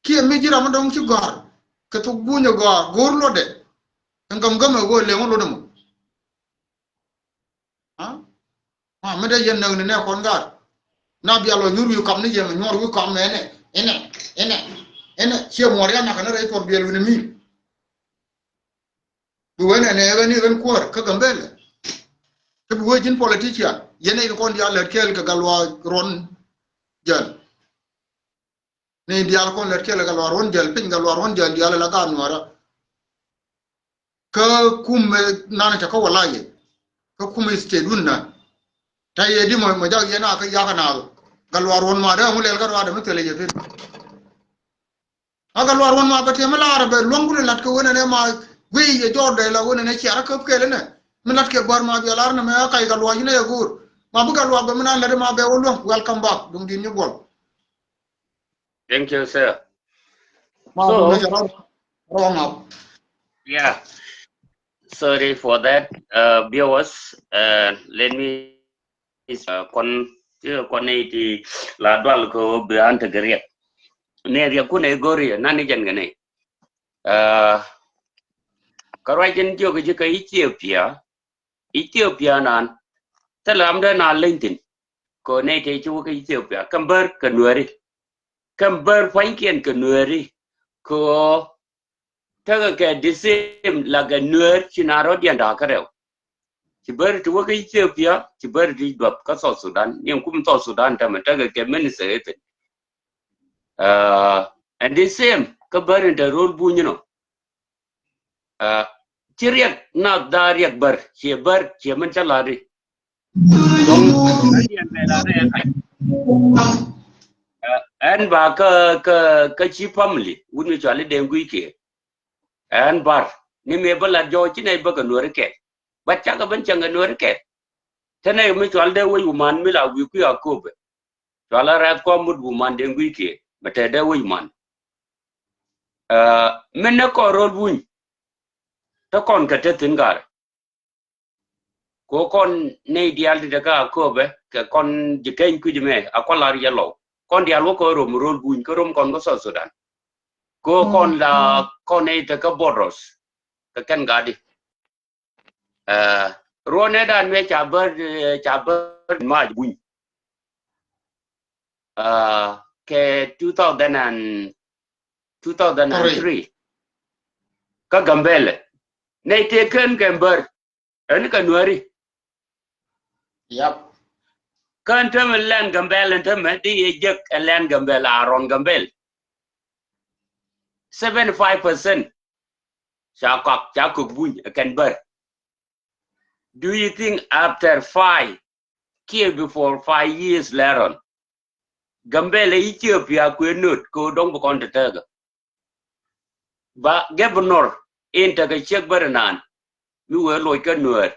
Kiɛ mi ji̱ ram mi dɔ̱ŋ ci gɔ̱a̱r kɛ thok bunyä gɔaa go̱o̱r luɔtdɛ. Ɛn Gamgam ɛ ɣöö leŋ wä luɔt ɛmɔ. Ha? Ma mi dee yɛn näk ni nɛ kɔn gaat. Na bia lɔ nyuur wi̱i̱ kɔm ni yɛn nyuɔr wi̱i̱ kɔm mɛ ɛnɛ ɛnɛ ɛnɛ ɛnɛ ciɛ muɔr ya nak ni rɛy puɔr biɛl wi̱ni mi. Bi wen ɛnɛ ɣän i̱ ɣän kuäär kä Gambɛlɛ. Kä bi wee ji̱n politician yɛn ɛ in kɔn diaal lät kɛɛl kɛ Gatluak Ruɔ̱n Jäl. Ni diaal kɔn lät kɛl Gatluak Ruɔ̱n Jäl piny Gatluak Ruɔ̱n Jäl diaal la gaat Nuäärä. Kä kum, eh, nan cɛ kä wala yɛ. Kä kum state wun nan. Ta yɛ di mɔ, mɔ jak yɛn a kä yak na. Gatluak Ruɔ̱n ma dee ŋu lɛl kä ruaadɛ mi thilɛ yɛ thin. A Gatluak Ruɔ̱n ma bɛ tɛm mi laarɛ bɛ luäŋ kuni lat kä wen ɛnɛ ma guiy yɛ jɔɔr dee la wen ɛnɛ ciarä käp kɛl ɛnɛ. Mi lat kɛ bär ma bia lar nɛ mɛ a kac Gatluak yinɛ yɛ go̱o̱r. Ma bi Gatluak bɛ mi nan lät ma bɛ wä luäŋ. Welcome back. Duŋ di̱n nyi buɔl. Thank you, sir. So, wrong up. Yeah. Sorry for that, uh, viewers. Uh, let me, uh, kɔn, ti kɔn ni ti la dual ko bi an te geriet. Ne riek kun e gori na ni jen gane. Uh, ka ruac in jiok ji ka Ethiopia. Ethiopia nan. Te lam de na lentin. Ko ne te ci wä ka Ethiopia. Kam bär ka Nuäri. Kam bär pua̱nykiɛn kɛ Nuääri kɛ ɣöö tekɛ kɛ the same like a Nuäär ci na rɔ̱diɛn da̱a̱k kärɛw. Ci bär ti wä kä Ethiopia, ci bär ti duɔth kä South Sudan. Ni kum South Sudan tämɛ tekɛ kɛ minister ethin. Uh, and the same kä bär in te rol buny inɔ. Uh, ci riɛk na dha riɛk bär, ciɛ bär, ciɛ min cä la̱t i̱. Dɔ̱ŋ, ɛ diɛn bɛ la̱t i̱ ɛ kac. Uh, ɛn ba kä, kä, kä ci family wut mi cuali den gui̱c kiɛ. Ɛn bar ni mëë bä lat jɔɔc ci nɛy bä kɛ Nuäri kɛ. Bat cakɛ ben cäŋ kɛ Nuäri kɛ. Te nɛy mi cual dee wec wuman mi la wi̱i̱ kui̱ a kööbɛ. Cual a rɛth kɔm mut wuman den gui̱c kiɛ. Mɛ te dee wec man. Uh, min nɛ kɔn rol buny. Te kɔn kɛ te thi̱n garɛ. Ko kɔn nɛy diaal ti te kä a kööbɛ kɛ kɔn ji̱ keny kui̱c mɛ a kɔn lar yɛ lɔw. Kɔn diaal wä kɔn rom rol buny kä rom kɔn kä South Sudan. Ko kɔn la kɔn nɛy te kä borders kɛ kɛn gadi. Uh, ruɔnɛ dan mɛ ca bär, uh, ca bär mac buny. Uh, kɛ two thousand and, two thousand and three. Kä Gambɛlɛ. Nɛy tëë kän kɛ bär. Ɛn kɛ Nuäri. Yap. Kän tämɛ lɛn Gambɛlɛ tämɛ di yɛ jek ɛ lɛn Gambɛlɛ a rɔn Gambɛlɛ. Seventy five percent. Ca kɔk, ca kök buny ɛ kɛn bär. Do you think after five kiɛ before five years later on, Gambɛlɛ Ethiopia kuëë nöt kɛ ɣöö dɔ̱ŋ bi kɔn te tɛɛkä? Ba governor in tekɛ ciek bär inan mi wëë loc kä Nuäär.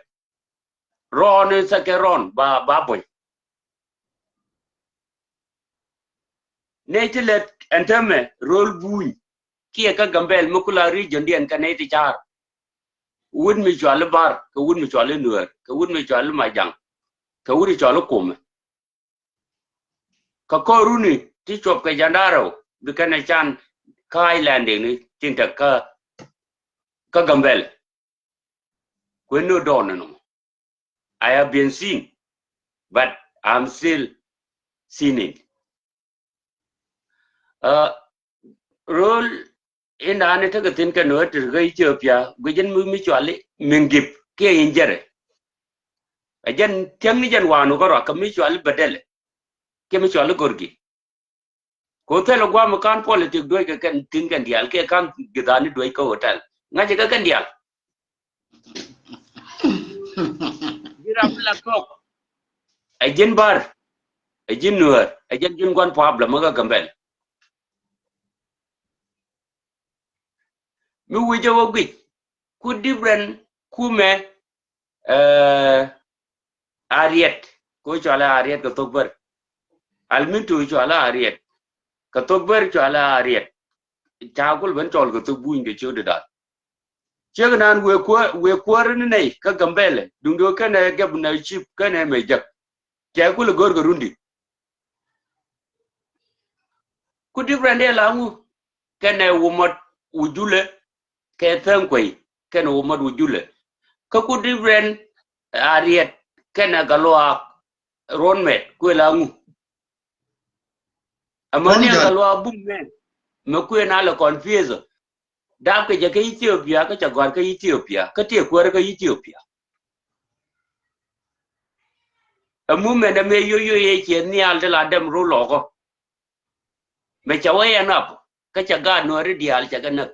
Rɔɔn in thäkɛ rɔɔn ba, ba bo̱ny. Nɛy ti lät ɛn tämɛ rol buny kiɛ kä Gambɛl mi kula region diɛn kɛ nɛy ti ca̱a̱r. Wut mi cuali Bar, kɛ wut mi cuali Nuäär, kɛ wut mi cuali Majaŋ, kɛ wut mi cuali Kumɛ. Kä kɔruni ti cuɔp kɛ jandarɛw bi kɛn ɛ can kä island ni tin te kä, kä Gambɛl. Kuën ni dɔɔn ni nɔmɔ. I have been seen, but I'm still seeing. Uh, rol in da̱a̱n tekɛ thi̱n kɛ Nuäär ti kä Ethiopia guic in mi, mi cuali Mingip kiɛ in jɛrɛ. Ɛ jɛn thiäŋni jɛn wa̱a̱nu kä ruak kɛ mi cuali Bɛdɛlɛ kiɛ mi cuali Gorgi. Ko thilɛ gua̱a̱m kan politik duec kɛ kɛn thi̱n kɛn diaal kiɛ kan githani duec kä hotel. Ŋa̱cɛ kɛ kɛn diaal. Ji̱ ram la kɔk. Ɛ ji̱n Bar. Ɛ ji̱n Nuäär. Ɛ ji̱n, ji̱n gua̱n problem kä Gambɛl. Mi wi̱cɛ wä guic. Ku different kumɛ, eh, a riɛt. Ko cɔalɛ Ariɛt kɛ thok Bär. Almintu cɔalɛ Ariɛt. Kɛ thok Bär cɔalɛ Ariɛt. Ca kul ben cɔl kɛ thok Buny kɛ ciöt di da̱a̱n. Ciek nan wëë kuäär, wëë kuäär ni nɛy kä Gambɛlɛ. Duŋdu kɛnɛ gɛp na cip kɛnɛ mɛ jek. Cɛ kul go̱r kɛ run di. Ku different dee la ŋu? Kɛnɛ Wumɔt Wujulɛ, kɛ Thäŋ Kuey, kɛnɛ Wumɔt Wujulɛ. Kä ku different Ariɛt, kɛnɛ Galuak Ruɔn Mɛt, kuɛ la ŋu? Ɛmɛ ni Galuak Bum mɛ, mɛ kuɛ na lɛ confuse. Dap kɛ jɛ kä Ethiopia, kä cɛ gɔ̱a̱r kä Ethiopia, kä tiɛ kuäär kä Ethiopia. Ɛ movement ɛmɛ yoyo yɛ ciɛ nhial ti la dɛm ru lɔkɔ. Mɛ cɛ wä yɛn up, kä cɛ gaat Nuääri diaal cɛ kɛ näk.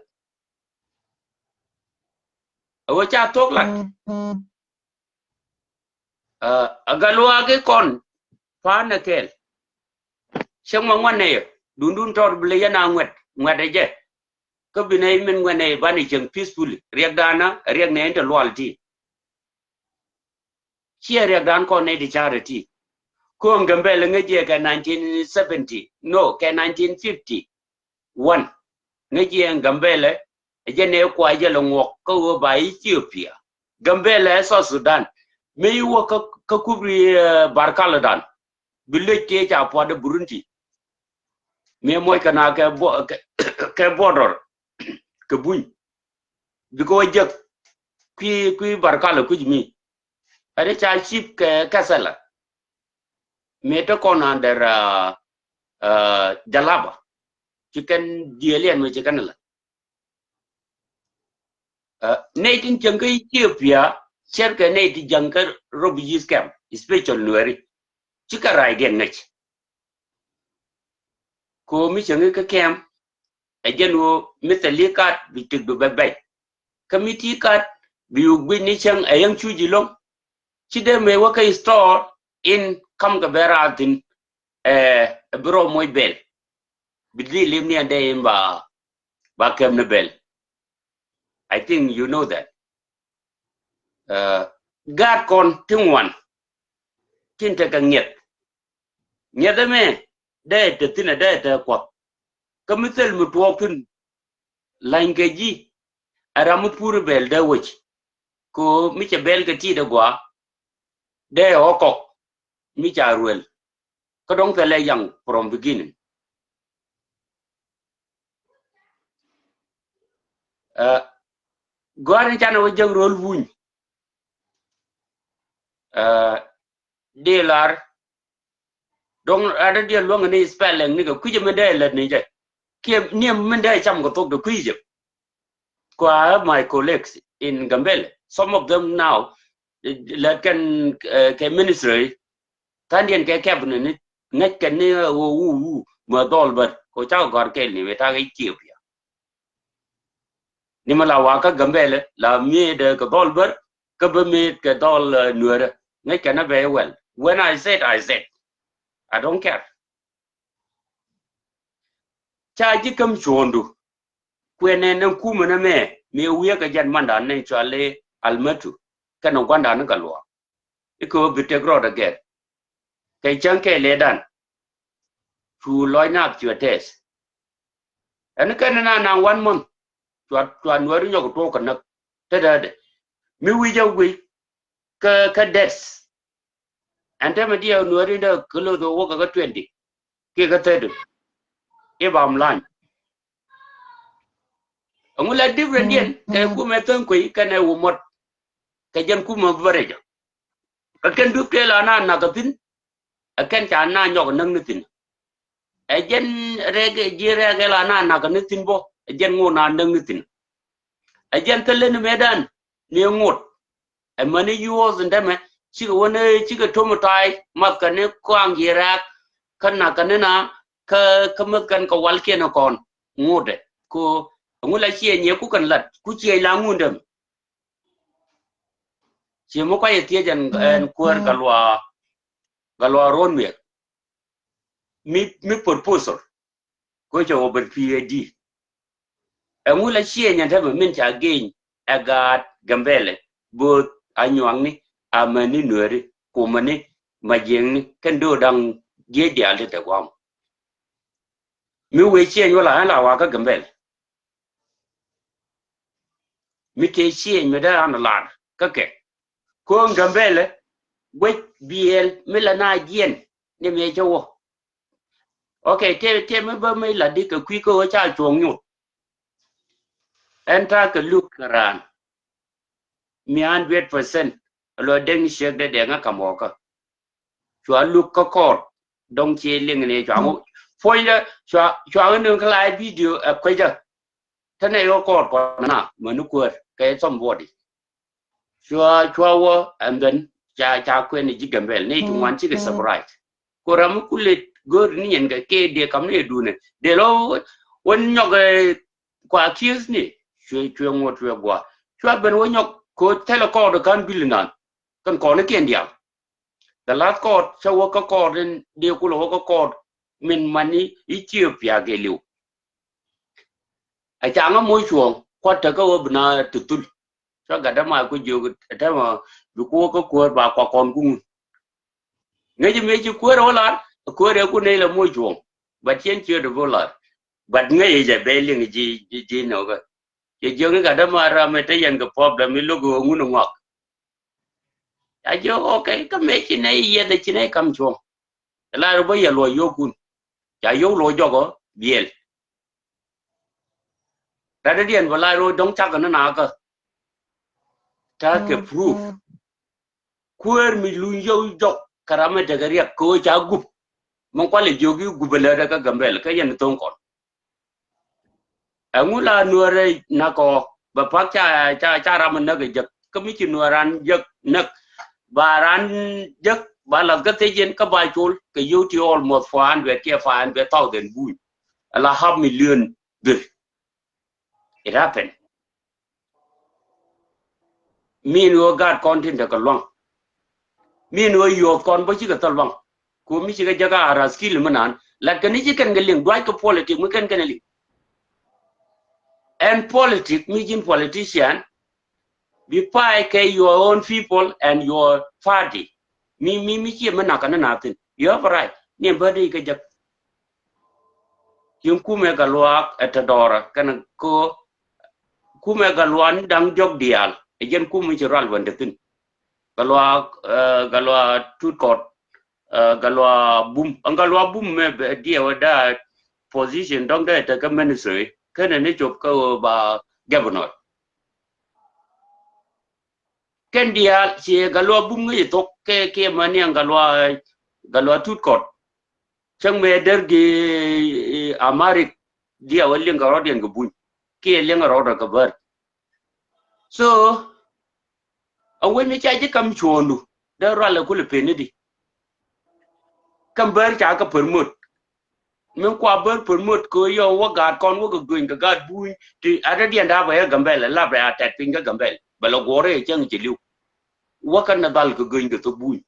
Ɛ wä ca thok lat. Ɛ, ɛ Galuak kɔn, pa̱a̱n ɛ kɛɛl. Cäŋ mɛ ŋuɛ̈tnɛ yɛ, dundun tɔt bi lɛ yɛn a ŋuɛ̈t, ŋuɛ̈t ɛ jɛ. Kä bi nɛ min ŋuɛ̈tnɛ yɛ banɛ cieŋ peacefully. Riɛkdan ɛ, riɛk nɛ in te lual ti. Ciɛ riɛkdan kɔn nɛ ti carɛ ti. Ko̱o̱ŋ Gambɛlɛ ŋäc yɛ kɛ nineteen seventy. No, kɛ nineteen fifty one. Ŋäc yɛ Gambɛlɛ, ɛ jɛ nɛ kua jɛ lɛ ŋuɔk kä ɣöö ba Ethiopia. Gambɛlɛ ɛ South Sudan. Mi wä kä, kä kubri, eh, Barkaladan. Bi lec tëë ca pua̱t ɛ Burundi. Mi moc kɛ na kɛ bo-, kɛ, kɛ border. Kɛ Buny. Bikɛ wä jek. Kui̱, kui̱ Barkala kui̱c mi. Ɛ dee ca cip kɛ Kasala. Mi te kɔn under, uh, uh, Jalaba. Ci kɛn diɛliɛn mi ci kɛn la. Uh, nɛy tin cieŋ kä Ethiopia, cɛr kɛ nɛy ti ja̱ŋ kä refugees camp, especially Nuääri. Ci kɛ rac diɛn ŋäc. Ko mi cieŋ kä camp, ɛ jɛn ɣöö mi thil i̱ kat bi tik bi bɛ bɛc. Kä mi ti kat bi wuk guic ni cäŋ ɛ yäŋ cuc iloŋ. Ci dee mëë wä kä store in kam kɛ bɛ raar thi̱n, ɛ, ɛ bi rɔ moc bɛl. Bi dhil lim ni ɛn dee in ba, ba kɛm ni bɛl. I think you know that. Ɛ, gaat kɔn ti ŋuan tin tekɛ ŋiɛth. Ŋiɛth ɛmɛ dee te thi̱n ɛ dee te kuɔth. Kä mi thil mi tuɔɔk thi̱n la̱ny kɛ ji̱. Ɛ ram mi pur bɛl dee wec. Ko mi cɛ bɛl kɛ ti̱i̱t ɛ gɔaa. Dee ɛ ɣɔ̱ kɔk mi ca ruel. Kä dɔ̱ŋ thilɛ young from beginning. Ɛ, gɔ̱a̱r in canɛ wä jäk ro̱l Buny. Ɛ, di lar. Dɔ̱ŋ adä diɛ luäŋ ni spelling ni kɛ kui̱cä mi dee lät ni jɛ. Kiɛ ni mi dee cam kɛ thok de kui̱cä. Kua my colleagues in Gambela. Some of them now, eh, lät kɛn, eh, kɛ ministry. Thandiɛn kɛ cabinet ni ŋäc kɛn ni, eh, wu, wu, wu, ma dhɔl bär. Ko ca gɔr kɛl ni wä ta kɛ Ethiopia. Ni ma la wa kä Gambela, la miet kɛ dhɔl bär, kä bä miet kɛ dhɔl, eh, Nuärä. Ŋäc kɛn a very well. When I said, I said. I don't care. Ca ji̱ käm cuɔ̱ɔ̱ŋdu. Kuɛ nɛn ɛn kumɛ nɛ mɛ, mi wiee kɛ jɛn mandan ni cuali Almatu. Kɛn ɛ guandan ni kɛ luaak. Ikɛ wä bi tek rɔɔdɛ gɛr. Kɛ cäŋ kɛ lɛdan. Cu lɔc naath cuɛ tɛth. Ɛn kɛn na naŋ one month. Cua, cua Nuäri nyɔk tuɔɔk kɛ näk. Te dee dee. Mi wi̱c ɛ wi̱c. Kä, kä dɛth. Ɛn tɛmɛ diɛ Nuäri dee close wä kɛ kä twenty. Kiɛ kä thirty. If I'm lying. Ɛŋu la different diɛn kɛ kumɛ Thäŋ Kuey kɛnɛ Wumɔt. Kɛ jɛn kumɛ bärɛcä. Kä kɛn dup tëë la na nak kä thi̱n. Ɛ kɛn ca na nyɔk näk ni thi̱n. Ɛ jɛn rɛk ji̱ rɛk ɛ la na nak ni thi̱n bɔ. Ɛ jɛn ŋot na näk ni thi̱n. Ɛ jɛn thilɛ ni mëëdan ni ŋot. Ɛ mäni yuɔth in dämɛ cikɛ wä ni cikɛ to̱m ta̱a̱y math kɛ ni kɔaŋ ji̱ rɛk. Kä nak kɛ ni na kä, kä mäth kɛn kɛ walkiɛn kɔn ŋotdɛ. Ko ɛŋu la ciɛ nyɛ ku kɛn lat ku ciɛ la ŋundäm. Ciɛ mi kuay ɛ thiec ɛn, ɛn kuäär Gatluak, Gatluak Ruɔ̱n Miɛk. Mi, mi proposal. Ko cɛ wä bär P A D. Ɛŋu la ciɛ nyɛ tämɛ min ca geny ɛ gaat Gambɛlɛ bo̱o̱th a nyuakni a mäni Nuääri kumɛni Majiɛŋni kɛn do̱o̱ da̱ŋ diee diaal ti te guam. Mi wee ciɛ nyuɔl a ɣän la wakä Gambɛl. Mi tëë ciëëny mi dee an lar kä kɛ ko̱o̱ŋ Gambɛlɛ guec biɛl mi la na jiɛn ni mëë cä wä. Ok, tëë tëë mi bä mi la di kɛ kui̱ kä ɣöö ca cuɔ̱ɔ̱ŋ nyuth. Ɛn ta̱a̱ kɛ luk kɛ raan mi hundred percent. Lɔ dee ni ciek dee dee ŋä ka̱m ɣɔkä. Cua luk kä kɔɔr dɔ̱ŋ cie liŋ ni cua ŋu puɔ̱nydä cua cua ŋä niŋ kä la video ɛ kuecä. Te nɛ yɔ kɔɔr kɔn na mäni kuäär kɛ somebody. Cua cua wä and then ca ca kuɛn ji̱ Gambɛl ni ti ŋuan cikɛ surprise. Ko ram mi kulɛ go̱o̱r ni yɛn kɛ kɛ dee kam ni dunɛ dee lɔ wä nyɔk ɛ kua kies ni. Cuɛ cuɛ ŋuɔt cuɛ gua cua ben wä nyɔk ko thɛlɛ kɔɔr kan bil nan. Kɛn kɔn ni kiɛn diaal. The last court cä wä kä court in dee kulɛ wä kä court min mani Ethiopia kɛ liw. A ca ŋä moc cuɔ̱ɔ̱ŋ kuat tekä wä bi na ti thul. Cä gat däma ku jiök tɛmɛ bi ku wä kä kuäär ba kua kɔn ku ŋun. Ŋäc mëë ci kuäär wä lar kuäär ɛ ku nɛy la moc cuɔ̱ɔ̱ŋ. But cien ciöt bi lar. But ŋäc jɛ bɛ liŋ ji̱ ji̱ ji̱ nɔkä. Cɛ jiök i̱ gat däma ram ɛ te yɛn kɛ problem i̱ lo̱k ɣöö ŋun ɛ ŋɔak. Ca jiök ok kä mëë ci nɛy yiɛth ɛ ci nɛy kam cuɔ̱ŋ. Ɛ la rɔ bä yɛ luɔc yokun. Ca yok luɔc jɔkɔ biɛl. Rat dädiɛn bä la rɔ dɔ̱ŋ cak ni nakä. Ta̱a̱ kɛ proof. Kuäär mi luny yio̱w jɔk kɛ ram mi tekɛ riɛk kɛ ɣöö ca gup. Min kualɛ jiök i̱ gup ɛ lätdɛ kä Gambɛl kä yɛn tho̱ŋ kɔn. Ɛŋu la nuäärɛ nakɔ bɛ pak ca ca ca ram näk ɛ jek kä mi ci nuäär ran jek näk. Ba ran jek ba lath kä thiec yɛn kä ba col kɛ yio̱w ti almost four hundred kiɛ five hundred thousand buny. Ala half million dhir. It happened. Min ɣöö gaat kɔn tin tekɛ luaŋ. Min ɣöö yuɔth kɔn bä cikɛ thil luaŋ. Ku mi cikɛ jäk a ras kil mi naan. Lakin ni ci kɛn kɛ liŋ duac kɛ politik mi kɛn kɛn liŋ. And politik mi ji̱n politician bi pay kɛ your own people and your party. Mi mi mi ci mi nak kɛ ni na thin. You have a right. Ni bä di kɛ jäk. Yin kumɛ Gatluak ɛ te dɔɔrä kɛnɛ ko kumɛ Gatluak ni da̱ŋ diɔ̱k diaal ɛ jɛn kumɛ ci rual wendɛ thi̱n. Gatluak, eh, Gatluak Tut Kɔt, eh, Gatluak Bum, eh, Gatluak Bum mɛ bɛ diɛ wä da position dɔ̱ŋ dee te kä ministry kɛnɛ ni cop kä ba governor. Kɛn diaal ciɛ Gatluak Bum ŋäc thok kɛ kɛ mani an Gatluak, Gatluak Tut Kɔt. Cäŋ mɛ der gi, eh, Amarik diaal wä liŋ kɛ rɔɔdiɛn kɛ buny kiɛ liŋ kɛ rɔɔdɛ kɛ bär. So a wec mi ca ji̱ kam cuɔ̱ɔ̱ŋdu dee rualɛ kulɛ pen ni di. Kam bär ca kɛ promote. Min kua bär promote kɛ yɔ wä gaat kɔn wä kɛ göny kɛ gaat buny ti a dee diɛn daa bɛ yɛ Gambɛl la bɛ a tɛt piny kä Gambɛl bɛ lɛ guɔrɛ cäŋ ci li̱w. Wä kä na dhal kɛ göny kɛ thok buny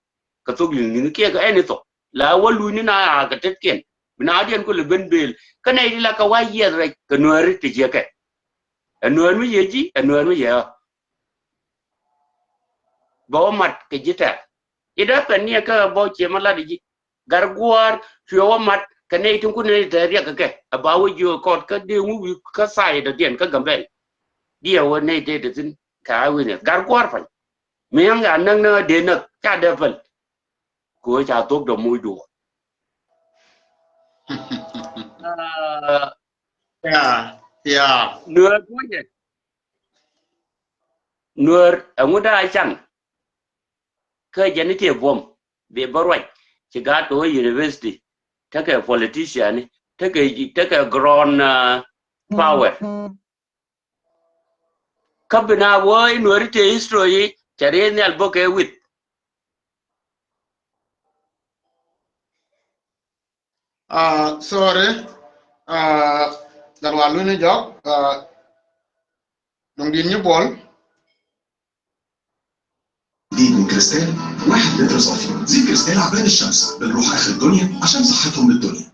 kɛ thok li̱ŋ ni̱n kiɛ kɛ ɛn i̱ thok la wä luny ni na a kɛ tetkiɛn. Bi na diɛn kulɛ ben bel kä nɛy ti la kɛ wa yiɛth rɛc kɛ nuääri ti jiɛ kɛ. Ɛ nuäär mi yɛ ji̱ ɛ nuäär mi yɛ ɣä. Bɛ wä mat kɛ ji̱ tɛr. It happened niɛ kä bä ciɛ ma lat ji̱. Gat gua̱a̱r cuɛ wä mat kɛ nɛy tin kun nɛy tɛr riɛk kɛ kɛ ɛ ba wä jiök kɔt kä dee ŋu wi̱i̱ kä tha̱a̱c dɔ̱diɛn kä Gambɛl. Diɛ wä nɛy tëë te thi̱n kɛ a wi̱n gat gua̱a̱r pa̱ny. Mi yäŋ a näk näk a dee näk ca dee päl. Kɛ ɣöö ca thok dɔ̱ moc duɔ̱ɔ̱r. Ya, ya. Nuäär tuɔ̱cɛ. Nuäär ɛŋu da̱a̱ can. Kä jɛn i̱ tiɛ buɔ̱m bi bä ruac ci gaat kɛ wä university. Tekɛ politician ni tekɛ tekɛ ground, uh, power. Kä bi na wä i̱ nuäri tëë history cɛ riey nhial bä kɛ with. Ah, sorry. Ah, Gatluak Luni Jɔk, ah, duŋdiɛn nyi buɔl. دي من كريستال، واحد لتر صافي. زي كريستال عباد الشمس، بنروح آخر الدنيا عشان صحتهم بالدنيا.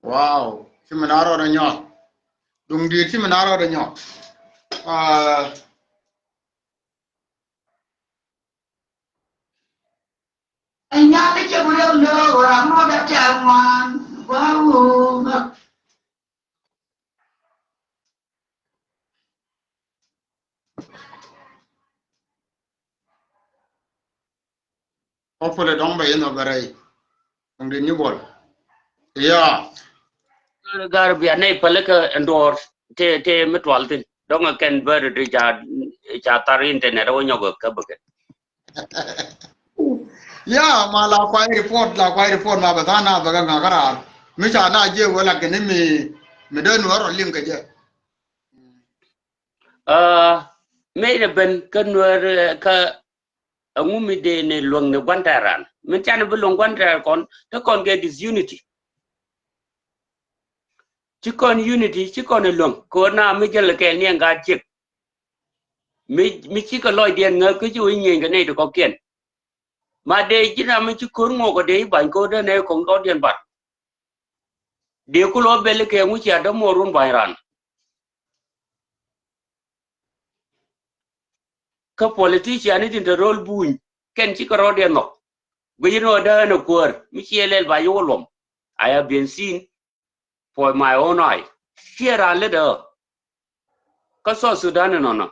Wow, ci mi na rɔɔdɛ nyɔk. Duŋ diit ci mi na rɔɔdɛ nyɔk. Ah. Ɛn nyal i̱ cɛ bi rɛw lo̱o̱k ɣöö ram mɔ bɛ tɛ̈r ŋuan. Wow. Hopefully dɔ̱ŋ bɛ inɔ bɛ rɛy. Dɔ̱ŋ dit ni bol. Yeah. Gar, gar bia nɛy pälikä ɛn duɔ̱ɔ̱r te, te mi tual thi̱n. Dɔ̱ŋ ɛ kɛn bä ri ca, ca thar internet wä nyɔk ɛ kä bä kɛn. Yeah, ma la kuay report, la kuay report ma bɛ tha̱a̱ŋ na bɛ kɛ ŋa̱k kä raar. Mi ca na jiɛ wä la kɛn mi, mi dee nuɔ̱ɔ̱r rɔ liŋ kɛ jɛ. Ah, mëë ni ben kä nuɛr, eh, kä aŋu mi dee ni luäŋ ni gua̱n tɛɛr ran. Min can bi luäŋ gua̱n tɛɛr kɔn, te kɔn kɛ disunity. Ci kɔn unity, ci kɔn ɛ luäŋ. Ko̱r na mi jäl kɛɛl ni ɛn gaat ciek. Mi, mi cikɛ lɔcdiɛn ŋäk kä ci wec nyieny kɛ nɛy ti kɔ̱kiɛn. Ma dee ji̱n ram mi ci ko̱r ŋuɔk kɛ dee i̱ ba̱ny ko̱r dee nɛy kɔŋ dɔ̱diɛn bat. Dee ku lɔ bɛl kɛ ŋu cia dämuɔr wun ba̱ny ran. Kä politician ni tin te ro̱l buny kɛn cikɛ rɔɔdiɛn nhɔk. Guic ni ɣä däänɛ kuäär mi ciɛ lɛl ba yio̱w luɔm. I have been seen for my own eye. Ciɛ raa lät ɣä. Kä South Sudan inɔnɔ.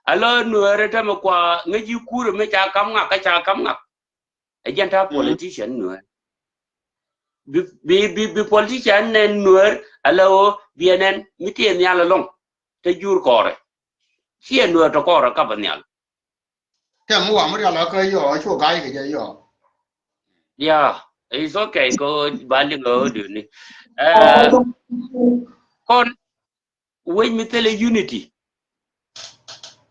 A lɔ nuäärä tämɛ kua ŋäc yi kuurä mi ca kam ŋak kä ca kam ŋak. Ɛ jɛn ta̱a̱ politician nuäär. Bi, bi, bi, bi politician nɛn nuäär a lɛ ɣöö biɛ nɛn mi tëë nhial ɛlɔ̱ŋ. Te jur kɔɔrɛ. Ciɛ nuäär tɔ kɔɔrɛ kap ɛ nhial. Tɛm mi wa mi rial kä yɔ, cu ga̱y kɛ jɛ yɔ. Yeah, it's okay. Ko ba liŋ ɣöö duni. Ɛ, kɔn wec mi thilɛ unity.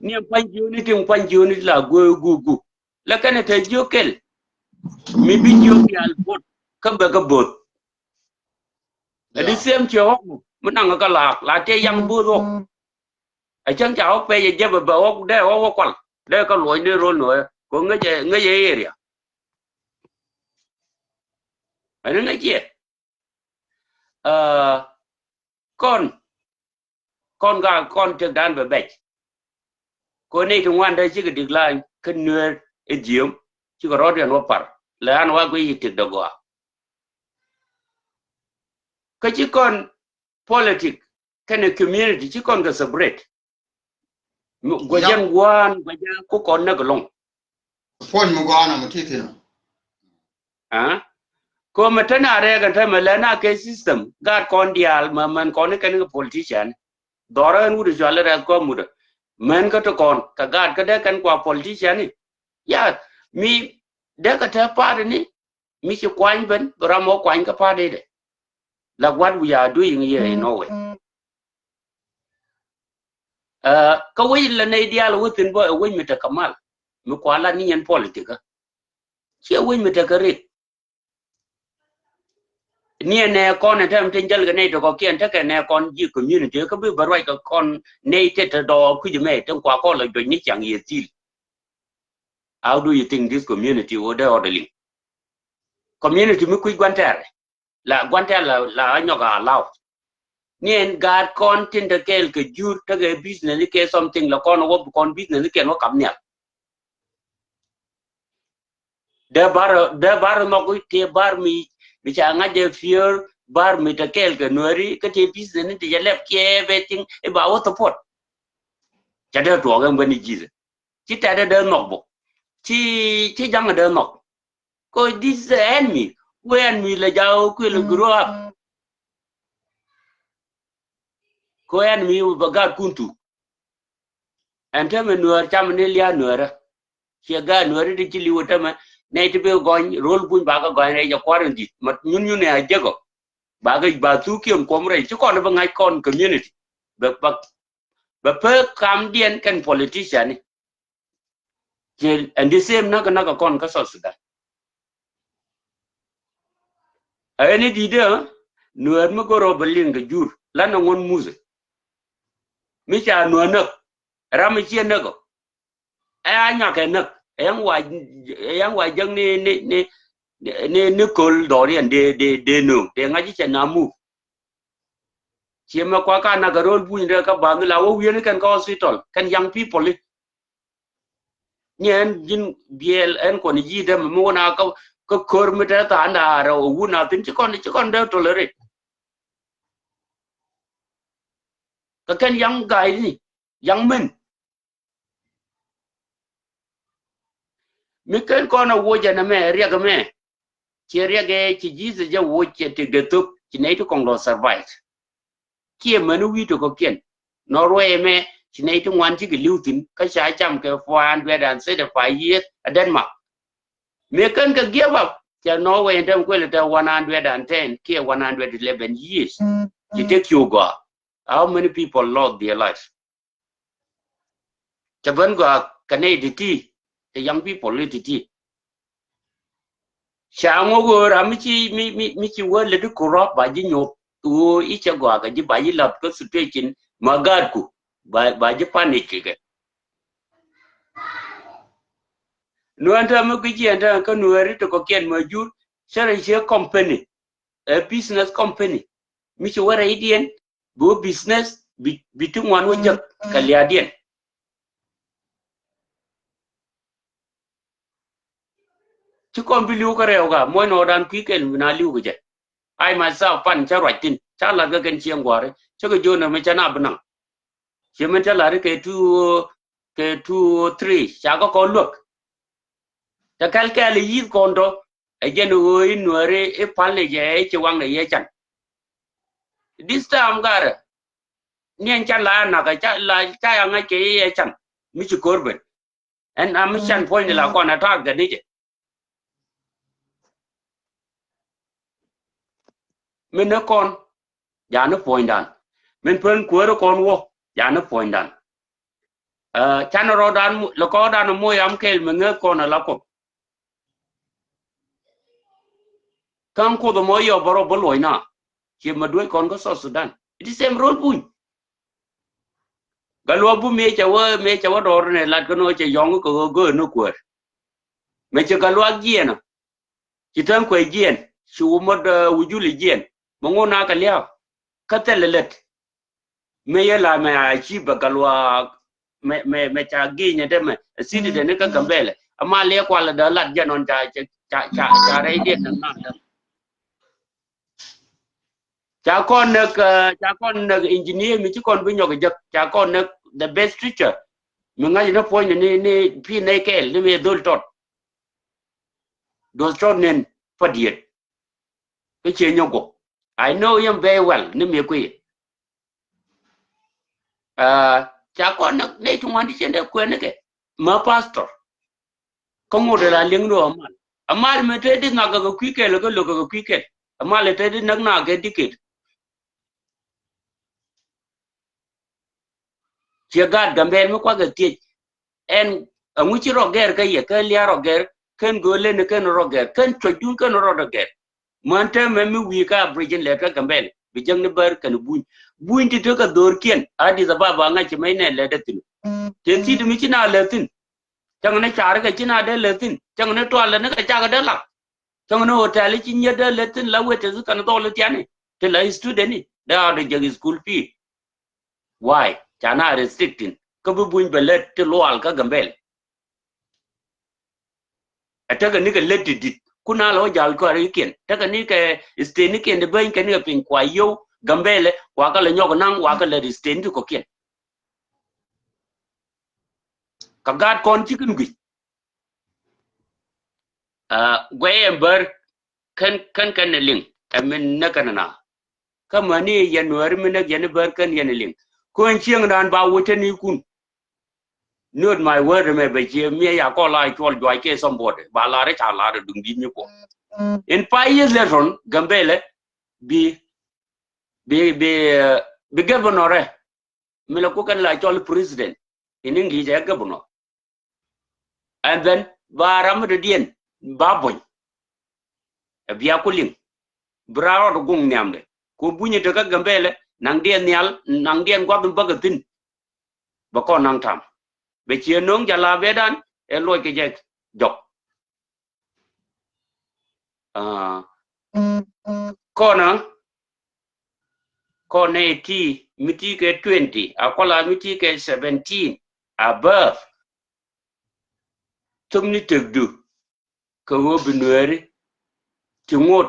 Ni ɛn pua̱ny jiöni ti ɛn pua̱ny jiöni ti la guö gugu. La kɛnɛ te jiök kɛl. Mi bi jiök nhial bo̱th kä bɛ kä bo̱th. Ɛ di same ci ɣɔk mi naŋ kä laak la te yaŋ bo̱th ɣɔk. Ɛ cäŋ ca ɣɔk pɛc ɛ jɛp ɛ bɛ ɣɔk dee ɣɔk wä kual dee kä luɔcni ro̱l nuɔyä ko ŋäc ɛ ŋäc ɛ area. Ɛn ŋäc ciɛ. Aa, kɔn kɔn ka kɔn tëkdan bɛ bɛc. Ko nɛy ti ŋuan dee cikɛ decline kä nueer i̱ dhieem cikɛ rɔɔdiɛn wä par lɛ an wa guic i̱ tëk dee gɔaa. Kä ci kɔn politic kɛnɛ community ci kɔn kɛ separate. Gua̱c jɛn gua̱a̱n gua̱c jɛn ku kɔn näk ɛlɔ̱ŋ. Puɔ̱ny mi gɔaa nɔmɔ ti thi̱n. Aa, ko mɛ te na rɛɛk ɛn te mɛ lɛ na kɛ system gaat kɔn diaal mɛ mɛn kɔn ni kɛn kɛ politician. Dhɔrä ɛn wut i̱ cual i̱ rɛth kɔn mut ɛ mɛn kä ti kɔn kɛ gaat kä dee kɛn kua politician i̱. Ya mi dee kɛ te party ni mi ci kuany ben bi ram mɔ kuany kä party dɛ. Like what we are doing here in Norway. Aa, kä wec lɛ nɛy diaal wä thi̱n bä ɛ wec mi tekɛ mal mi kua lat ni yɛn politic kä. Ciɛ wec mi tekɛ rit. Ni ɛ nɛ kɔn ɛ tɛm tin jäl kɛ nɛy tekɔ kiɛn tekɛ nɛ kɔn ji̱ community kä bi bä ruac kɛ kɔn nɛy tet te dɔɔk kui̱c mɛ tin kua kɔn lɛ juɔc ni ciaŋ yɛ thil. How do you think this community wä dee orderly? Community mi kui̱c gua̱n tɛɛr la gua̱n tɛɛr la la nyɔk a law. Ni ɛn gaat kɔn tin te kɛɛl kɛ jur tekɛ business ni kɛ something la kɔn wä bi kɔn business ni kɛn wä kap nhial. Dee bar dee bar nhɔk ti bar mi mi ca ŋa̱c jɛ fier bar mi te kɛɛl kɛ nuɛri kä ti business ni ti jɛ lɛp kiɛ everything i̱ ba wä support. Ca dee tuɔɔk ɛn bäni ji̱th. Ci tɛt dee nhɔk bok. Ci ci jaŋ dee nhɔk. Ko this is the enemy. Ku enemy lɛ jaw kuil grow up. Ko enemy bɛ gaat kun tu. Ɛn tɛmɛ nuɛɛr cam ni lia̱a̱ nuɛɛrä. Ciɛ gaat nuɛɛrä ti ci li̱w tɛmɛ nɛy ti bi gɔny ro̱l buny bakɛ gɔny rɛy jɛ kua̱r in di̱t ma nyun nyun ɛ a jek ɔ. Bakɛ ba thukiɛn kuɔm rɛy ci kɔn bi ŋa̱c kɔn community. Bɛ bak bɛ pek kamdiɛn kɛn politician ni. Ci and the same näk näk kɔn kä South Sudan. Ɛ ni di̱t ɛ nuɛɛr mi goro bɛ liŋ kɛ jur lan ɛ ŋuɔ̱n muth. Mi ca nuɛɛr näk ram mi ciɛ näk ɔ. Ɛ a nyakɛ näk ɛ yaŋ wa ɛ yaŋ wa jäŋ ni ni ni ni köl dhɔriɛn dee dee dee nööŋ dee ŋa̱c cɛ na muth. Ciɛ mɛ kua ka nak kɛ ro̱l buny rɛ kä ba̱a̱n la wä wi̱i̱ni kɛn kä hospital kɛn young people i̱. Ni ɛn ji̱n biɛl ɛn kuɔn ji̱ dämɛ mi wä na kä, kä kör mi te tha̱a̱ŋ da̱a̱ rɛ wä wun a thi̱n ci kɔn, ci kɔn dee tolerate. Kɛ kɛn young guy ni, young men. Mi ken kɔn a woc ɛn ɛmɛ riɛk ɛmɛ. Ciɛ riɛk ɛ ci Jesus jɛ woc cɛ tëkdɛ thop ci nɛy ti kɔŋ lɔ survive. Kiɛ män wi̱i̱ ti kɔ̱kiɛn. Norway ɛmɛ ci nɛy ti ŋuan cikɛ li̱w thi̱n kä ca cam kɛ four hundred and thirty-five years a Denmark. Mi ken kɛ give up cɛ Norway ɛn tɛm kuël tɛ one hundred and ten kiɛ one hundred eleven years. Ci tek cu gɔaa. How many people lost their life? Cɛ ben gɔaa kɛ nɛy ti̱ti̱, cɛ young people i̱ ti̱ti̱. Ca ŋɔ ɣöö ram mi ci, mi, mi, mi ci wä lät i̱ corrupt ba ji̱ nyop ɣöö i̱ cɛ gɔaa kɛ ji̱ ba ji̱ la̱th kä situation ma gaatku ba, ba ji̱ punish kɛ kɛ. Nuɛn täämɛ guic yɛn täämɛ kä Nuɛɛri ti kɔ̱kiɛn ma jur cä rɛ ciɛ company, ɛ business company mi ci wä rɛydiɛn. Bi wä business bi, bi ti ŋuan wä jek kɛ liaadiɛn. Ci kɔn bi li̱w kä rɛw ka muɔ̱c nɔ dan kui̱ kɛl mi na li̱w kɛ jɛ. I myself pan cä ruac thi̱n ca lat kä kɛn cieŋ gua̱a̱ri cä kɛ jo̱o̱n ɛmɛ cä na bi naŋ. Ciɛ min cä lat kɛ two, kɛ two three ca kɛ kɔn luäk. Tɛ kɛl kɛl i̱ yi̱th kɔn tɔ ɛ jɛn ɣöö i̱ Nuääri i̱ pal i̱ jɛ i̱ ci waŋdɛ yɛ can. This time garɛ ni ɛn ca la nak ca la ca ya ŋa̱c kɛ yɛ can mi ci ko̱r ben. Ɛn a mi can puɔ̱ny ni la kɔn a ta̱a̱k gɛ ni jɛ. Min ni kɔn yani puɔ̱nydan. Min pen kuäärä kɔn wä yani puɔ̱nydan. Ɛ, canɛ rɔɔdan lɛ kɔɔdan moc am kɛl mi ŋäth kɔn ala Kuoth. Kä Kuoth mɔ yɔ bä rɔ bä luɔ̱cna. Ciɛ ma duec kɔn kä South Sudan. It is same role buny. Gatluak bu mëë cɛ wä, mëë cɛ wä dɔɔr ni lat kä nɔ cɛ yɔŋ kä ɣöö göö ni kuäär. Mëë cɛ Gatluak jiɛn ɔ. Ci Täŋ Kuɛy jiɛn, ci wä mot, ɛ, wä Juli jiɛn. Mɛ ŋun a kɛ lia̱a̱. Kä thilɛ lät. Mëë yɛ la mɛ a ci bɛ Gatluak mɛ, mɛ, mɛ ca gi̱i̱nyɛ dee mɛ. Ɛ city dee ni kä Gambɛlɛ. Ama liɛ kualɛ dee lat jɛ nɔn ca, ca, ca, ca, ca rɛy diɛn nɛ ŋa̱a̱n dee. Ca kɔn näk, ɛ, ca kɔn näk engineer mi ci kɔn bi nyɔk jek. Ca kɔn näk the best teacher. Mi ŋa̱c ni puɔ̱ny ni, ni pi nɛy kɛɛl ni mi dhol tɔt. Dhol tɔt nin pa diet. Kä ciɛ nyɔk guɔk. I know him very well ni mi kui̱. Ɛ, ca kɔn näk nɛy ti ŋuan ti cɛn dee kuɛn ni kɛ. Ma pastor. Kä ŋot la liŋ ni ɔ mal. A mal mi te di ŋak kɛ kui̱ kɛl, kɛ lo̱k kɛ kui̱ kɛl. A mal te di näk nak kɛ di kɛl. Ciɛ gaat Gambɛl mi kuak kɛ thiec. Ɛn ɛŋu ci rɔ gɛr kä yɛ, kɛ lia̱a̱ rɔ gɛr, kɛn gööl leni kɛn rɔ gɛr, kɛn cuɔcdun kɛn rɔ gɛr. Män täämɛ mi wi̱i̱ kä Aboriginal lɛt kä Gambɛl, bi jäŋ ni bär kɛn buny. Buny ti te kɛ dho̱rkiɛn, Addis Ababa ŋa̱c ci mɛc nɛ lɛt dee thi̱n. Te thi̱t mi ci na lɛt thi̱n. Cäŋ ni carikɛ ci na dee lɛt thi̱n. Cäŋ ni tualɛ ni kɛ cakɛ dee lak. Cäŋ ni hotel ci nyiet dee lät thi̱n la wet te thi̱n kɛn dhɔl thiani. Ti la student ni dee a dee jek school fee. Why? Ca na restricting. Kä bi buny bɛ lät ti lual kä Gambɛl. Ɛ tekɛ ni kɛ lät ti dit. Kun a lɔ jal kɔrikiɛn. Tekɛ ni kɛ state ni kiɛn ti beny kɛ ni kɛ piny kua yio̱w Gambɛl kua kɛ lɛ nyɔk naŋ wa kɛ lät state ni ti kɔkiɛn. Kɛ gaat kɔn ci kɛn guic. Aa, guɛy ɛn bär kɛn, kɛn, kɛn ni liŋ. Ɛ min näk kɛn na. Kä mäni yɛn Nuääri mi näk yɛn bär kɛn yɛn liŋ. Kuɛn cieŋdan ba wä te ni kun. Not my word mɛ bɛ cie miɛ ya kɔ la cuɔl juac kɛ somebody. Ba la rɛ ca la rɛ duŋ dit mi kuɔ. In five years later on, Gambɛlɛ bi, bi, bi, ɛ, bi governor ɛ. Mi la ku kɛn la cɔl president in English ɛ governor. And then ba ram mi dɔ̱diɛn ba buny. Ɛ bia ku liŋ. Bi raa rɔɔd guŋ nhiamdɛ. Ku buny in te kä Gambɛlɛ, naŋdiɛn nhial, naŋdiɛn guath in bäkɛ thi̱n. Bɛ kɔn naŋ tam. Bɛ ciɛ no̱o̱ŋ jɛ la bɛdan, ɛ luɔc kɛ jɛ jɔk. Aa. Kɔnä, kɔn nɛ ti mi ti kɛ twenty a kɔla mi ti kɛ seventeen above. Thöpni tëkdu kɛ ɣöö bi Nuääri ti ŋot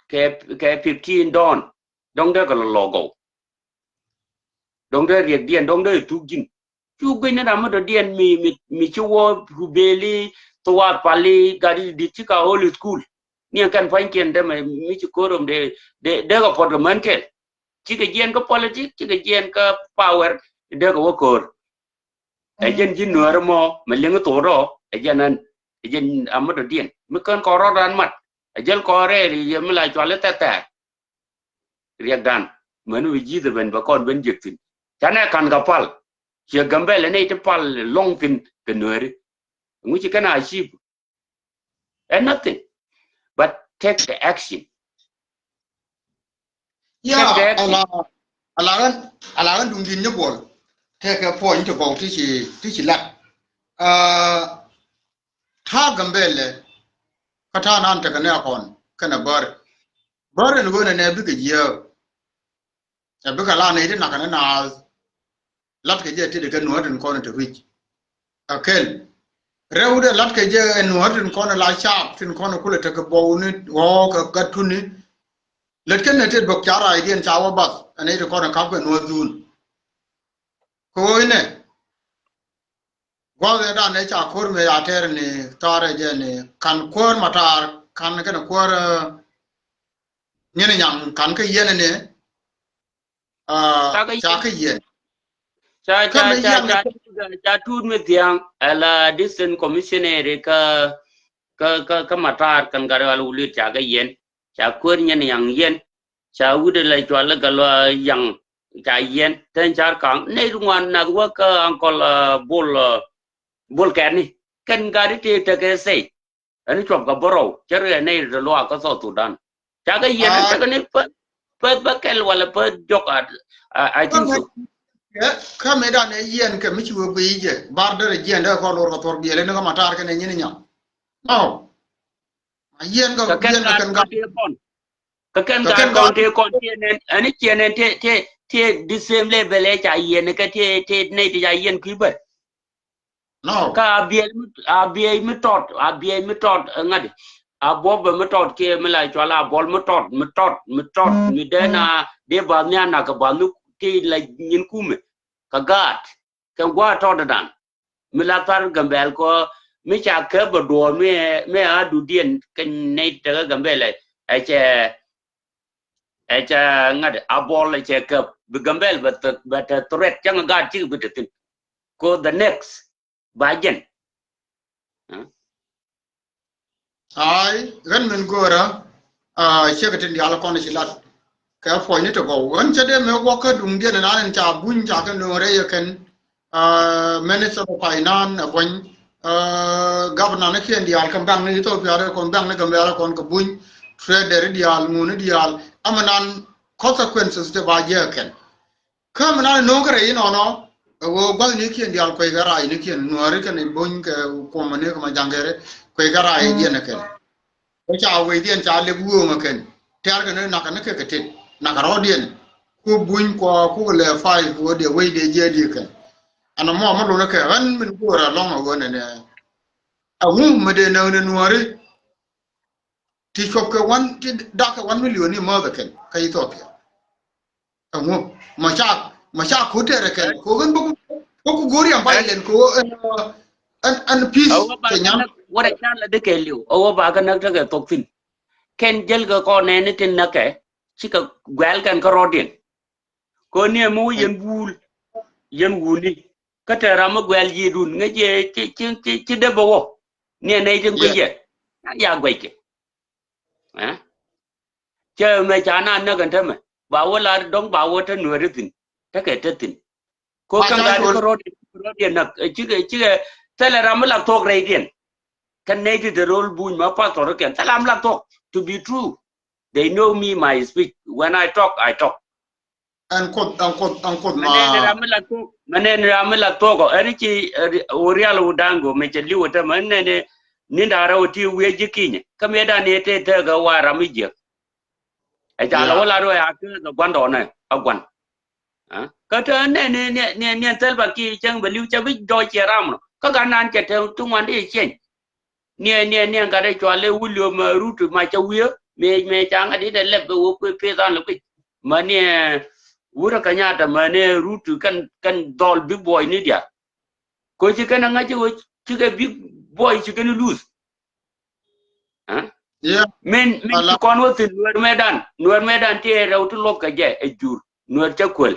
kɛ, kɛ fifteen dɔɔn. Dɔ̱ŋ dee kɛ lɔ lɔ gɔw. Dɔ̱ŋ dee riɛkdiɛn dɔ̱ŋ dee thuk ji̱n. Cu guic ni ram mi dɔ̱diɛn mi, mi, mi ci wä rubeli, thuwath pali, gat i̱ di̱t ci ka holy school. Ni ɛn kɛn pua̱nykiɛn dee mɛ mi ci ko̱r rom dee, dee, dee kɛ puɔt kɛ män kɛl. Cikɛ jiɛn kä politik, cikɛ jiɛn kä power, dee kɛ wä ko̱r. Ɛ jɛn ji̱ Nuäär mɔ mɛ liŋ thok rɔ, ɛ jɛn ɛn, ɛ jɛn amä dɔ̱diɛn mi kän kɔn rɔ̱dan mat. Ɛ jɛn kɔn rɛɛl yɛ mi la cual i̱ thɛthɛɛr. Riɛkdan män wi̱i̱ ji̱th ɛ ben bɛ kɔn ben jiɛk thi̱n. Canɛ ka̱n kɛ pal ciɛ Gambɛl ɛ nɛy ti pal lɔŋ thi̱n kɛ Nuääri. Ŋu ci kɛn a achieve? Ɛ nothing but take the action. Ya, ala, ala ɣän, ala ɣän duŋdi̱n ni buɔl. Tekɛ puɔ̱ny ti gɔw ti ci, ti ci lat. Ta̱a̱ Gambɛlɛ kä ta̱a̱ nan tekɛ nɛ kɔn kɛnɛ bär. Bär ɛn ɣöö nɛ nɛ bikɛ jiääk. Ɛ bikɛ la nɛy ti nakä ni naath. Latkɛ jɛ tëëdɛ kɛ Nuäär tin kɔn te wi̱c. Ɛ kɛl. Rɛwdɛ latkɛ jɛ ɛ Nuäär tin kɔn la caap tin kɔn kulɛ tekɛ bɔwni ɣɔɔk ɛ gat tuni. Lät kɛn ɛ tëëd bäk ca raacdiɛn ca wä bath ɛ nɛy ti kɔn ɛ ka̱pkɛ Nuäär dhun. Kɛ ɣöö inɛ gua̱th ɛ dan ɛ ca ko̱r mëë a tɛɛr ni thaarɛ jɛ ni ka̱n kuäär Matar ka̱n kɛn kuäär Nyin Nyaŋ ka̱n kä yɛn ni. Ca kä yɛn. Ca, ca, ca, ca, ca tuut mi thiaŋ ala distant commissioner kä, kä, kä, kä Matar kɛn Gatwɛl Wulɛt ca kä yɛn. Ca kuäär Nyin Nyaŋ yɛn. Ca wut ala cual i̱ Gatluak Yaŋ ca yɛn. Tɛn car kaŋ nɛy ti ŋuan nath wä kä ankɔl, Bol, Bol Kɛni. Kɛn gat i̱ tëë tekɛ sɛy. Ɛn cuɔp kɛ bärɔw cä riɛn nɛy ti luaak kä South Sudan. Ca kɛ yɛn tekɛ ni peth, peth bä kɛl walɛ peth jɔk. I think so. Kä mëë dan ɛ yɛn kɛ mi ci wee guiy jɛ bar derɛ jiɛn dee kɔn lor kɛ thuɔr biɛl ni kä Matar kɛn ɛ Nyin Nyaŋ. No. A yɛn kɛ kɛn gat kɔn tëë kɔn. Kɛ kɛn gat kɔn tëë kɔn tiɛ nɛn ɛn i̱ ciɛ nɛn tëë, tëë, tëë the same level ɛ ca yɛn kɛ tëë, tëë nɛy ti ca yɛn kui̱ bä. No. Kä a biɛy mi, a biɛy mi tɔt, a biɛy mi tɔt ɛ ŋa̱t. A buɔbɛ mi tɔt kiɛ mi la cual a buɔl mi tɔt, mi tɔt, mi tɔt, mi dee na dee bath ni a nak kɛ bath ni ti la nyin kumɛ. Kɛ gaat kɛ gua̱a̱ tɔt dan. Mi la thar Gambɛl kɔ mi ca kɛ bɛ duɔɔr mi, mi a dudiɛn kɛ nɛy tekɛ Gambɛl ɛ cɛ, ɛ cɛ ŋa̱t a buɔl ɛ cɛ kɛ bi Gambɛl bɛ, bɛ tɛ threat cäŋ gaat cik bi te thi̱n. Ko the next ba jɛn. Ai, ɣän min go̱o̱rä, ciek tin diaal kɔn ci lat. Kɛ puɔ̱ny ni ti gɔw. Ɣän cä dee mëë guɔk kä duŋdiɛn nan in ca buny ca kɛ no̱o̱ŋ rɛy ɛ kɛn, Minister of Finance ɛ buɔ̱ny, governor ni kiɛn diaal kɛ bank ni Ethiopia rɛ kɔn, bank ni Gambia rɛ kɔn kɛ buny, trader diaal, ŋuni diaal. Ɛmɛ nan consequences ti ba jiɛ ɛ kɛn. Kä mi nan no̱o̱ŋ kärɛ inɔnɔ ɛ ɣöö gua̱thnikiɛn diaal kueckɛ raacnikiɛn Nuääri kɛn i̱ buny kɛ kuɔmanikä ma ja̱ŋkɛrɛ kueckɛ raacdiɛn ɛ kɛn. Kä ca wecdiɛn ca lep wööŋ ɛ kɛn tɛ̈rkɛ ni nakä ni kɛ kɛ tet nakä rɔ̱diɛn. Ku buny kua ku lɛ pay ku ɣöö diɛ wecdɛ jiɛɛdiɛ kɛn. Ɛn ɛmɔ mi lun ɛ kɛ ɣän min go̱o̱rɛ lɔ̱ŋ ɛ ɣöö nɛnɛ. Ɛŋu mi dee näk ni Nuääri ti cuɔpkɛ wan ti dakkɛ wan milion ni mäth ɛ kɛn kä Ethiopia. Ɛŋu ma ca, ma ca ko̱t tɛɛr ɛ kɛn ko ɣän bä ku go̱o̱r yam pay lɛn ko ɛn, ɛn, ɛn peace kɛ nyam. Wä rɛ can la dee kɛ liw ɛ wä ba kä näk tekɛ thok thi̱n. Kɛn jäl kɛ kɔn nɛɛni tin näkɛ cikɛ guɛl kɛn kä rɔ̱diɛn. Kɛ ni ɛmɛ wä yɛn buul yɛn wuni. Kä te ram mi guɛl yiëëdun ŋäc yɛ ci, ci, ci, ci dee bä wä. Ni ɛ nɛy tin guic yɛ. Ya guɛckɛ. Cɛ mɛ ca na näk ɛn tämɛ ba wä la dɔ̱ŋ ba wä te Nuääri thi̱n. Tekɛ te thi̱n. Ko kɛn gat kä rɔ̱diɛn, rɔ̱diɛn näk cikɛ, cikɛ thilɛ ram mi la thuɔ̱k rɛydiɛn. Kɛn nɛy ti te ro̱l buny ma pastor kɛn thilɛ ram la thuɔ̱k. To be true. They know me, my speech. When I talk, I talk. Ɛn Kuoth, ɛn Kuoth, ɛn Kuoth ma. Mɛ nɛn ram mi la thuɔ̱k, mɛ nɛn ram mi la thuɔ̱k ɔ ɛn ci ɣöö rial wä da̱ŋ go̱o̱mɛ cɛ li̱w ɛ tämɛ ɛn nɛn ni da̱rɛ wä ti wi̱i̱ ji̱ kinyɛ kä miɛ da̱n ni te te kɛ wa ram mi jiäk. Ɛ ca lɛ wä la ruɛ a kɛ kɛ gua̱ndɔɔnɛ a gua̱n. Kä te nɛ ni ni ni ni Salva Kiir cäŋ bɛ li̱w cɛ bi jɔɔc ciɛ ram nɔ. Kä gat nan cɛ te ti ŋuan di cieŋ. Niɛ niɛ niɛ gat ɛ cual ɛ William Ruto ma cɛ wi̱i̱ mëë mëë ca ŋa̱t di dɛ lɛp bɛ wä kuɛ peth an lɛ kui̱c. Ma niɛ wurɛ Kenyatta ma niɛ Ruto kɛn kɛn dhɔl bi buɔy ni diaal. Ko ci kɛn a ŋa̱c ci wä ci kɛ big boy ci kɛn luth. Min min ci kɔn wä thin Nuɛr mëëdan, Nuɛr mëëdan ti ɛ rɛw ti luɔp kɛ jɛ ɛ jur. Nuɛr cɛ kuel.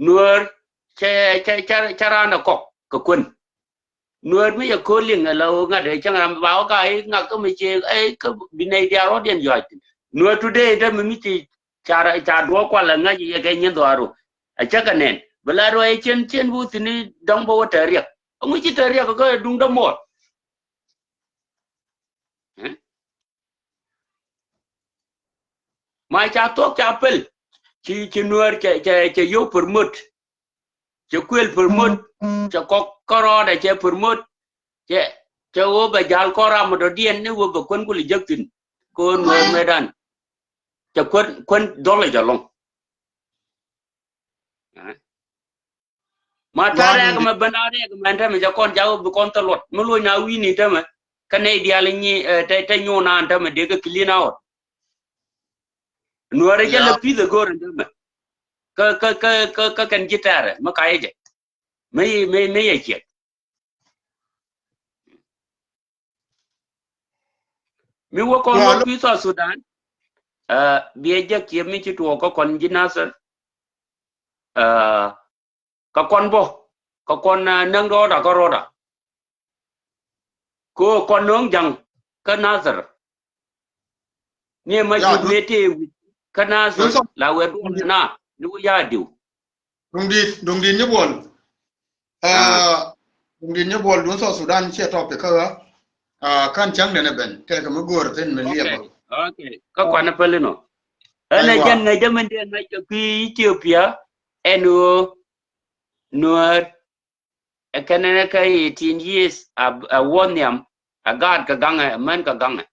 Nuɛr cɛ cɛ cɛ cɛ raan ɛ kɔk kɛ kuän. Nuɛr mi yɛ ko̱l liŋ ɛ la ɣöö ŋa̱t ɛ cäŋ ram ba wä ka i̱ ŋak kä mi ci ɛ kä bi nɛy diaal rɔ̱diɛn yɔ̱a̱c thin. Nuɛr today dämɛ mi ci ca ra ca duɔ̱ɔ̱k kual ɛ ŋa̱c yɛ kɛ nyin dhɔaaru. Ɛ cä kɛ nɛn bɛ la ruac cien cien bi wä thi̱n i̱ dɔ̱ŋ bä wä tɛ̈r riɛk. Ɛŋu ci tɛ̈r riɛk kä duŋ dämuɔɔr. Ma ca thuɔ̱k ca pɛl ci ci Nuɛr cɛ cɛ cɛ yio̱w promote. Cɛ kuël promote, cɛ kɔk kärɔɔdɛ cɛ promote. Cɛ cɛ wä bɛ ja̱l kɔn ram mi dɔ̱diɛn ni wä bɛ kuän kul jek thi̱n. Kɛ ɣöö Nuɛr mëëdan cɛ kuän kuän dhɔl i̱ jɛ lɔŋ. Ma ta̱a̱ rɛɛk mɛ ben a rɛɛk mɛ ɛn tämɛ jɛ kɔn ja̱ wä bi kɔn thil luɔt mi lo̱c na wi̱i̱ni tämɛ. Kä nɛy diaal nyi te te nyuun an tämɛ dee kɛ clean out. Nuäärä jɛ lɛ pi̱th ɛ go̱o̱r ɛn tämɛ. Kä kä kä kä kä kɛn ji̱ tɛ̈rɛ mi kayɛ jɛ. Mi mi mi yɛ ciɛk. Mi wä kɔn wä kui̱ South Sudan. Biɛ jɛ kiɛ mi ci tuɔɔk kä kɔn ji̱ Nasir. Kä kɔn bä kä kɔn näŋ rɔɔda kä rɔɔda. Ko kɔn no̱o̱ŋ ja̱ŋ kä Nasir. Ni ma ci wee tëë wi̱c kä Nasir la wee duɔl na ni wi̱c a diw. Duŋdit duŋdit ni buɔl. Duŋdit ni buɔl duŋ South Sudan ciɛ topic kä ɣä. Kän cäŋ den ɛ ben tɛkɛ mi go̱o̱r thin mi liɛp. Okay. Kä kuanɛ päli nɔ. Ɛn ɛ jɛn ŋäc jɛ min dee ŋäc kɛ kui̱ Ethiopia. Ɛn ɣöö Nuäär ɛ kɛn ɛn ɛ kä eighteen years a wä nhiam. Ɛ gaat kɛ gaŋɛ ɛ män kɛ gaŋɛ.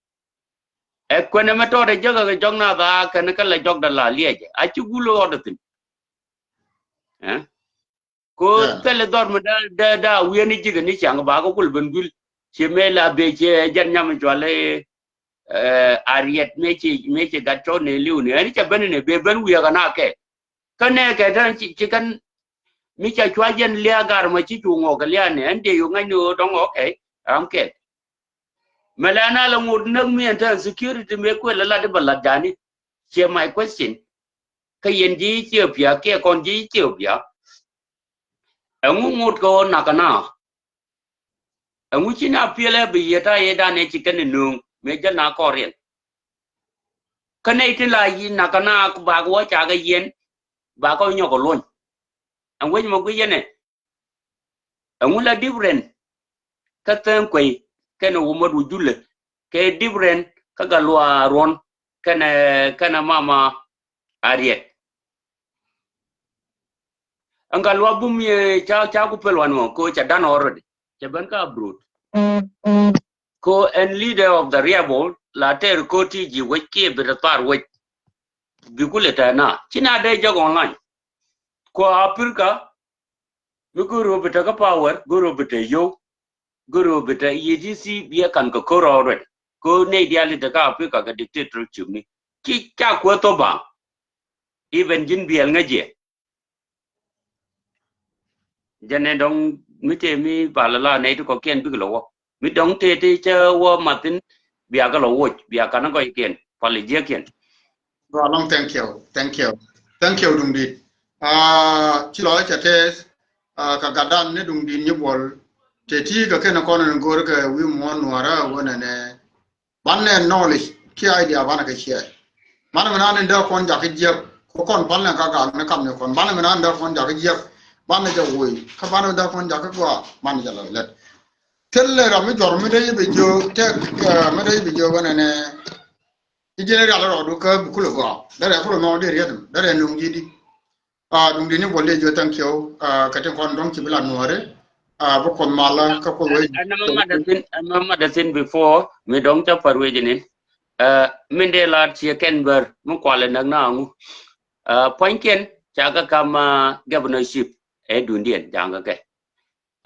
Ɛ kuɛn ɛmɛ tɔɔt ɛ jäk ɛ kɛ jɔk nath a kɛn kä la jɔk dɛ la liɛcɛ a ci gul ɣɔt ɛ thi̱n. Ko thilɛ dhɔr mi da da wi̱i̱ ni ji̱kɛ ni ca̱ŋ ba kä kul ben guil. Ci mëë la bee ci jɛn nyam cual ɛ ariɛt mëë ci mëë ci gat cɔw ni li̱w ni ɛn ca ben ni bee ben wi̱i̱ ɛ kɛ na kɛ. Kä nɛ kɛ tɛn ci kɛn mi ca cua jɛn lia̱a̱ gar mɛ ci cu ŋuɔk kɛ lia̱a̱ ni ɛn dee yu ŋa̱cni ɣöö dɔ̱ŋ okay. Ram kɛl. Mɛ lɛ na lɛ ŋot näk mi ɛn tɛn security mëë kuël ɛ lat i̱ bɛ lat jani. Ciɛ my question. Kä yɛn ji̱ Ethiopia kiɛ kɔn ji̱ Ethiopia. Ɛŋu ŋot kɛ ɣöö nakä na. Ɛŋu ci na piɛlɛ bi yiet a yɛ danɛ ci kɛn ɛ nööŋ mëë jäl na kɔɔriɛn. Kä nɛy tin la yi nakä na bak wä cakɛ yɛn. Bak kɔ nyɔk ɛ luɔ̱ny. Ɛŋ wec mɛ guic yɛn ɛ. Ɛŋu la different kä Thɛŋ Kuey kɛnɛ Wumät Wujulɛ kɛ different kä Gatluak Ruɔn kɛnɛ kɛnɛ Mama Ariɛt. Ɛn Gatluak Bum yɛ ca ca ku pɛl wan ŋɔ ko ca dan already. Ca ben kä abroad. Ko ɛn leader of the rebel la tɛr ko ti ji̱ wec kiɛ bi rɛ thar wec. Bi kulɛ tɛr na ci na dee jɔk online. Ko Africa. Mi go̱o̱r ɣöö bi te kä power, go̱o̱r ɣöö bi te yio̱w, go̱o̱r ɣöö bi te E A D C biɛ kan kɛ ko̱r already. Ko̱r nɛy diaal i̱ te kä Africa kɛ dictatorship ni. Ci ca kuäär thop baŋ. Even ji̱n biɛl ŋäc yɛ. Jɛn ɛ dɔ̱ŋ mi tëë mi bal ala nɛy ti kɔ̱kiɛn bikɛ lɔ wä. Mi dɔ̱ŋ tëë ti cä wä mathin bia kɛ lɔ woc bia kanä gɔykiɛn pali jiäkiɛn. Gɔaa lɔŋ, thank you, thank you, thank you Duŋdit. Ci lɔ cɛ tɛth. Kɛ gatdan ni Duŋdit Nyibuɔl tëë ti kɛ kɛn kɔn ni go̱r kɛ wi̱i̱ muɔ̱ɔ̱n Nuäärä wä nɛnɛ. Banɛ knowledge ki idea banɛ kɛ share. Banɛ mi nan in dee kɔn jakä jiäk ko kɔn pal nɛ ka gak ni kam ni kɔn banɛ mi nan in dee kɔn jakä jiäk. Banɛ jɛ woi kä banɛ mi dee kɔn jakä gɔaa banɛ jɛ lɔ lɛt. Thilɛ ram mi jɔr mi dee i̱ bi jiök tɛk mi dee i̱ bi jiök wä nɛnɛ. I̱ ji̱n rial rɔɔdu kä bi kulɛ gɔaa derɛ kulɛ nɔɔk di riet derɛ nuŋ ji̱ di. Duŋdit Nyibuɔl dee jiök thank you. Kɛ tin kɔn dɔ̱ŋ ci bi la Nuääri bi Kuoth malä kä Kuoth wee. Ɛn ma mat a thin ɛn ma mat a thin before mi dɔ̱ŋ ca par wee ji̱ nin. Min dee la ciɛ kɛn bär mi kualɛ näk na ŋu. Puɔ̱nykiɛn ca kɛ kam governorship ɛ dundiɛn ja̱a̱ŋ kɛ kɛ.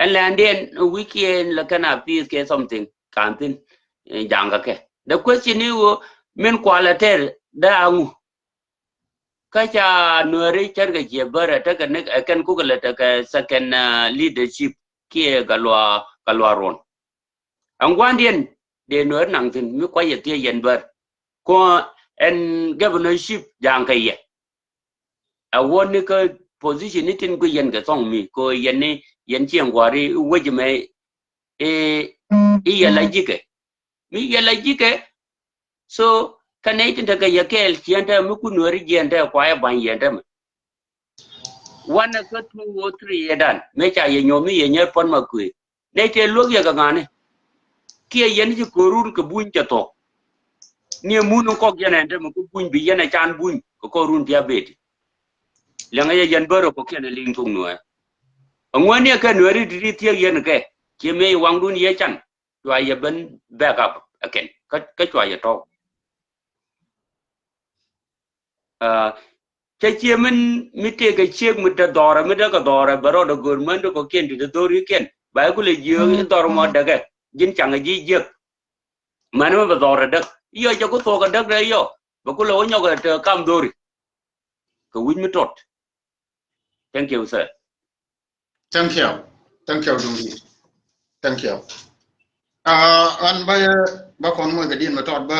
Ɛn lɛndiɛn wi̱i̱kiɛn lɛ kɛn a pi̱i̱th kɛ something ka̱n thi̱n ja̱a̱ŋ kɛ kɛ. The question i̱ ɣöö min kualɛ tɛr dee a ŋu? Kä ca Nuääri cär kɛ ciɛ bär ɛ tekɛ ni ɛ kɛn kukɛ lɛ tekɛ second leadership kiɛ Gatluak, Gatluak Ruɔ̱n. Ɛn gua̱ndiɛn dee Nuääri naŋ thi̱n mi kuac yɛ thiec yɛn bär. Kɔ ɛn governorship ja̱a̱ŋ kɛ yɛ. Ɛ wä ni kä position ni tin ku yɛn kɛ thɔŋ mi kɔ yɛn ni yɛn ciɛ ŋuari wec mɛ i̱ yɛ la ji̱kɛ. Mi yɛ la ji̱kɛ. So kä nɛy tin tekɛ yɛ kɛɛl ciɛn te mi ku Nuääri jiɛn te kuayɛ ba̱ny yɛn te mɛ. One kä two or three yɛ dan mëë ca yɛ nyuɔ̱th mi yɛ nyɛr puɔ̱n ma kuëë. Nɛy tëë luäk yɛ kɛ ŋa̱ni. Kiɛ yɛn ci ko̱run kɛ buny cɛ thuɔ̱k. Ni mun in kɔk yɛn ɛn te mɛ kä buny bi yɛn ɛ can buny kɛ ko̱run pia beti. Liɛŋɛ yɛ yɛn bärɛ kɔkiɛn ɛ liŋ thok Nuäär. Ɛŋuäni ɛ kɛ Nuääri ti ti thiek yɛn kɛ ciɛ mëë waŋdun yɛ can. Cua yɛ ben back up again kä cua yɛ tɔ̱w. Cä ciɛ min mi tëëkɛ ciek mi te dhɔrɛ mi te kɛ dhɔrɛ bɛ rɔɔdɛ go̱o̱r män ti kɔ̱kiɛn ti te dho̱rikiɛn ba i̱ kulɛ jiök i̱ dhɔr mɔ däkɛ ji̱n caŋɛ ji̱ jiäk. Män mi bɛ dhɔrɛ däk i̱ yɔ jɛ ku thuɔ̱kɛ däk rɛ yɔ bɛ kulɛ wä nyɔkɛ te kam dho̱ri. Kɛ wi̱c mi tɔt. Thank you, sir. Thank you. Thank you, Duŋdi. Thank you. Ɣän bä, bä kɔn moc kɛ di̱n mi tɔt bä,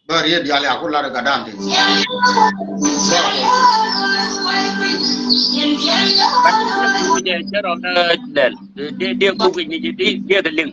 bä riet diaal ya ku lar ɛ gatdan ti. Diɛ kuk i̱ nyic diɛ kɛ liŋ.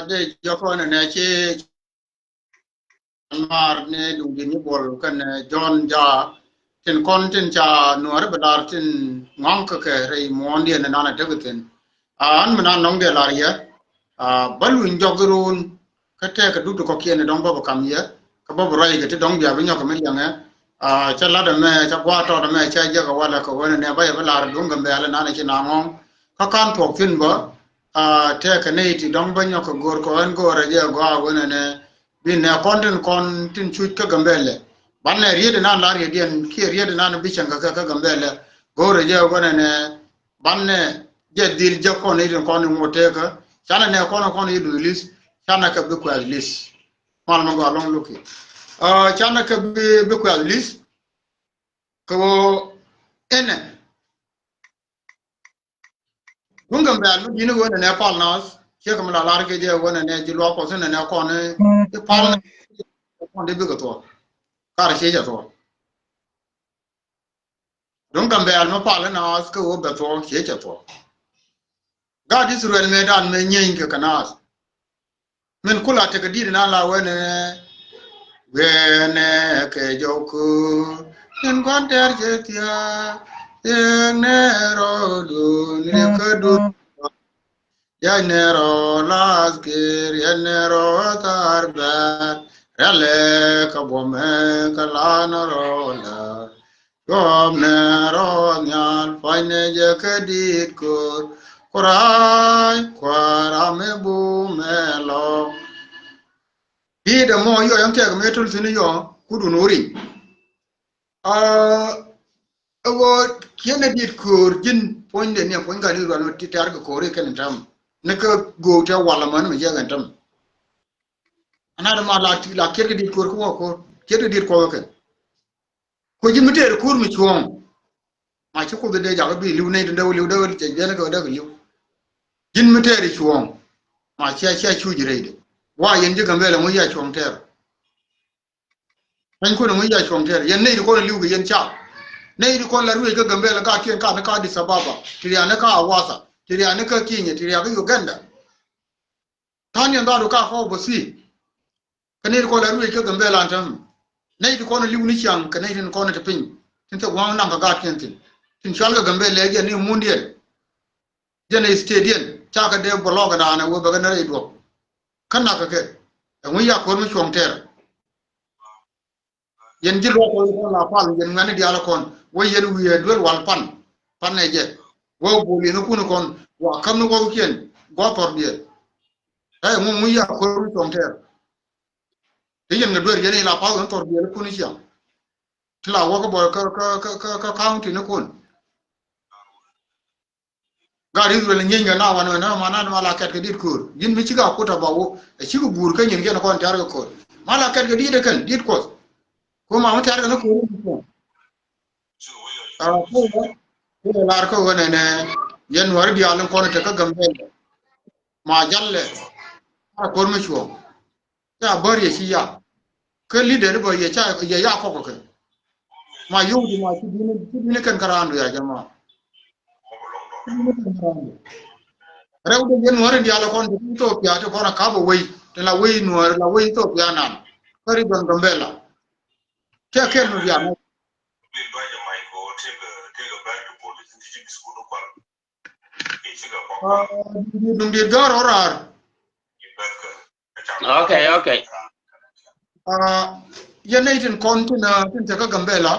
Dee jɔkɔ nɛ nɛ ci mar ni duŋ di ni bol kɛn John Ja tin kɔn tin ca Nuɔri bi lar tin ŋɔŋ kɛ kɛ rɛy muɔ̱ɔ̱n diɛn ni nan a tek thin. An mi nan nɔŋ dee lar yɛ. Bä luny jɔk run kä tɛk kɛ dut kɔkiɛn dɔŋ bä bi kam yɛ kä bä bi ruac kɛ ti dɔŋ bia bi nyɔk kɛ mi liɛŋɛ. Ca lat ɛmɛ ca gua̱a̱ tɔt ɛmɛ ca jek ɛ walɛ kɛ wen ɛnɛ bä yɛ bi lar duŋ Gambɛl ɛnan ɛ ci na ŋɔŋ kä kan tuɔk thin bä. Tɛk kɛ nɛy ti dɔŋ bä nyɔk kɛ go̱o̱r kɛ ɣän go̱o̱r ɛ jɛ gɔaa wen ɛnɛ bi nɛ kɔn tin kɔn tin cuc kä Gambɛlɛ. Banɛ riet ɛnan la riet diɛn kiɛ riet ɛnan bi cɛŋ kɛ kɛ kä Gambɛlɛ go̱o̱r ɛ jɛ wen ɛnɛ. Banɛ jɛ dhil jɛ kɔn itin kɔn iŋu tekä canɛ nɛ kɔn kɔn idu ilis canɛ kɛ bi kuɛth lis. Mal mɛ gɔaa lɔŋ luki canɛ kɛ bi bi kuɛth lis. Kɛ woo inɛ Duŋ Gambɛl mi di̱t ni ɣöö nɛnɛ pal naath, ciek mi la lar kɛ jɛ ɣöö nɛnɛ ji̱ luaak Kuɔth nɛnɛ kɔn i̱ pal naath, kɔn dee bikɛ thuɔ̱k. Kar ciec a thuɔ̱k. Duŋ Gambɛl mi pal naath kä ɣöö bɛ thuɔ̱k, ciec a thuɔ̱k. Gaat Israel mëëdan mëë nyieeny kɛ kɛ naath. Min kula tekɛ di̱t inan la wen ɛ, wen ɛ kɛ jɔku. Yɛn gua̱n tɛr cɛ thia̱a̱, yɛn nɛ rɔɔdun, yɛn kä dun. Yɛn nɛ rɔɔ lath kir, yɛn nɛ rɔɔ thar bɛr. Rɛlɛ kɛ buɔmɛ kɛ lan rɔɔ la. Cuɔpnɛ rɔ nhial pua̱nynɛ jɛ kä di̱t ko̱r. Kua̱r, Kua̱r, ram mi bumɛ lɔ̱ŋ. Di̱t ɛmɔ yɔ yɛn kɛk mëë tul thi̱n yɔ kudun wä ri̱ny. Aa, ɛ ɣöö kiɛn ɛ di̱t ko̱r ji̱n puɔ̱nydɛ ni ɛ puɔ̱ny gat Israel mi ti tɛ̈r kɛ ko̱r i̱ kɛn in tääm. Ni kä göök tɛ wal ɛmɔ ni mi jiɛk ɛn tääm. Anat ɛmɔ la kiɛt kɛ di̱t ko̱r kä wä ko̱r kiɛt kɛ di̱t kuɔth kɛ. Ku ji̱n mi tëër kur mi cuɔ̱ɔ̱ŋ. Ma ci Kuoth dee jakä bi li̱w nɛy tin dee wä li̱w dee wä cɛ jiɛn kɛ wä dee kɛ li̱w. Ji̱n mi tëër cuɔ̱ɔ̱ŋ. Ma cia cia cuc rɛydɛ. Wa yɛn ji̱ Gambɛlɛ ŋu ya cuɔ̱ɔ̱ŋ tɛɛr. Pɛny kun ŋu ya cuɔ̱ɔ̱ŋ tɛɛr. Yɛn nɛy ti kɔn li̱w kɛ yɛn ca. Nɛy ti kɔn la ruëc kä Gambɛlɛ ka kiɛn ka ni ka Addis Ababa. Ti riani ka Awasa. Ti riani ka Kenya. Ti riani ka Uganda. Tha̱a̱ŋ yɛn dhaadu ka kɔk bä thi. Kɛ nɛy ti kɔn la ruëc kä Gambɛla ɛn täämɛ. Nɛy ti kɔn li̱w ni ciaŋ kɛ nɛy tin kɔn ti piny. Tin thok waŋ naŋ kɛ gaatkiɛn thi̱n. Tin cual kɛ Gambɛla lɛ jɛn ni mundiɛn. Jɛn ni stadium. Ca kɛ dee bä lɔk kɛ daanɛ wee bɛ kɛ nɛ rɛy duɔ̱k. Kä nak kɛ kɛ. Ɛŋu ya ko̱r mi cuɔ̱ŋ tɛɛr. Yɛn ji̱ luɔk kɔn kɔn la pal yɛn ŋuɛ̈ni diaal kɔn wä yɛn wi̱i̱ duel wal pan. Pan nɛ jɛ wä bol yɛn kun kɔn wa käm ni wä kiɛn gua thɔr diɛ. Ɛ ŋu ŋu ya ko̱r mi cuɔ̱ŋ tɛɛr. Ti yɛn kɛ duer yɛn ila pal yɛn thɔr diɛ kun ciaŋ. Ti la wä kä bɔ kä kä kä kä county ni kun. Gaat Israel nyieny kɛ na wan wɛ na ma na ma la kɛt kɛ dit ko̱r. Ji̱n mi cikɛ a kut a ba wo. Ɛ cikɛ guur kä nyin kɛn kɔn tɛ̈r kɛ ko̱r. Ma la kɛt kɛ dit kɛn dit Kuɔth. Ku ma mi tɛ̈r kɛ ni ko̱r. A ku wä. Ku wä lar kä wä nɛnɛ. Yɛn nuɔri diaal in kɔn te kä Gambɛla. Ma jalɛ. A ko̱r mi cuɔ̱ɔ̱ŋ. Ca bär yɛ ci ya. Kä leader bä yɛ ca yɛ ya kɔk kɛ. Ma yio̱w di ma ci duni ci duni kɛn kɛ raandu ya jama. Ci duni kɛn kɛ raandu. Rɛw de yɛn nuɔri diaal kɔn ti Ethiopia ti kɔn a kap a wei. Ti la wei nuɔri la wei Ethiopia nan. Kä ri dɔn Gambɛla. Kɛ kɛn nu ya na. Dum diet ga̱r ɔ raar. Okay, okay. Yɛn nɛy tin kɔn tin tin te kä Gambɛla.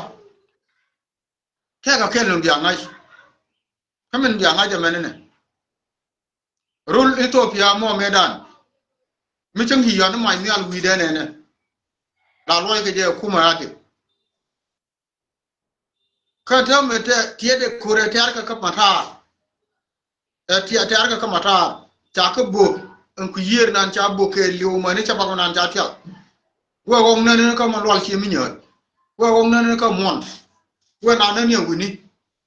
Kɛ kɛ kɛl ni bia ŋa̱c. Kä min bia ŋa̱c ɛmɛn inɛ. Rul Ethiopia mɔ mëëdan. Mi cäŋ ci yɔn imac nhial wi̱i̱dɛ nɛnɛ. La luɔc kɛ jɛ kumɛ ati. Kä täämɛ tɛ tiɛt ɛ ko̱r ɛ tɛ̈r kä kä matar. Ɛ tiɛt tɛ̈r kä kä matar. Ca kä bok ɛn ku yiër nan ca bok kɛ li̱w mäni ca bak nan ca tiak. Wee ɣɔk nän ni kä ma lual cie mi nyääl. Wee ɣɔk nän ni kä muɔn. Wee nan nän ni ɛ wi̱ni.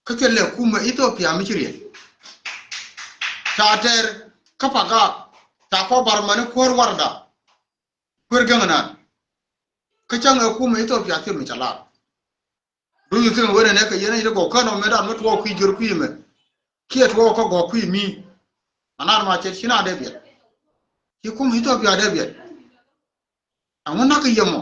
Kä cuɛ lɛ kumɛ Ethiopia mi ci riɛl. Ca tɛr kä pagak. Ca kɔ bar mäni kuäär warda. Kuer geŋ nan. Kä cäŋ ɛ kum Ethiopia thil mi ca lar. Do you think wen ɛnɛ kɛ yɛn ɛ yɛn gɔw kän ɔ mɛ dan mɛ tuɔɔk kui̱ jör kui̱ mɛ. Kiɛ tuɔɔk kä gɔw kui̱ mi. Anan ma cɛ ci na dee biɛt. Ci kum Ethiopia dee biɛt. Ɛŋu nak kɛ yɛ mɔ.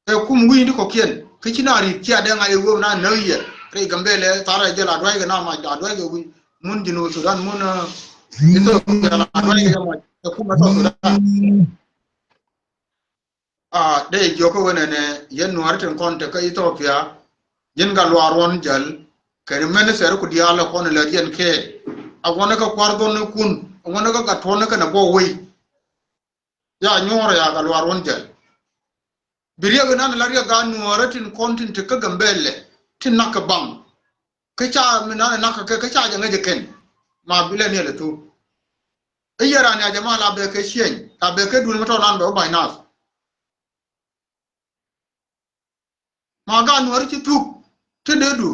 Ɛ kum wi̱i̱ni kɔ̱kiɛn kä ci na ri̱t cia dee ŋa̱c ɛ wee na näk yɛ rɛy Gambɛlɛ tharɛ jɛ la dua̱ckɛ na mac la dua̱ckɛ wi̱i̱ mun Junub Sudan mun Ethiopia la dua̱ckɛ jɛ mac ɛ kum ɛ South Sudan. A dee jiɔkä wen ɛnɛ yɛn nuäri tin kɔn te kä Ethiopia. Ji̱n Gatluak Ruɔ̱n Jäl kɛn minister ku diaal ɛ kɔn lät yɛn kɛɛl. A ɣɔni kä kua̱r dhɔn ni kun a ɣɔni kä gat tuɔ̱n ni kɛn ɛ bɔ wei. Ya nyuɔrɛ ya Gatluak Ruɔ̱n Jäl. Bi riɛk inan la riɛk a nuɔɔrä tin kɔn tin te kä Gambɛlɛ tin nak kɛ baŋ. Kä ca mi nan nak kɛ kä ca jɛ ŋäc kɛn. Ma bi lɛ niɛl thu. I̱ yɛ ran ya jɛ ma la bɛ kɛ cieny la bɛ kɛ dul mi tɔ nan bɛ wä ba̱ny nath. Ma gaat nuɔ̱ɔ̱ri ci thuk ti dee du.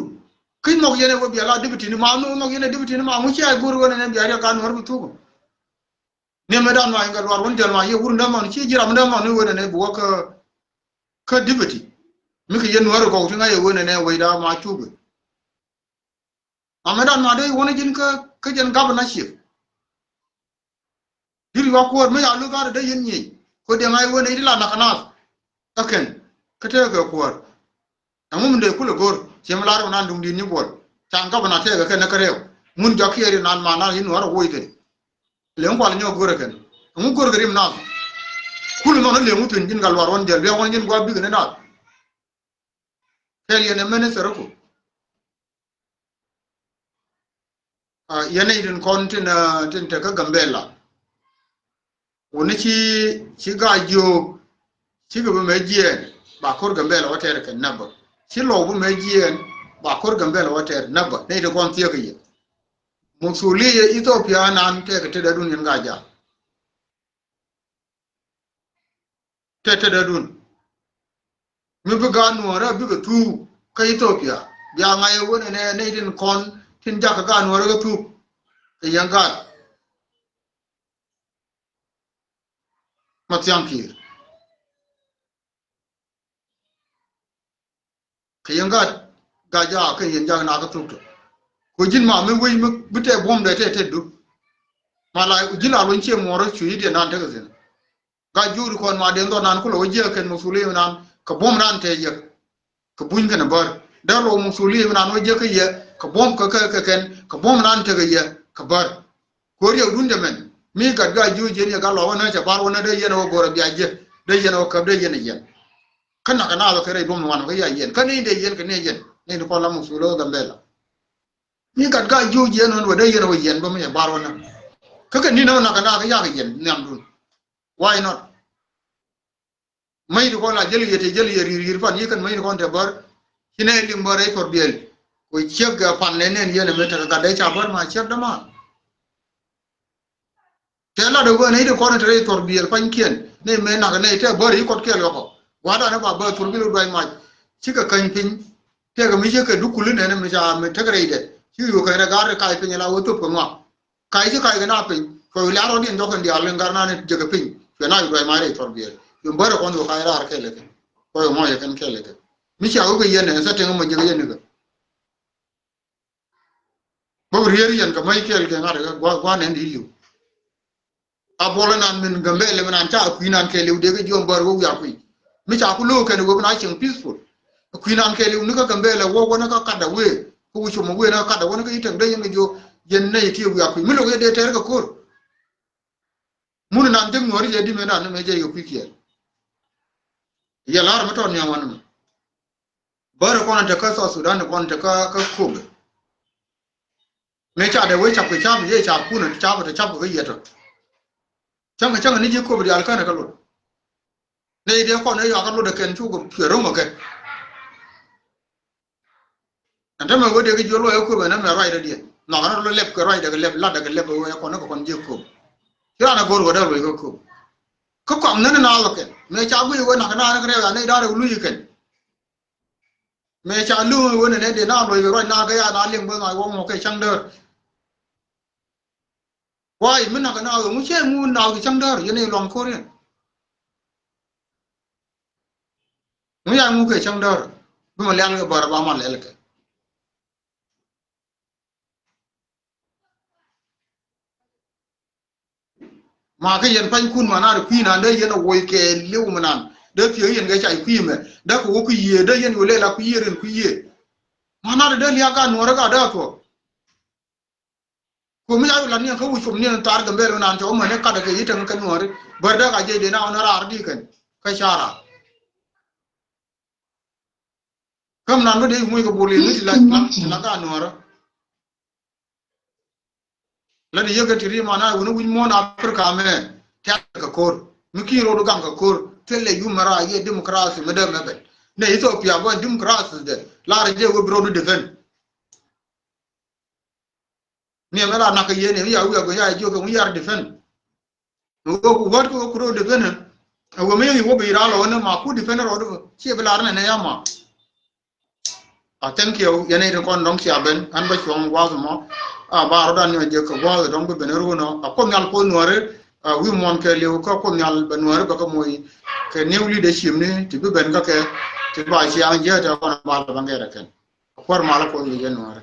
Kä nhɔk yɛn ɛ wä bia la deputy ni ma, nhɔk yɛn ɛ deputy ni ma, ŋu cia go̱r ɣöö nɛnɛ bia riɛk ka Nuäär bi thuk. Ni mɛ dan ma in Gatluak Ruɔ̱n Jäl ma yɛ wur in dämɔn ci jiram in dämɔn ni ɣöö nɛnɛ bi wä kä, kä deputy. Mi kɛ yɛn Nuäär kɔk ti ŋa̱c ɛ ɣöö nɛnɛ wecda ma cuk. Amɛ dan ma dee wä ni ji̱n kä, kä jɛn governorship. Di̱t yua kuäär mi ya luth ar dee yɛn nyiec. Kɛ dee ŋa̱c ɣöö nɛy ti la nak kɛ naath. Kä kɛn kä tekɛ kɛ kuäär. Ɛŋu mi dee kulɛ go̱r ciɛ mi lar kɛ nan duŋdi̱t ni buɔl. Ca governor tekɛ kɛn kä rɛw. Ŋun jɔk kiɛ ri nan ma nan yɛn Nuäär ɛ woc kɛn. Leŋ kual nyɔk go̱rɛ kɛn. Ɛŋu go̱rkɛ rim nath. Kul mɔn leŋ wuthin ji̱n Gatluak Ruɔ̱n Jäl, biak wän ji̱n gua̱a̱p bikɛ ni nath. Kɛl yɛn ɛ minister ku. Ah, yɛn ɛ itin kɔn tin, ah, tin tekä Gambɛla. Wuni ci, ci Gaa-jiök, cikɛ bi mɛ jiɛɛn, ba ko̱r Gambɛla wä tɛɛr kɛ nabä. Ci Lɔw bi mɛ jiɛɛn, ba ko̱r Gambɛla wä tɛɛr nabä. Nɛ itin kɔn thiekä yɛ. Masuliya Ethiopia nan tɛkɛ tetdädun yɛn Gaa-jaak. Tɛ tetdädun. Mi bi gaat Nuäärä bikɛ thuk kä Ethiopia. Bia ŋa̱c ɛ wen ɛnɛ nɛy tin kɔn tin jakä gaat Nuäärä kä thuk. Kɛ yɛn gaat. Mathiaŋ Kiir. Kɛ yɛn gat, gat jaak kɛ yɛn jak nak kä thuk tɔ. Kɛ ji̱n ma mi wec mi bi tɛ buɔ̱mdɛ tɛ tetdu. Ma la ji̱n la luny ciɛ muɔrä cu yi̱t yɛn nan tekɛ thi̱n. Gat juri kɔn ma den dhɔr nan kulɛ wä jiäk kɛn masuliya nan kɛ buɔ̱m nan tɛ yɛ. Kɛ buny kɛn bär. Dee lɔ masuliya nan wä jiäk kä yɛ kɛ buɔ̱m kɛ, kɛ, kɛ kɛn kɛ buɔ̱m nan tekɛ yɛ kɛ bär. Kɛ riɛk dun jɛ mɛn. Mi gat gat ji̱ wä jiɛn yɛ gat lɔ wä nä cɛ bar wä nä dee yɛn wä go̱rɛ bia jiɛ. Dee yɛn wä käp dee yɛn yɛn. Kä nak kɛ naath kɛ rɛy duɔ̱m ni wan kɛ ya yɛn. Kä ni dee yɛn kɛ ni yɛn. Ni ni kɔn la masuliya wä Gambɛla. Mi gat gat ji̱ wä jiɛn wä dee yɛn wä yɛn bä mi cɛ bar wä nä. Kä kɛ ni nä wä nak kɛ naath kɛ yak yɛn nhiam dun. Why not? Mäc ti kɔn la jäl yɛ te jäl yɛ ri̱r ri̱r pan yikän mäc ti kɔn te bär. Ci nɛ liŋ bär rɛy thor biɛl. Ku ciek gɛ pan nɛ nɛn yɛn ɛmɛ tekɛ gat dee ca bär ma ciek däman. Tɛ lat ɛ ɣöö nɛ ti kɔn te rɛy thor biɛl panykiɛn nɛ mɛ nak nɛ tɛ bär yi kɔt kɛɛl kɛ kɔ. Wa̱dan ɛ ba bär thor biɛl duay mac. Cikɛ käny piny. Tɛkɛ mi cikɛ dukuli nɛn mi ca mi tek rɛydɛ. Cikɛ yo̱o̱ kɛn rɛ gar ri kac piny la wä thop kɛ ŋɔak. Kac ci kac kɛ na piny, cuɛ wi̱i̱ liaar rɔ̱diɛn jɔk kɛn diaal in gar nan jek kɛ piny. Cuɛ na wi̱i̱ duac ma rɛy thɔr biɛl. Cuɛ bärɛ kɔn ɣöö kac raar kɛɛl kɛ. Cuɛ ɣöö mɔc kɛn kɛɛl kɛ. Mi cia wä kɛ yɛn ɛ, thätiŋ mɔ jek yɛn nikɛ. Bä rier yɛn kɛ mäc kɛɛl kɛ ŋa̱t kɛ gua̱, gua̱n ɛn di li̱w. A buɔl inan min Gambɛlɛ min an ca kui̱ inan kɛɛliw dee kɛ jiɔm bär wä wiak kui̱. Mi ca ku lo̱o̱k kɛn wä bin a cieŋ peaceful. Kui̱ inan kɛɛliw ni kä Gambɛlɛ wä wä ni kä kat da wee. Kä wä com wee ni kä kat da wä ni kä itäŋ dee yɛn kɛ jiɔ yɛn nɛy ti wiak kui̱. Mi lo̱k yɛ dee tɛr kɛ ko̱r. Mun inan jek nuɔ̱ɔ̱ri jɛ di mɛ nan ni mɛ jɛ yɛ kui̱ kiɛɛl. Yɛ lar mi tɔt ni a wan mi. Bärɛ kɔn te kä South Sudan kɔn te kä, kä Kobe. Mëë ca dee wee cap kɛ cap, yee ca kun cap, te cap kɛ yet tɔ. Cäŋ, cäŋ ni ji̱ Kobe diaal känɛ kä lot. Nɛ dee kɔn ɛ yɔak kä lot ɛ kɛn cuk kɛ ro̱ŋ ɛ kɛ. Ɛn tämɛ wee dee kɛ ji̱ luɔc kä Kobe ɛn tämɛ ruacdɛ diɛn. Nhɔk ɛn rɔ lɛp kɛ ruacdɛ kɛ lɛp, latdɛ kɛ lɛp ɛ wee kɔn ɛ kɛ kɔn ji̱ Kobe. Ci ran ɛ go̱r wä dee luɔc kä Kobe. Kä kɔak nän ɛ naath ɛ kɛn. Mëë ca guic ɛ wee nak ɛ naath ɛ kɛ rɛw ya nɛy da̱r ɛ wä luc ɛ kɛn. Mëë ca luŋ wen ɛn ɛ dee na luɔc kɛ ruac na kɛ ya na liŋ bä na wä mɔ kɛ cäŋ däär. Kuay mi nak kɛ na ɣöö ŋu cɛ ŋu na kɛ cäŋ däär yɛn i̱ luaŋ ko̱r yɛn. Ŋu ya ŋu kɛ cäŋ däär bi mɛ lial kɛ bär ba man lɛl kɛ. Ma kä yɛn panykun ma na ri kui̱ nan dee yɛn a woc kɛ liw mi nan dee thiek yɛn kɛ cay kui̱ mɛ dee kɛ wä kui̱ yiëë dee yɛn yolɛ la kui̱ yiëë rin kui̱ yiëë. Ma na ri dee liak ka nuɔrä ka dee a thuɔk. Ku mi ca lat niɛn kä wi̱c com niɛn thar Gambɛl mi nan cɛ wä mɛn i̱ kat kɛ yi̱ täŋ kɛ nuɔri bär dee ka jiɛc dee na wä ni raar di kɛn kä ca raar. Kä mi nan bä dee i̱ muc kɛ bol yɛn ni ti la, ti la ka nuɔrä. La di yek kɛ ti ri man a wuni wi̱c muɔ̱ɔ̱n Africa mɛ tɛk kɛ ko̱r. Mi ki̱i̱ rot gaŋ kɛ ko̱r thilɛ yumɛ ra yɛ democracy mi dee mɛ bɛn. Nɛ Ethiopia bä democracy dɛ la rɛ jɛ wä bi rot defend. Ni ɛmɛ la nak kɛ yɛn ni ya wi̱i̱ a gɔny ya jiök kɛ ŋu yar defend. Ŋu wä ku wät kɛ wä ku rɔ defend. Ɛ wä mi yɛn wä bi ira lɔ wä ni ma ku defend rɔ di ci bi lar nɛ nɛ ya ma. A thank you. Yɛn i̱ ti kɔn dɔ̱ŋ cia ben, ɣän bä cuɔ̱ŋ gua̱a̱th mɔ. A ba rɔ̱dan ni ɔ jek kɛ gua̱a̱th dɔ̱ŋ bi ben ɛ ruun ɔ. A Kuoth Nhial puɔ̱th Nuääri, a wi̱i̱ muɔ̱ɔ̱n kɛɛliw kä Kuoth Nhial bɛ Nuääri bɛ kɛ moc kɛ new leadership ni ti bi ben kä kɛ ti ba ciaŋ jiäätɛ kɔn a ba lɛ bä ŋɛɛt ɛ kɛn. A kuäär mal a Kuoth wi̱i̱ jɛ Nuääri.